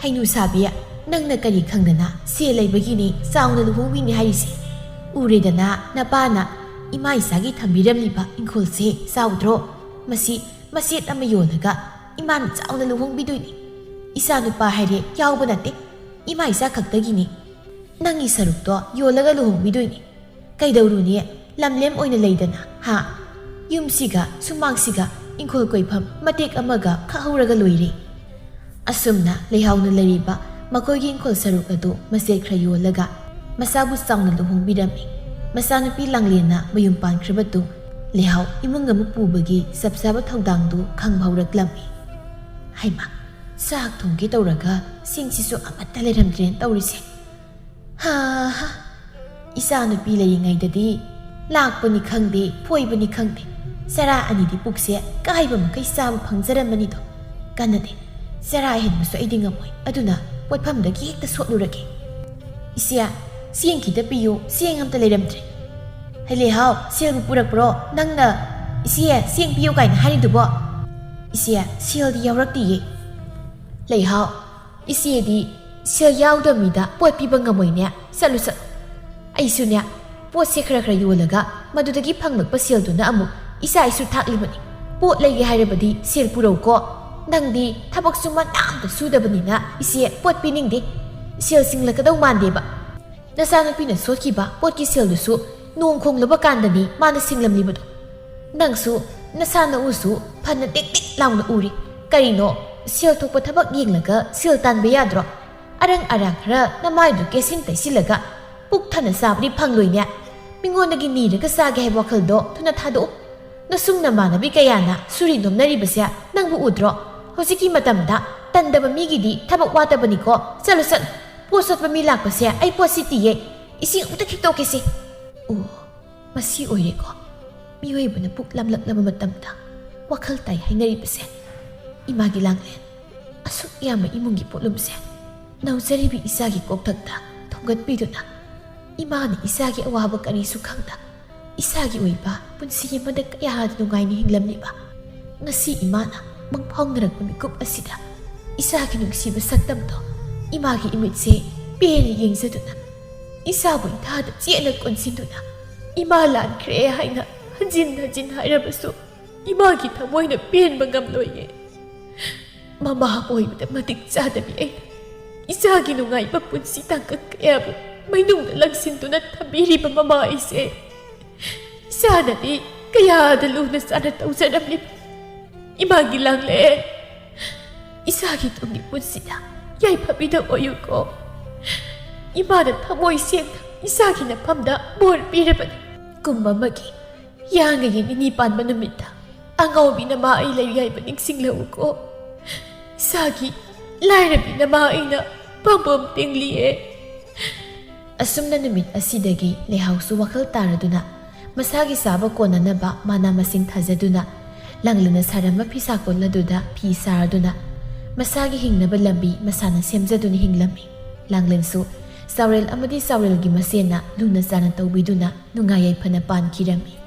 ꯍꯩꯅꯨ ꯁꯥꯕꯤ, ꯅꯪꯅ ꯀꯔꯤ ꯈꯪꯗꯅ ꯁꯦꯜ ꯂꯩꯕꯒꯤꯅꯤ ꯆꯥꯎꯅ ꯂꯨꯍꯣꯡꯕꯤꯅꯤ ꯍꯥꯏꯔꯤꯁꯦ? ꯎꯔꯦꯗꯅ ꯅꯄꯥꯅ ꯏꯃꯥ ꯏꯆꯥꯒꯤ ꯊꯝꯕꯤꯔꯝꯂꯤꯕ ꯏꯪꯈꯣꯜꯁꯦ ꯆꯥꯎꯗ꯭ꯔꯣ? ꯃꯁꯤ ꯃꯆꯦꯠ ꯑꯃ ꯌꯣꯜꯂꯒ ꯏꯃꯥꯅ ꯆꯥꯎꯅ ꯂꯨꯍꯣꯡꯕꯤꯗꯣꯏꯅꯤ꯫ ꯏꯆꯥ ꯅꯨꯄꯥ ꯍꯥꯏꯔꯦ ꯌꯥꯎꯕ ꯅꯠꯇꯦ, ꯏꯃꯥ ꯏꯆꯥ ꯈꯛꯇꯒꯤꯅꯤ꯫ ꯅꯪꯒꯤ ꯁꯔꯨꯛꯇꯣ ꯌꯣꯜꯂꯒ ꯂꯨꯍꯣꯡꯕꯤꯗꯣꯏꯅꯤ꯫ ꯀꯩꯗꯧꯔꯨꯅꯤ? ꯂꯝꯂꯦꯝ ꯑꯣꯏꯅ ꯂꯩꯗꯅ, ꯍꯥ? ꯌꯨꯝꯁꯤꯒ ꯁꯨꯃꯥꯡꯁꯤꯒ ꯏꯪꯈꯣꯜ ꯀꯣꯏꯐꯝ ꯃꯇꯦꯛ ꯑꯃꯒ ꯈꯥꯛꯍꯧꯔꯒ ꯂꯣꯏꯔꯦ꯫ ꯑꯁꯨꯝꯅ ꯂꯩꯍꯥꯎꯅ ꯂꯩꯔꯤꯕ ꯃꯈꯣꯏꯒꯤ ꯏꯪꯈꯣꯜ ꯁꯔꯨꯛ ꯑꯗꯨ ꯃꯆꯦꯠ ꯈꯔ ꯌꯣꯜꯂꯒ ꯃꯆꯥꯕꯨ ꯆꯥꯎꯅ ꯂꯨꯍꯣꯡꯕꯤꯔꯝꯃꯤ꯫ ꯃꯆꯥꯅꯨꯄꯤ ꯂꯥꯡꯂꯦꯟꯅ ꯃꯌꯨꯝ ꯄꯥꯟꯈ꯭ꯔ ꯃꯇꯨꯡ ꯂꯩꯍꯥꯎ ꯏꯃꯨꯡ ꯑꯃ ꯄꯨꯕꯒꯤ ꯆꯞ ꯆꯥꯕ ꯊꯧꯗꯥꯡꯗꯨ ꯈꯪꯕ ꯍꯧꯔꯛꯂꯝꯃꯤ꯫ ꯍꯩꯃꯥ, ꯆꯥꯛ ꯊꯣꯡꯒꯦ ꯇꯧꯔꯒ ꯆꯦꯡꯁꯤꯁꯨ ꯑꯃꯠꯇ ꯂꯩꯔꯝꯗ꯭ꯔꯦꯅ ꯇꯧꯔꯤꯁꯦ꯫ ꯍꯥ ꯍꯥ, ꯏꯆꯥꯅꯨꯄꯤ ꯂꯩꯔꯤꯉꯩꯗꯗꯤ ꯂꯥꯛꯄꯅꯤ ꯈꯪꯗꯦ, ꯐꯣꯏꯕꯅꯤ ꯈꯪꯗꯦ, ꯆꯔꯥ ꯑꯅꯤꯗꯤ ꯄꯨꯛꯁꯦ ꯀꯥꯏꯕ ꯃꯈꯩ ꯆꯥꯕ ꯐꯪꯖꯔꯝꯕꯅꯤꯗꯣ꯫ ꯀꯥꯟꯅꯗꯦ, ꯆꯔꯥ ꯍꯦꯟꯕꯁꯨ ꯑꯩꯗꯤ ꯉꯝꯃꯣꯏ, ꯑꯗꯨꯅ ꯄꯣꯠꯐꯝꯗꯒꯤ ꯍꯦꯛꯇ ꯁꯣꯠꯂꯨꯔꯒꯦ꯫ "ꯏꯆꯦ, ꯆꯦꯡ ꯈꯤꯇ ꯄꯤꯌꯨ, ꯆꯦꯡ ꯑꯝꯇ ꯂꯩꯔꯝꯗ꯭ꯔꯦ꯫" "ꯍꯩ ꯂꯩꯍꯥꯎ, ꯁꯦꯜꯕꯨ ꯄꯨꯔꯛꯄ꯭ꯔꯣ ꯅꯪꯅ ꯏꯆꯦ ꯆꯦꯡ ꯄꯤꯌꯨ ꯀꯥꯏꯅ ꯍꯥꯏꯔꯤꯗꯨꯕꯣ?" "ꯏꯆꯦ, ꯁꯦꯜꯗꯤ ꯌꯥꯎꯔꯛꯇꯤꯌꯦ꯫" "ꯂꯩꯍꯥꯎ, ꯏꯆꯦꯗꯤ ꯁꯦꯜ ꯌꯥꯎꯗꯕ ꯃꯤꯗ ꯄꯣꯠ ꯄꯤꯕ ꯉꯝꯃꯣꯏꯅꯦ꯫ ꯆꯠꯂꯨ, ꯆꯠꯂꯨ꯫ ꯑꯩꯁꯨꯅꯦ, ꯄꯣꯠꯁꯦ ꯈꯔ ꯈꯔ ꯌꯣꯜꯂꯒ ꯃꯗꯨꯗꯒꯤ ꯐꯪꯂꯛꯄ ꯁꯦꯜꯗꯨꯅ ꯑꯃꯨꯛ ꯏꯆꯥ ꯏꯁꯨ ꯊꯥꯛꯂꯤꯕꯅꯤ꯫ ꯄꯣꯠ ꯂꯩꯒꯦ ꯍꯥꯏꯔꯕꯗꯤ ꯁꯦꯜ ꯄꯨꯔꯧꯀꯣ꯫ ꯅꯪꯗꯤ ꯊꯕꯛꯁꯨ ꯃꯅꯥ ꯑꯝꯇ ꯁꯨꯗꯕꯅꯤꯅ ꯏꯆꯦ ꯄꯣꯠ ꯄꯤꯅꯤꯡꯗꯦ꯫ ꯁꯦꯜ ꯁꯤꯡꯂꯛꯀꯗꯧ ꯃꯥꯟꯗꯦꯕ꯫ ꯅꯆꯥꯅꯨꯄꯤꯅ ꯁꯣꯠꯈꯤꯕ ꯄꯣꯠꯀꯤ ꯁꯦꯜꯗꯨꯁꯨ ꯅꯣꯡ ꯈꯣꯡꯂꯕ ꯀꯥꯟꯗꯅꯤ ꯃꯥꯅ ꯁꯤꯡꯂꯝꯂꯤꯕꯗꯣ꯫ ꯅꯪꯁꯨ ꯅꯁꯥ ꯅꯎꯁꯨ ꯐꯅ ꯇꯦꯛ ꯇꯦꯛ ꯂꯥꯎꯅ ꯎꯔꯤ꯫ ꯀꯔꯤꯅꯣ, ꯁꯦꯜ ꯊꯣꯛꯄ ꯊꯕꯛ ꯌꯦꯡꯂꯒ ꯁꯦꯜ ꯇꯥꯟꯕ ꯌꯥꯗ꯭ꯔꯣ? ꯑꯔꯪ ꯑꯔꯥꯛ ꯈꯔ ꯅꯃꯥꯏꯗꯨ ꯀꯦꯁꯤꯟ ꯇꯩꯁꯤꯜꯂꯒ ꯄꯨꯛ ꯊꯟꯅ ꯆꯥꯕꯗꯤ ꯐꯪꯂꯣꯏꯅꯦ꯫ ꯃꯤꯉꯣꯟꯗꯒꯤ ꯅꯤꯔꯒ ꯆꯥꯒꯦ ꯍꯥꯏꯕ ꯋꯥꯈꯜꯗꯣ ꯊꯨꯅ ꯊꯥꯗꯣꯛꯎ꯫ ꯅꯁꯨꯡ ꯅꯃꯥꯟꯅꯕꯤ ꯀꯌꯥꯅ ꯁꯨꯔꯤ ꯅꯣꯝꯅꯔꯤꯕꯁꯦ ꯅꯪꯕꯨ ꯎꯗ꯭ꯔꯣ? ꯍꯧꯖꯤꯛꯀꯤ ꯃꯇꯝꯗ ꯇꯟꯗꯕ ꯃꯤꯒꯤꯗꯤ ꯊꯕꯛ ꯋꯥꯠꯇꯕꯅꯤꯀꯣ꯫ ꯆꯠꯂꯨ, ꯆꯠꯂꯨ꯫ ꯄꯣꯠ ꯁꯣꯠꯄ ꯃꯤ ꯂꯥꯛꯄꯁꯦ ꯑꯩ ꯄꯣꯠ ꯁꯤꯠꯇꯤꯌꯦ꯫ ꯏꯁꯤꯡ ꯑꯃꯨꯛꯇ ꯈꯤꯛꯇꯣꯛꯀꯦꯁꯦ꯫ ꯑꯣ, ꯃꯁꯤ ꯑꯣꯏꯔꯦꯀꯣ ꯃꯤꯑꯣꯏꯕꯅ ꯄꯨꯛ ꯂꯥꯝꯂꯛꯂꯕ ꯃꯇꯝꯗ ꯋꯥꯈꯜ ꯇꯥꯏ ꯍꯥꯏꯅꯔꯤꯕꯁꯦ꯫ ꯏꯃꯥꯒꯤ ꯂꯥꯡꯂꯦꯟ, ꯑꯁꯨꯛ ꯌꯥꯝꯕ ꯏꯃꯨꯡꯒꯤ ꯄꯣꯠꯂꯨꯝꯁꯦ ꯅꯧꯖꯔꯤꯕꯤ ꯏꯆꯥꯒꯤ ꯀꯣꯛꯊꯛꯇ ꯊꯣꯝꯒꯠꯄꯤꯗꯨꯅ, ꯏꯃꯥꯅ ꯏꯆꯥꯒꯤ ꯑꯋꯥꯕ ꯀꯔꯤꯁꯨ ꯈꯪꯗ ꯏꯁꯥꯒꯤ ꯑꯣꯏꯕ ꯄꯨꯟꯁꯤ ꯑꯃꯗ ꯀꯌꯥꯗ ꯅꯨꯡꯉꯥꯏꯅ ꯍꯤꯡꯂꯝꯂꯤꯕ꯫ ꯉꯁꯤ ꯏꯃꯥꯅ ꯃꯪꯐꯥꯎꯅꯔꯛꯄ ꯃꯤꯀꯨꯞ ꯑꯁꯤꯗ ꯏꯆꯥꯒꯤ ꯅꯨꯡꯁꯤꯕ ꯁꯛꯇꯝꯗꯣ ꯏꯃꯥꯒꯤ ꯏꯃꯤꯠꯁꯦ ꯄꯦꯟꯅ ꯌꯦꯡꯖꯗꯨꯅ, ꯏꯆꯥꯕꯨ ꯏꯊꯥꯗ ꯆꯦꯠꯅ ꯀꯣꯟꯁꯤꯟꯗꯨꯅ, "ꯏꯃꯥ ꯂꯥꯟꯈ꯭ꯔꯦ" ꯍꯥꯏꯅ ꯍꯟꯖꯤꯟ ꯍꯟꯖꯤꯟ ꯍꯥꯏꯔꯕꯁꯨ ꯏꯃꯥꯒꯤ ꯊꯃꯣꯏꯅ ꯄꯦꯟꯕ ꯉꯝꯂꯣꯏꯌꯦ꯫ ꯃꯃꯥ ꯑꯣꯏꯕꯗ ꯃꯇꯤꯛ ꯆꯥꯗꯕꯤ ꯑꯩꯅ ꯏꯆꯥꯒꯤ ꯅꯨꯡꯉꯥꯏꯕ ꯄꯨꯟꯁꯤ ꯇꯥꯡꯀꯛ ꯀꯌꯥꯕꯨ ꯃꯩꯅꯨꯡꯗ ꯂꯪꯁꯤꯟꯗꯨꯅ ꯊꯝꯕꯤꯔꯤꯕ ꯃꯃꯥ ꯑꯩꯁꯦ ꯏꯁꯥꯅꯗꯤ ꯀꯌꯥꯗ ꯂꯨꯅ ꯆꯥꯟꯅ ꯇꯧꯖꯔꯝꯂꯤꯕ ꯏꯃꯥꯒꯤ ꯂꯥꯡꯂꯦꯟ꯫ ꯏꯁꯥꯒꯤ ꯇꯨꯡꯒꯤ ꯄꯨꯟꯁꯤꯗ ꯌꯥꯏꯐꯕꯤꯗ ꯑꯣꯏꯌꯨꯀꯣ꯫ ꯏꯃꯥꯅ ꯊꯃꯣꯏ ꯁꯦꯡꯅ ꯏꯁꯥꯒꯤ ꯅꯐꯝꯗ ꯕꯣꯔ ꯄꯤꯔꯕꯅꯤ꯫ ꯀꯨꯝ ꯑꯃꯒꯤ ꯌꯥꯡꯒꯒꯤ ꯅꯤꯅꯤ ꯄꯥꯟꯕ ꯅꯨꯃꯤꯠꯇ ꯑꯉꯥꯎꯕꯤ ꯅꯃꯥ ꯑꯩ ꯂꯩꯔꯤ ꯍꯥꯏꯕ ꯅꯤꯡꯁꯤꯡꯂꯛꯎꯀꯣ꯫ ꯏꯁꯥꯒꯤ ꯂꯥꯏꯔꯕꯤ ꯅꯃꯥ ꯑꯩꯅ ꯄꯥꯝꯕꯣꯝ ꯇꯦꯡꯂꯤꯌꯦ꯫ ꯑꯁꯨꯝꯅ ꯅꯨꯃꯤꯠ ꯑꯁꯤꯗꯒꯤ ꯂꯩꯍꯥꯎꯁꯨ ꯋꯥꯈꯜ ꯇꯥꯔꯗꯨꯅ ꯃꯁꯥꯒꯤ ꯆꯥꯕ ꯀꯣꯟꯅꯅꯕ ꯃꯅꯥ ꯃꯁꯤꯡ ꯊꯥꯖꯗꯨꯅ ꯂꯥꯡꯂꯦꯟꯅ ꯁꯥꯔꯝꯕ ꯐꯤꯁꯥ ꯀꯣꯟ ꯑꯗꯨꯗ ꯐꯤ ꯁꯥꯔꯗꯨꯅ ꯃꯁꯥꯒꯤ ꯍꯤꯡꯅꯕ ꯂꯝꯕꯤ ꯃꯁꯥꯅ ꯁꯦꯝꯖꯗꯨꯅ ꯍꯤꯡꯂꯝꯃꯤ꯫ ꯂꯥꯡꯂꯦꯟꯁꯨ ꯆꯥꯎꯔꯦꯜ ꯑꯃꯗꯤ ꯆꯥꯎꯔꯦꯜꯒꯤ ꯃꯁꯦꯟꯅ ꯂꯨꯅ ꯆꯥꯟꯅ ꯇꯧꯕꯤꯗꯨꯅ ꯅꯨꯡꯉꯥꯏ ꯌꯥꯏꯐꯅ ꯄꯥꯟꯈꯤꯔꯝꯃꯤ꯫